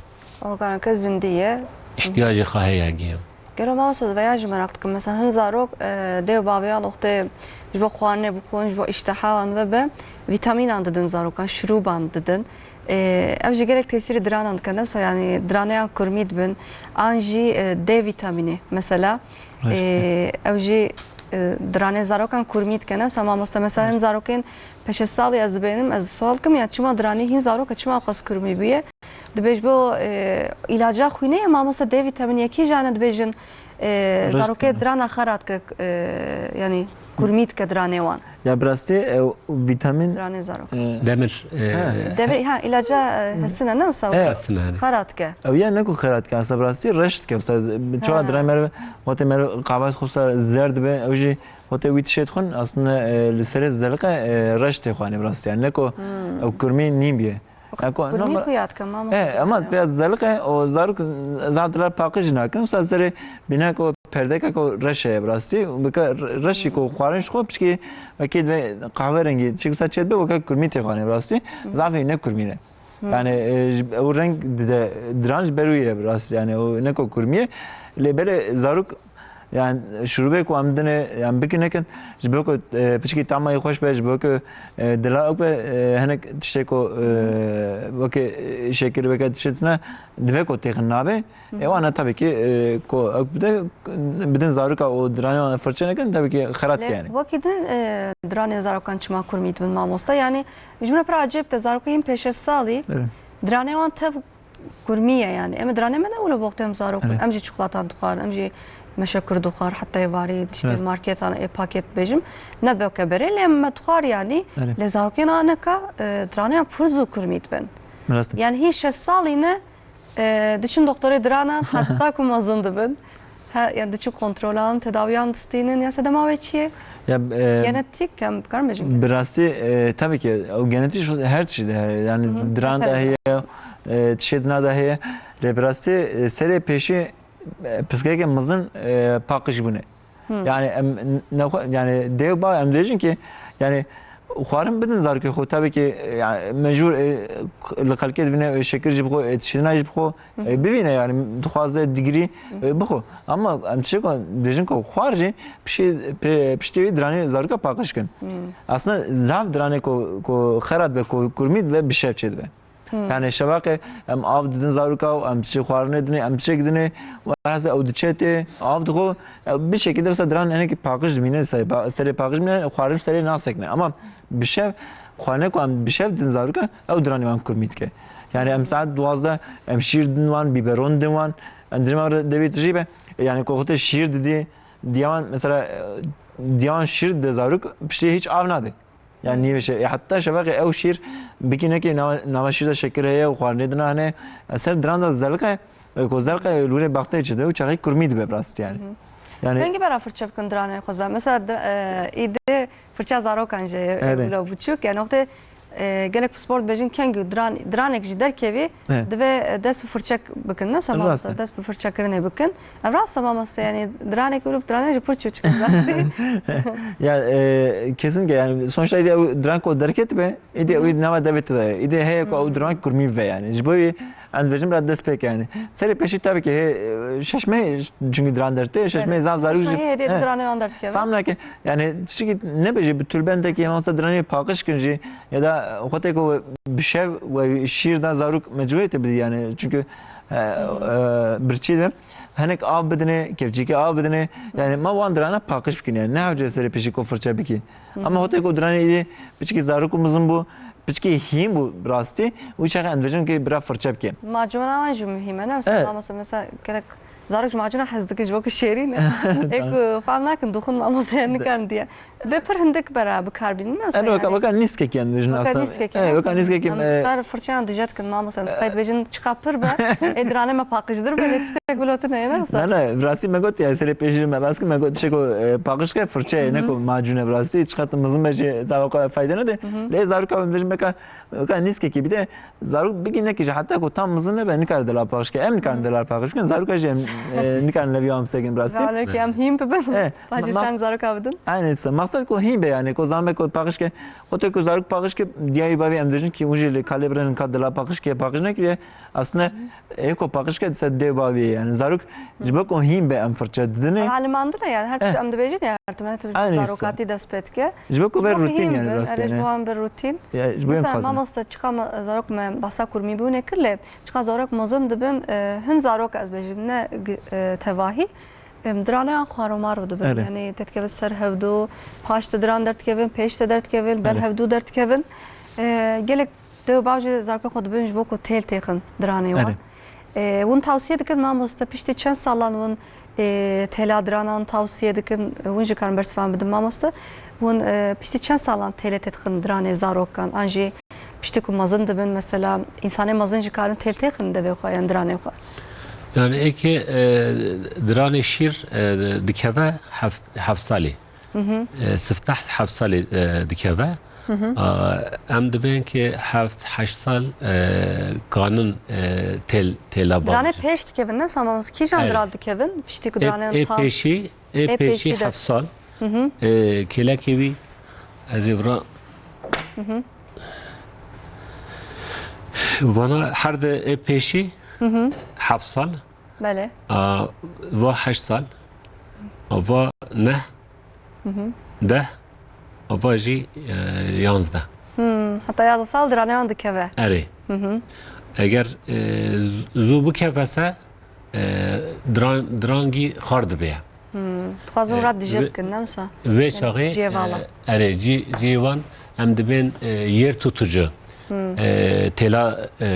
Organeke zindî ye. İhtiyacê xwe heye giyo. Gelo mamosta ez veya jî meraq dikim. Mesela hin zarok e, dê û bavê wan wextê ji bo xwarinê bixwin, ji bo îşteha wan vebe, vîtamînan didin zarokan, şirûban didin. E, ev jî gelek tesîrê diranan dike. Ne wisa yani diranê yan kurmî dibin. An jî e, D vîtamînê mesela. Rast e. E, ew jî e, diranê zarokan kurmî dike. Ne wisa mamosta, mesela hin zarokên peşesalî ez dibênim, ez sual kim ya çima diranê hîn zaroka çima qas kurmî bûye? Dibêj bo e, îlaca xwînê ye mamosta D vîtamînê ye kîjan e dibêjin e, Rast zarokê e. Dirana xera dike e, yani kurmî dike diranê wan. Ya bi rastî e, vîtamîn Diranê zarok. E, Demir. E, He. Demir, ha, îlaca e, hesine ne wisa? He. Hesine, hani. Xera dike. Ew ya ne ku xera dike, aslında bi rastî reş dike. Wisa çawa Ha. Dirana mer, wate mer qavayet xwe wisa zer dibe, ew jî wate wî tişê dixwin, aslında e, li serê zeliqe e, reş tê xwanê bi rastî. Yani ne ku Hmm. ew kurmî nîn biye. Kurmî ku yad ke, mamoste? E, ama pêya zeliqe, o zarok zaf dilar paqij nakin, wisa serê bînek o perdeke ku reş heye bi rastî, bike reşî ku xwarin ji xwe pişkî wekî divê qehwerengî, çi wisa çêdibe, weke kurmî tê xwanê bi rastî, zafê ne kurmî ne. Yani e, ji- ew reng dide diran ji ber wî ye bi rastî, yani o ne ku kurmî ye, lê belê zarok Yani şurubê ku em dinê, em bikin nekin, ji bo ku e, piçkî tama wî xweş be, ji bo ku e, dila ew be, e, hinek tiştê ku e, weke şekir, weke tiştê tune, divê ku têxin nabe. Hı hı. Ewana tabii ki e, ku ew bide, bidin zaroka û diranê wan firçe nekin, tabii ki xerat Lê yani. Wekî din e, diranê zarokan çima kurmî dibin mamosta? Yani ji min re pir acayip te, zarokê hîn pêşe salî, Evet. Diranê wan tev kurmî ye yani. Em diranê me ne wilo boxtê em zarok in. Evet. Em jî çikolatan dixwarin, em jî meşekur dixwar, heta êvarî tiştê Rast. Marketan ê paket bêjim. Ne beke berê, lê em me dixwar yani. Evet. Lê zarokên aneka e, diranê yan pir zû kurmî dibin. Rast. Yani hîn şeş salî ne E, diçin doktorê diranan heta ku mezin dibin. Her, ya diçin kontrolan, tedawiyan distînin, ya sedema wê çi ye? Ya, e, Genetik, em karin bêjin. Bi rastî, e, tabii ki, o genetik şu her tişî de heye. Yani Hı hı. diran da Tabii. heye, e, tişê dina da heye. Lê bi rastî, e, serê pêşî, e, piskeke mezin, e, paqij bûne. Hmm. Yani em ne xwe, yani dêw ba em dibêjin ki, yani xwarin bidin zarokê xwe, tabii ki, yani mecbur, e, li xelkê dibîne, e, şekir jî bixwe, e, tiştîna jî bixwe, e, bivîne, yani dixwaze digirî, e, bixwe. Ama em tiştê ku dibêjin ku xwar jî piştî, pê-, piştî wî diranê zaroka paqij kin. Hmm. Aslında zaf diranê ku, ku xera dibe, ku kurmî dibe, bi şev çê dibe. Hmm. Yani şevaqê em av didin zaroka, em tiştê xwarinê dinê, em tiştek dinê, werhase ew diçe tê, av dixwe, e, bir şekilde mesela diran hinekî paqij dimîne, serê pa-, serê paqij dimîne, xwarin serê nasekine. Ama bi şev, xwarinê ku em bi şev didin zaroka, ew diranê wan kurmî dike. Yani em saet duwazdeh, em şîr din wan, biberon din wan, em dibêjin re devê tu jî be, yani ku xwe tê şîr didî, diya wan mesela, e, diya wan şîr dide zarok, piştê hiç av nade. Yani niye şey, e, hatta şevaqê ew şîr bikî nekê nava, nava şîr de şekir heye û xwarinê dina hene. E, ser diran da zelqe, e, ku zelqe li wîrê baxtê çi de û çaxî kurmî dibe bi rastî yani. Hı hı. Yani Kengî bera firçe bikin diranê xwe zan. Mesela di-, e, îdê firça zarokan jî, e, Evet. wilo buçûk. Yani wextê, e, gelek pispor dibêjin kengî diran, diranek jî derkevî, Evet. divê, e, dest bi firçe bikin. Ne Rast e. dest bi firçekirinê bikin. Ev rast e mamoste, yani diranek wilo diranek jî pir çûçik in. Ya, e, kesinlikle yani sonuçta ew diran ku derketibe, îdî ew nava devê te de. Îdî heye ku ew diran kurmî ve yani. Ji bo wî em dibêjin bira dest pêk yani. Serê pêşî tabii ki hê, e, şeşme çünkü diran dertê, şeşme Evet. zaf zarû Şeşme jî. hê hêdî Evet. diranê wan derdikeve. Fam nake yani tiştekî nebêje bi tulbendekî hema wisa diranê paqij kin jî ya da xwe tê ku bi şev we şîr da zarûk mecburiyê te bidî yani. Çünkü, e, e, birçî de Hinek av bidinê, kevçîkê av bidinê. Yani ma wan dirana paqij bikin yani. Ne hewce serê pêşî ku firçe bikî. Ama hotê ku diranê îdî piçikî zarok û mizin bû, piçikî hîn bû bi rastî. Wî çaxê em dibêjin ki bira firçe bike. Macûna wan jî muhîm e, ne? Evet. Mesela, mesela gerek zarok ji macûna hez dikin ji bo ku şêrîn e. Ê ku fam nakin, dixwin mamoste nikarin diye. Bê pir hindik bera bi kar bînin, ne? Eno weka, yani weka nîskekî em dibêjin Weka aslında. nîskekî, Evet, weka nîskekî, yani e, ser firçeyan dije dikin, mamoste. Qey dibêjin çiqa pir be, ê diranê me paqijtir be, lê tiştek wilo tune ye, ne? Ne, ne, bi rastî me got, yani serê pêşî me baskı me got, tiştek ku, e, paqij ke firçe ye, ne ku macûn e bi rastî, çiqa tu mizin be jî zava xwe fayde nede. Lê zaroka em dibêjin beka, weka nîskekî bide, Zarok bigî nekî jî heta ku tam mizin nebe nikare delal paqij ke. Em nikarin delal paqij bikin. Zaroka jî em, e, nikarin levî wan bisekin bi rastî. Zarokê em hîn bibin. E, Paşê ma-, şan zaroka bidin. Aynen işte. Maqsed ku hîn be yani. Ku zame ku paqij ke. Xwetê ku zarok paqij ke, diyayî bavî em dibêjin ki hûn jî li kalê birin ka delal paqij ke, paqij nekiriye. Aslında ê ku paqij ke dise dê bavî yani. Zarok ji bo ku hîn be em firçe didinê. Elimandine yani. Her tişt em dibêjin ya. Her tim, her tim Aynen işte. zarokatî dest pê dike. Ji bo ku Ji ber bo ku rutîn hîn yani bin, rast erê ji yani. bo wan bir rutîn. Ya, ji bo Mesela, em xwazin. mamoste, çiqa me, zarok me behsa kurmî bûnê kir lê, çiqa zarok mezin dibin, e, hin zarok ez bêjim, ne gi-, e, tevahî, em, diranê an xwaromar dibin. Erê. Yani, te dikevin ser hevdû, paş te diran derdikevin, pêş te derdikevin, ber Erê. hevdû derdikevin. E, gelek Dê û bav jî zarokê xwe dibin ji bo ku têl têxin diranê wan. Erê. Ee, hûn tawsiye dikin mamoste, piştî çend salan hûn, ee, têla diranan tawsiye dikin? Hûn jî karin bersivan bidin mamoste. Hûn, ee, piştî çend salan têlê têdixin diranê zarokan? An jî piştî ku mezin dibin, mesela, însanê mezin jî karin têl têxin devê xwe yan diranê xwe? Yani êkê, e, diranê şîr, e, dikeve heft, heft salî. E, sifteh heft salê, e, dikeve. A, em dibên ki heft heşt sal, e, kanin, e, têl, têla Diranê bavêjin. pêş dikevin, ne? Wisa mamoste, kîjan Evet. diran dikevin? Piştî ku Ê, diranê ê tam pêşî, ê ê pêşî pêşî de. heft sal. E, kêlekê wî, ez ê vira. Vana her de ê pêşî heft sal. Belê. A, va heşt sal. A, va neh. Deh. A, va jî, e, yanzdeh. Hmm, heta yazdeh sal diranê wan dikeve. Erê. Eger, e, z-, zû bikeve se, e, diran-, dirangî xar dibe. Hmm, dixwazin E, rat dije ve-, bikin, ne wisa? Vê Yani çaxê, cihê vala. e, erê, cî-, cihê wan em dibên, e, yer tutucu. E, têla, e,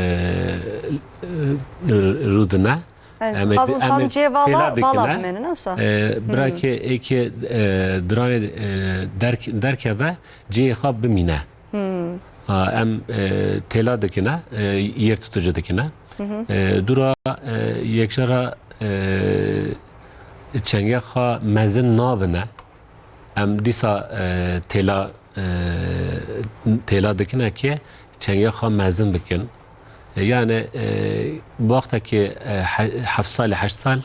r-, rûdine. Yani, Em ê dixwazin, em ê dixwazin cihê vala, têla vala dikine. bimêne, ne wisa? E, bira Hmm. ki êkê, e, diranê, e, derk-, derkeve cihê xwe bimîne. Hmm. A, em, e, têla dikine, e, yer tutucu dikine. E, dûra, e, yekjara, e, çengê xwe mezin nabine. Em dîsa, e, têla, e, têla dikine ki çengê xwe mezin bikin. E, yani, e, wextekî, e, he-, heft salî, heşt sal,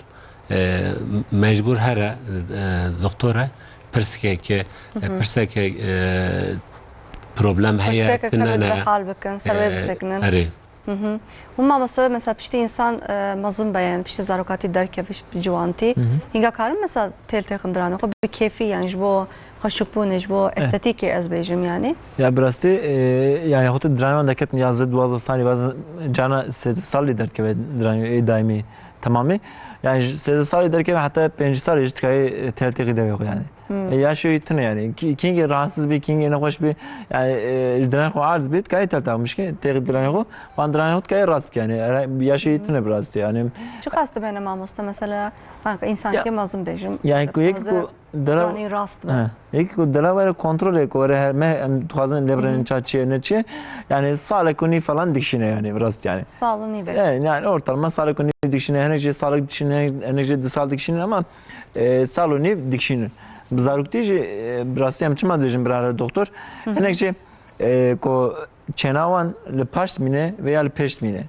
e, mecbûr here, e, doktore, pirseke ki, e, pirseke, e, problem heye, Pirseke tune kevin ne. Hal bikin, ser wê E, bisekinin. Erê. Hûn mamoste, mesela piştî însan, e, mezin be, yani piştî zarokatî derkeve, piştî ciwantî, hînga karin mesela têl têxin diranê xwe bi kêfî, yani ji bo xweşikbûnê, ji bo estetîkê ez bêjim yani. Ya bi rastî, e, yani xwe tu diranê wan derketin yazdeh duwazdeh salî, bazı cana sêzdeh salî derdikeve diranê ê daîmî temamî. Yani ji sêzdeh salî derkeve heta pêncî salî jî tu kayê, e, têl têxî devê xwe yani. E, yaşê wî tune yani. Ki-, kîngê rahatsız bî, kîngê nexweş bî, yani, e, ji diranê xwe aciz bî, tu kayê têl têxî mişkî, têxî diranê xwe, van diranê xwe tu kayê rast bikî yani. E, yaşê wî tune bi rastî yani. Çi qas dibêne mamoste mesela? Ha, însan Ya, ki mezin bêjim. Yani ku yek Taze ku dela-, Yanî rast be. He. Yek ku dela were kontrolê ku were her me em dixwazin lê birênin ça çi ye ne çi ye. Yani salek û nîv falan dikişîne yani bi rast yani. Sal û nîvek. E, yani ortalama salek û nîv dikişîne, hinek jê salek dikişîne, hinek jê du sal dikişîne ama, e, sal û nîv dikişîne. Bi zaroktî jî, e, bi rastî em çima dibêjin birare doktor? Hinek jê, e, ku çêna wan li paşt mîne veya li pêşt mîne.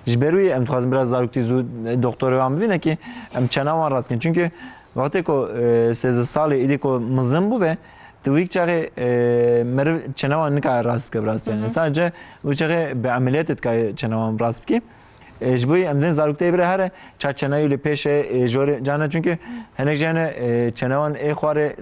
Ji ber wî em dixwazin biraz zaroktî zû, e, doktorê wan bivîne ki em çêna wan rast bikin. Çünkü wextê ku, e, sêzdeh salê îdî ku mizin bû ve, tu wî çaxê, e, meriv çêna wan nikare rast bike bi rastî. Yani sadece wî çaxê bi emeliyatê dikare çêna wan rast bike. E, ji bo yî em dên zarokteyê bire here, ça çênayî li pêş e, e, jorê, cana çünkü hinek jî hene, e, çêna wan ê xwarê,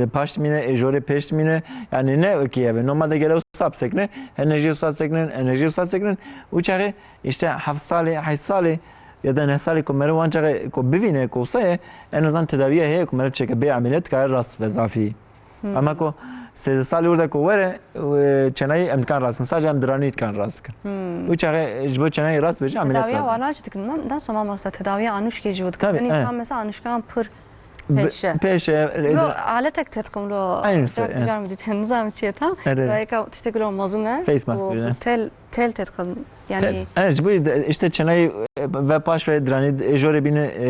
e, paşt mîne, ê jorê pêşt mîne. Yani ne wekî ev e. Normalde gele wisa bisekine, hinek jî wisa sekinin, hinek jî wisa sekinin. Û çaxê işte heft salê, heşt salê ya da neh salê ku meriv wan çaxê ku bivîne ku wisa ye, en azından tedaviye heye ku meriv çêke bê emeliyat dikare rast be zafî. Ama ku sêzdeh salî wir de ku were, e, çênayî em dikan rast bikin. Sadece em diranî dikan rast bikin. Û çaxê ji bo çênayî rast bêje, emeliyat Tedaviya lazim. Wana çi dikin? Dem soma masa tedaviya anuşkê jî dikin. Tabii, Yani evet. insan mesela anuşkan pir Be-, pêşe. pêşe, e, Lo aletek tedxim lo. Aynı şey, Car, evet. car mi dîtin, nizam çi ye tam. Evet, evet. Lo eka tiştek lo mazin e. Face mask O bile. Tel, tel tedxim. Yani Te-, evet, bu de işte çenayî, e, ve paş ve diranî, e, jorê bînin, e,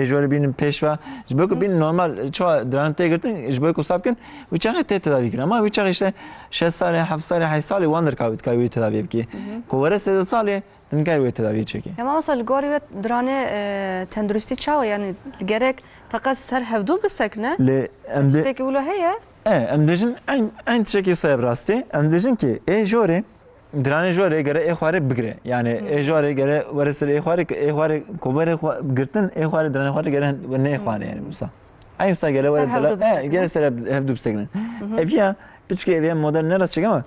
e, jorê bînin pêş ve. Ji bo ku bînin normal, çoğu diranî tê girtin, ji bo ku saf kin, wî çaxê tê tedavî kirin. Ama wî çaxê işte şeş salê, heft salê, heşt salê wan derkawî dikawî wî tedavî bikî. Ku were sêzdeh salê, tu nikayî wê tedavî çekî. Ya mamosta, li gorî we diranê, e, tenduristî çawa? Yani gerek teqez ser hevdû bisekine? Lê em de Tiştekî wilo heye? E, em dibêjin eyn, eyn tiştekî wisa ye bi rastî. Em dibêjin ki ê jorê, diranê jorê gere ê xwarê bigire. Yani ê jorê gere were ser ê xwarê, ê xwarê ku were xwa-, girtin, ê xwarê diranê xwarê gere ne ê xwarê yani wisa. Eyn wisa gere Ser were hevdû dela, e, bisekine. gere ser hev-, hevdû bisekine. Ev ya, piçkê ev ya model ne rast çek ama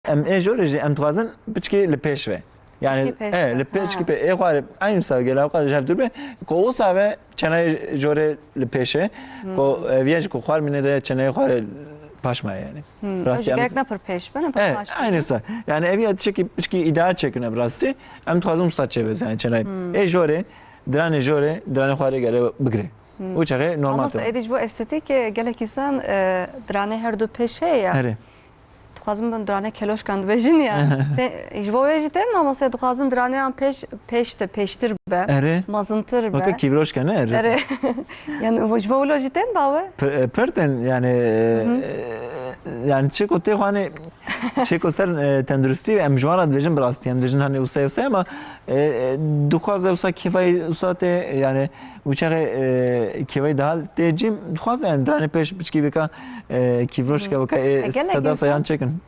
em ê jorê jî em dixwazin piçkê li pêş ve. Yani, Piçkî pêş e, be, li pê, ha. piçkî pê, ê xwarê, eyn wisa gele wisa ji hev dûr be, ku wisa ve çenayê jorê li pêşe, ku, e, viya jî ku xwar mîne de çenayê xwarê paş maye yani. Hmm, Rastî ew jî em gerek ne pir pêş be, ne pir E, paş be. eyn wisa. Yani ev ya tiştekî, tiştekî îdeal çêkine bi rastî. Em dixwazin wisa çêbe yani çenayê. Ê jorê, diranê jorê, diranê xwarê gere bigire. Û çaxê normal Mamosta, te. êdî ji bo estetîkê gelek însan, e, diranê her du pêş heye ya. Erê. Dixwazim bin diranê keloşkan dibêjin ya. Te, ji bo wê jî tên mamoste dixwazin diraneyan pêş, pêş de pêştir be, Erê. mezintir be. Weke kîvroşke ne erê. Erê. Yani ji bo wilo jî tên bawe? P-, e, pir tên yani, e, yani çi ku tê xwanê, çi ku ser, e, tenduristî em ji wan re dibêjin bi rastî. Em dibêjin hani wisa wisa ama, e, e, dixwaze wisa kêfayî wisa tê yani Û çaxê, e, kêvayî dihal tê cîm dixwaze, yani, diranê pêş piçkî bika, e, kîvroşke bika, e, E, gelek seda însan sayan çekin.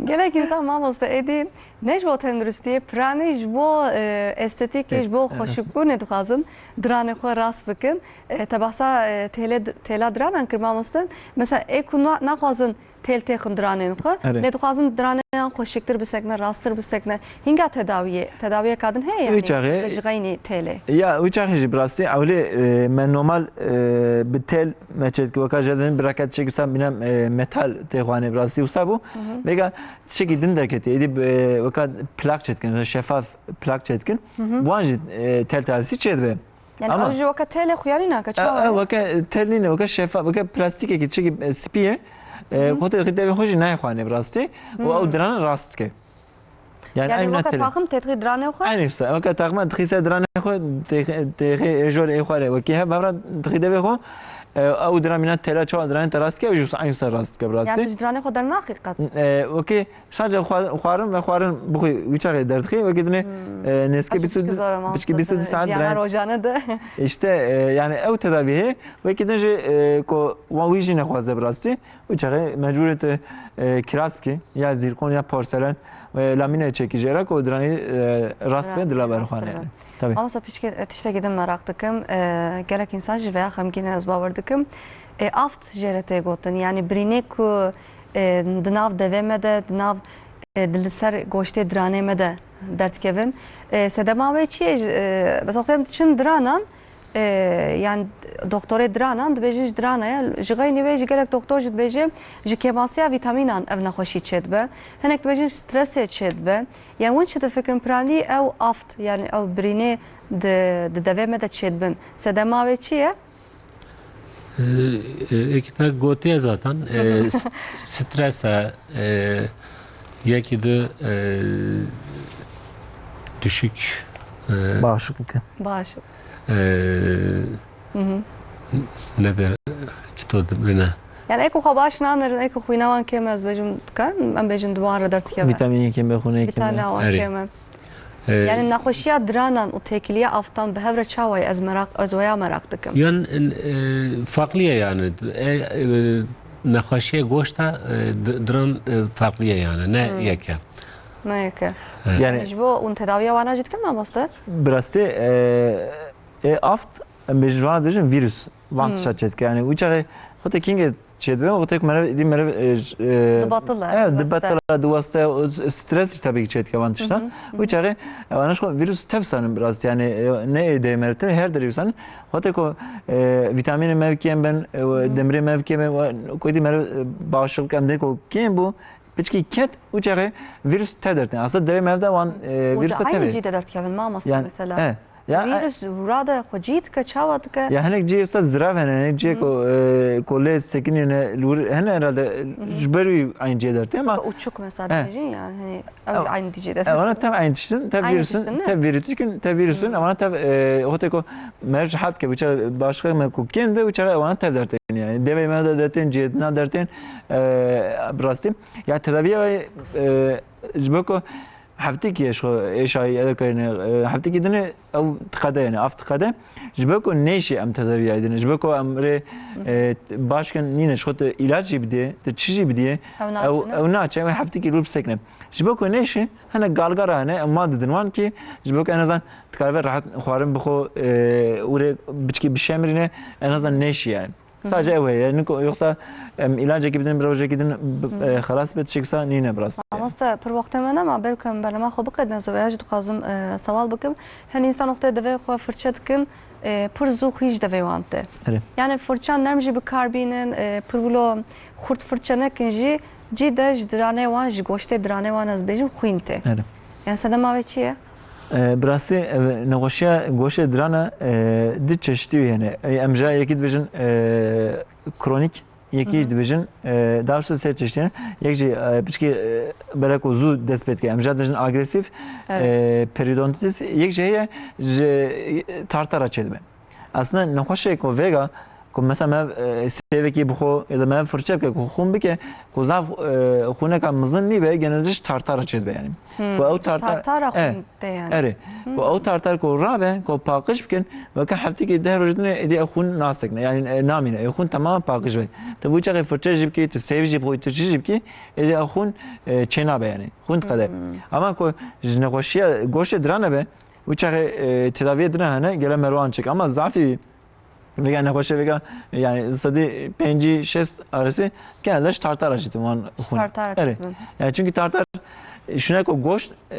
Gelek însan mamoste êdî ne ji bo tenduristiyê, piranî ji bo, e, estetîkê, E, ji bo e, xweşikbûnê dixwazin diranê xwe rast bikin. E, te behsa, e, têlê, têla diranan kir mamoste. Mesela ê ku na-, naxwazin têl têxin diranên xwe. Erê. Lê dixwazin diraneyan xweşiktir bisekne, rasttir bisekne. Hînga tedawiyê, tedawiyeka din heye Wî yani çaxê li ji xeynî têlê? Ya, wî çaxê jî bi rastî ewlê, e, me normal, e, bi têl me çêdikir. Weka jê din bi reket çêkir, wisa bîne, e, metal tê xwanê bi rastî wisa bû. Vêga tiştekî din derketî. Êdî, e, weka plak çêdikin, şefaf plak çêdikin. Wan jî, e, têl tedawîsî çêdibe. Yani Ama ew jî weke têlê xuyanî nake, E, çawa e, ye? Weke têl nîne, weke şefa-, weke plastîkekî çekî, e, spî ye. E, Hı hı. Xwe te xî devê xwe jî nayê xwanê bi rastî. Û Hı. ew dirane rast dike. Yani, yani ew weke taxim têdixî diranê xwe? Eynî wisa. Weke taxima dixî ser diranê xwe, têxê, têxê êjor ê xwe re. Wekî hev hevra dixî devê xwe, e, ew diran mîna têra çawa diranê te rast dike, ew jî wisa eynî wisa rast dike bi rastî. Yani, tu ji diranê xwe dernaxî qet? E, wekî sadece xwa-, xwarin ve xwarin bixwî wî çaxê derdixî, wekî dinê, hmm, e, nêzikê bîst û du, piçkî bîst û du saet jiyana diranê rojane de. İşte, e, yani ew tedavî heye, wekî din jî, e, ku wan wî jî nexwaze bi rastî. Wî çaxê mecbûr e tu, e, kiras bikî, ya zîrkon ya porselen, e, lamîne çekî jê re ku diranî, e, rast be, dila ber xwe neyane. Tabii. Mamosta, piçkî, e, tiştekî din meraq dikim. E, gelek însan jî veya xemgîn e, ez bawer dikim. E, aft jê re tê gotin. Yani birînê ku, e, di nav devê me de, di nav, e, di li ser goştê diranê me de derdikevin. E, sedema wê çi ye? E, mesela wextê em diçin diranan, e, yan doktorê diranan dibêjin ji dirana ye. Ji xeynî wê jî gelek doktor jî dibêje ji kêmasiya vîtamînan ev nexweşî çêdibe. Hinek dibêjin stresê çêdibe. Yan hûn çi difikirin piranî ew aft, yani ew birînê di, di devê me de çêdibin? Sedema wê çi ye? E, e, êkî te gotiye zaten. E, s-, stres e, e, yekî di, e, düşük, e, bağışıklık. Bağışık. E, Hı hı. Ne der, çito dibine? Yani êko xwe baş nanirin, êko xwîna wan kêm e, ez bêjim dikarin, em bêjin di wan re derdikeve. Vîtamînê kêm e, xwînê kêm e. Vîtamîna wan kêm e. E, yani nexweşiya diranan û têkiliya aftan bi hev re çawa ye? Ez meraq, ez waya meraq dikim. Yan, e, farklı ye yani. E, e, nexweşiya goşta, e, di-, diran, e, farklı ye yani. Ne yek e. Ne yek e. Evet. Yani ji bo hûn tedawiya wana jî dikin mamoste? Bi rastî, e, e, aft, em bêjin, ji wana dibêjin vîrus. Van tişta çêdike. Yani wî çaxê xwe tê kîngê çêdibe, xwe tê ku meriv, dî meriv, e, j-, e, dibatile, e, dibatile, diweste, o s-, stres jî tabii ki çêdike van tişta. Wî çaxê, e, wana ji xwe vîrus tev sanin bi rastî. Yani, e, ne ê dê meriv, her derê wî sanin. Xwe tê ku, e, vîtamînê mevkiyên bin, e, demirê mevkiyên bin, ku dî meriv, e, bağışıklık em dê ku kêm bû, piçkî ket, wî çaxê vîrus tev dertên. Aslında devê meriv de wan, e, vîrus de tev e. Aynı cî de dertkevin mamoste mesela. E, Ya, vîrus rade xwe cî dike, çawa dike? Ya hinek cihê wisa zirav hene, hinek cihê ku, e, ku lê sekinîne, li wir hene herhalde ji ber wî eynî cihê dertê ama. Uçuk mesela dibêjin yani, hani ew jî eynî cihê dertê. Ewana tev eynî tiştin, tev vîrusin, tev vîrusin, tev vîrusin, ewana tev, e, xwe tê ku meriv ji hat ke, wî çaxê başqa me ku kêm be, wî çaxê ewana tev dertên yani. Devê me de dertên, cihê din a dertên, e, bi rastî. Ya tedaviya wê, e, ji bo ku Heftikî eşxo êşayî ede kirine, e, heftikî dinê ew diqede yani, av diqede. Ji bo ku nêşî em tedaviyayê dine. Ji bo ku em rê, e, baş kin nîne, ji xwe tu îlaç jî bidiyê, tu çi jî bidiyê, ew, ew naçe, ew heftikî lûr bisekine. Ji bo ku nêşî, hene galgara hene, em wan didin wan kî, ji bo ku en azan dikaribe rehet xwarin bixwe, e, û rê biçkî bişemrîne, en azan nêşî yani. Sadece ew heye. Niko, yoksa em îlacekî bidin, bir rojekî din, e, xelas be, tişek wisa nîne bi rastî. Mamoste, pir wextê me nema, belkî em bernama xwe biqedin, ez veya jî dixwazim, e, sewal bikim. Hin însan wextê divê xwe firçe dikin, e, pir zû xwîn ji devê wan tê. Erê. Yani firçan nerm jî bi kar bînin, e, pir wilo xurt firçe nekin jî, cî de ji diranê wan, ji goştê diranê wan ez bêjim xwîn tê. Erê. Yani sedema wê çi ye? E, bi rastî, e, nexweşiya goşê dirana, e, du çeşitî hene. E, em ji yekî dibêjin, e, kronîk, yekî jî dibêjin, e, daha doğrusu sê çeşitî hene. Yek jî, e, piçkî, e, bere ku zû dest pê dike. Em ji dibêjin agresîf, e, periodontitis, yek jî heye ji tartara çêdibe. Aslında nexweşê ku vêga, ku mesela me, e, sêvekî bixwe ya da me firçe bike, ku xûn bike, ku zaf, e, xûneka mizin nîbe, gene ji tartara çêdibe yani. Ku ew tartar, tartara xûn tê yani. Erê. Ku ew tartar ku rabe, ku paqij bikin, weke heftekî deh roj dinê, êdî ew xûn nasekine, yani, e, namîne, ew xûn temamen paqij be. Tu vû çaxê firçe jî bikî, tu sêv jî bixwî, tu çi jî bikî, êdî ew xûn, e, çênabe yani. Xûn diqede. Ama ku ji nexweşiya goşê dirane be, Wî çaxê, e, tedaviyê din hene, gele merwan çek. Ama zafî vêga nexweşê vêga, yani sedî pêncî şêst arasî genelde ji tartara çêtin wan xûn. Tartara çêtin. Yani çünkü tartar şuna ku goşt, e,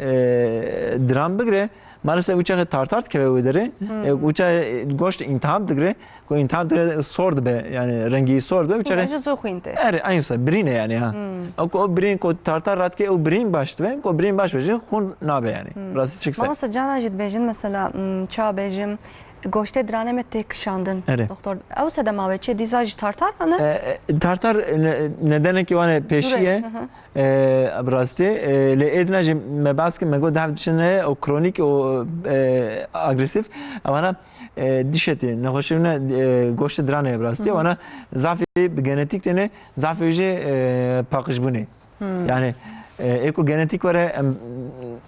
diran bigire, maalesef wî çaxê tartar dikeve wê derê. E, wî çaxê goşt intihab digire. Ku întihan tê sor dibe, yani rengî sor dibe, wî çaxê. Ji zû xwîn tê. Erê, eyn wisa, birîn e yani ha. Ew ku o birîn ku tartar radike, ew birîn baş dibe, ku birîn baş be jî xûn nabe yani. Rastî çik se. Mamoste, cana jî dibêjin mesela, hmm, ça bêjim, Goştê diranê me tê kişandin. Erê. Doktor, ew sedema wê çi? Dîsa ji tartar hene? E, e, tartar ne-, nedenekî wan e pêşî ye. Hı hı. E, bi rastî. E, lê êdîna jî me behs kir, me got dev dişine û kronîk û, e, agresîf. Ewana, e, dişetê, nexweşî ne, e, goştê diranê ye bi rastî. Hı hı. Ewana zafî bi genetîk têne, zafî jî, e, paqijbûnê. Hmm. Yani, e, ê ku genetîk were em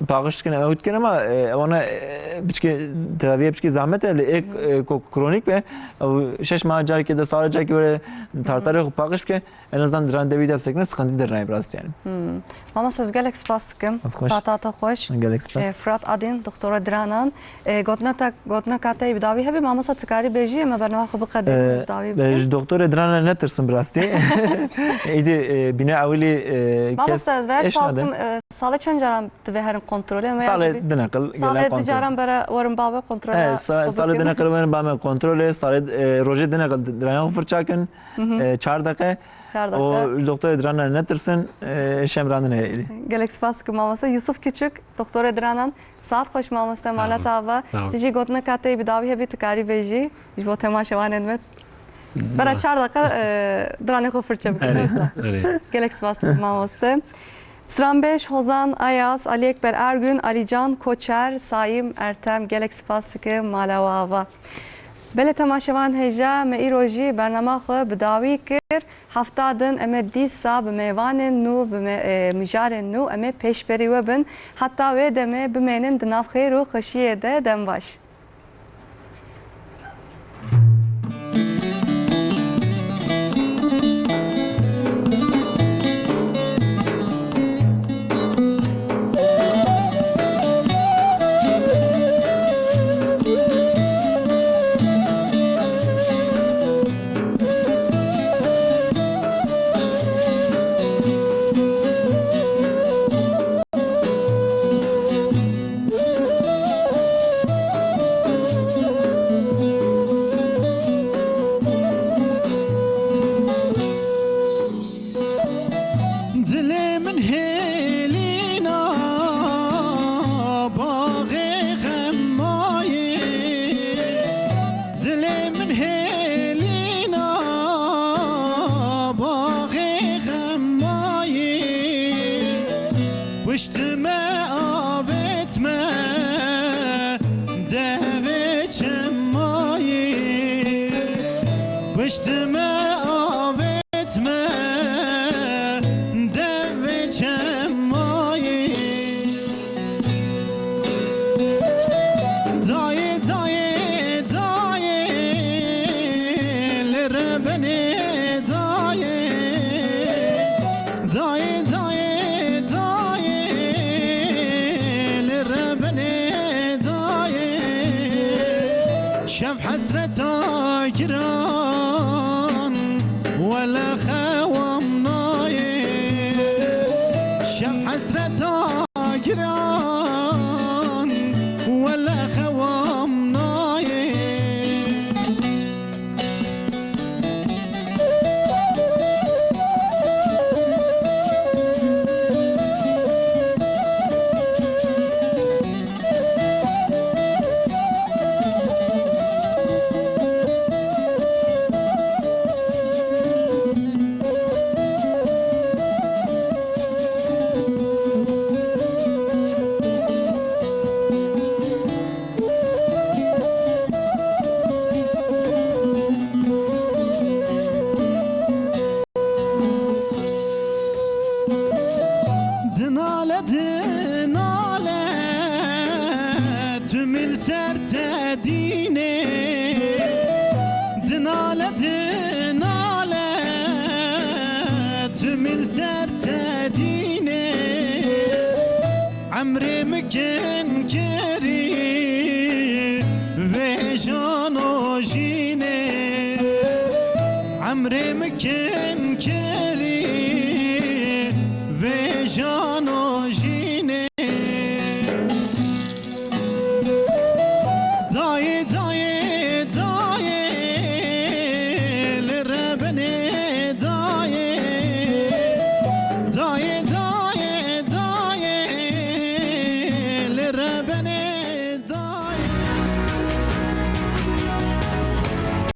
paqij dikin, em ew dikin ama, e, ewana, e, piçkî tedaviyê piçkî zahmet e, lê ê, e, ku kronîk be, ew şeş meha carekê de sala carekê were tartarê xwe paqij bike, en azından diran de wî de bisekine, sıkıntı derine bi rastî yani. Hmm. Mamosta, ez gelek spas dikim. Ez xweş. Saeta te xweş. Gelek spas. E, Fırat Adin, doktora diranan. E, gotina te, gotina ka te bi dawî hebî, mamosta, tu karî bêjî, em ê bernama xwe biqedînin, e, bi dawî e, bikin. Ji doktorê dirana netirsin bi rastî. Êdî, e, bîne ewilî, e, kes Mamosta, ez veya eş salkim, nade. E, salê çend caran divê herin kontrolê? Em veya Salê jî bi-, di neqil, salê gelen di kontrol. Caran bere werin bavê kontrola. E, sa-, xwe salê di bikin. Neqil werin bame kontrolê, salê, e, rojê di neqil dirayan xwe firça kin, Hı hı. e, çar deqe. Çar deqe. O doktorê dirana netirsin, e, şemrandine êdî. Gelek spas dikim mamosta. Yusuf Küçük, doktorê diranan. Saet xweş mamoste, Sağ ol. Mala te ava. Sağ ol. Tu jî gotinek ka te bi dawî hebî tu karî bêjî ji bo temaşevanên me. Bera çar deqa, e, diranê xwe firçe bikin. Erê, mamoste. Erê. Gelek spas dikim mamoste. Stranbêj Hozan Ayaz, Ali Ekber Ergün, Ali Can Koçer, Sayim Ertem, gelek spas dikim mala we ava. Belê temaşevan hêja me îro jî bernama xwe bi dawî kir. Hefta din em ê dîsa bi mêvanên nû, bi me-, e, mijarên nû em ê pêşberî we bin. Heta wê demê bimênin di nav xêr û xweşiyê de. Dem baş. Dilê min hêlîna baxê xemayê. Dilê min hêlîna baxê xemayê. Pişt me avêt me devê çemayê. Pişt me avêt me devê çemayê. Dayê, dayê, dayê, li rebenê dayê. Dayê, dayê, dayê, li rebenê dayê. Şev hesreta giran, wele xewam nayê. Şev hesreta giran, wele xewam nayê. Dinale, dinale, tu min ser te dînê. Dinale, dinale, tu min ser te dînê. Emrê min kin kirî vê jano jînê. Emrê min kin kirî vê jano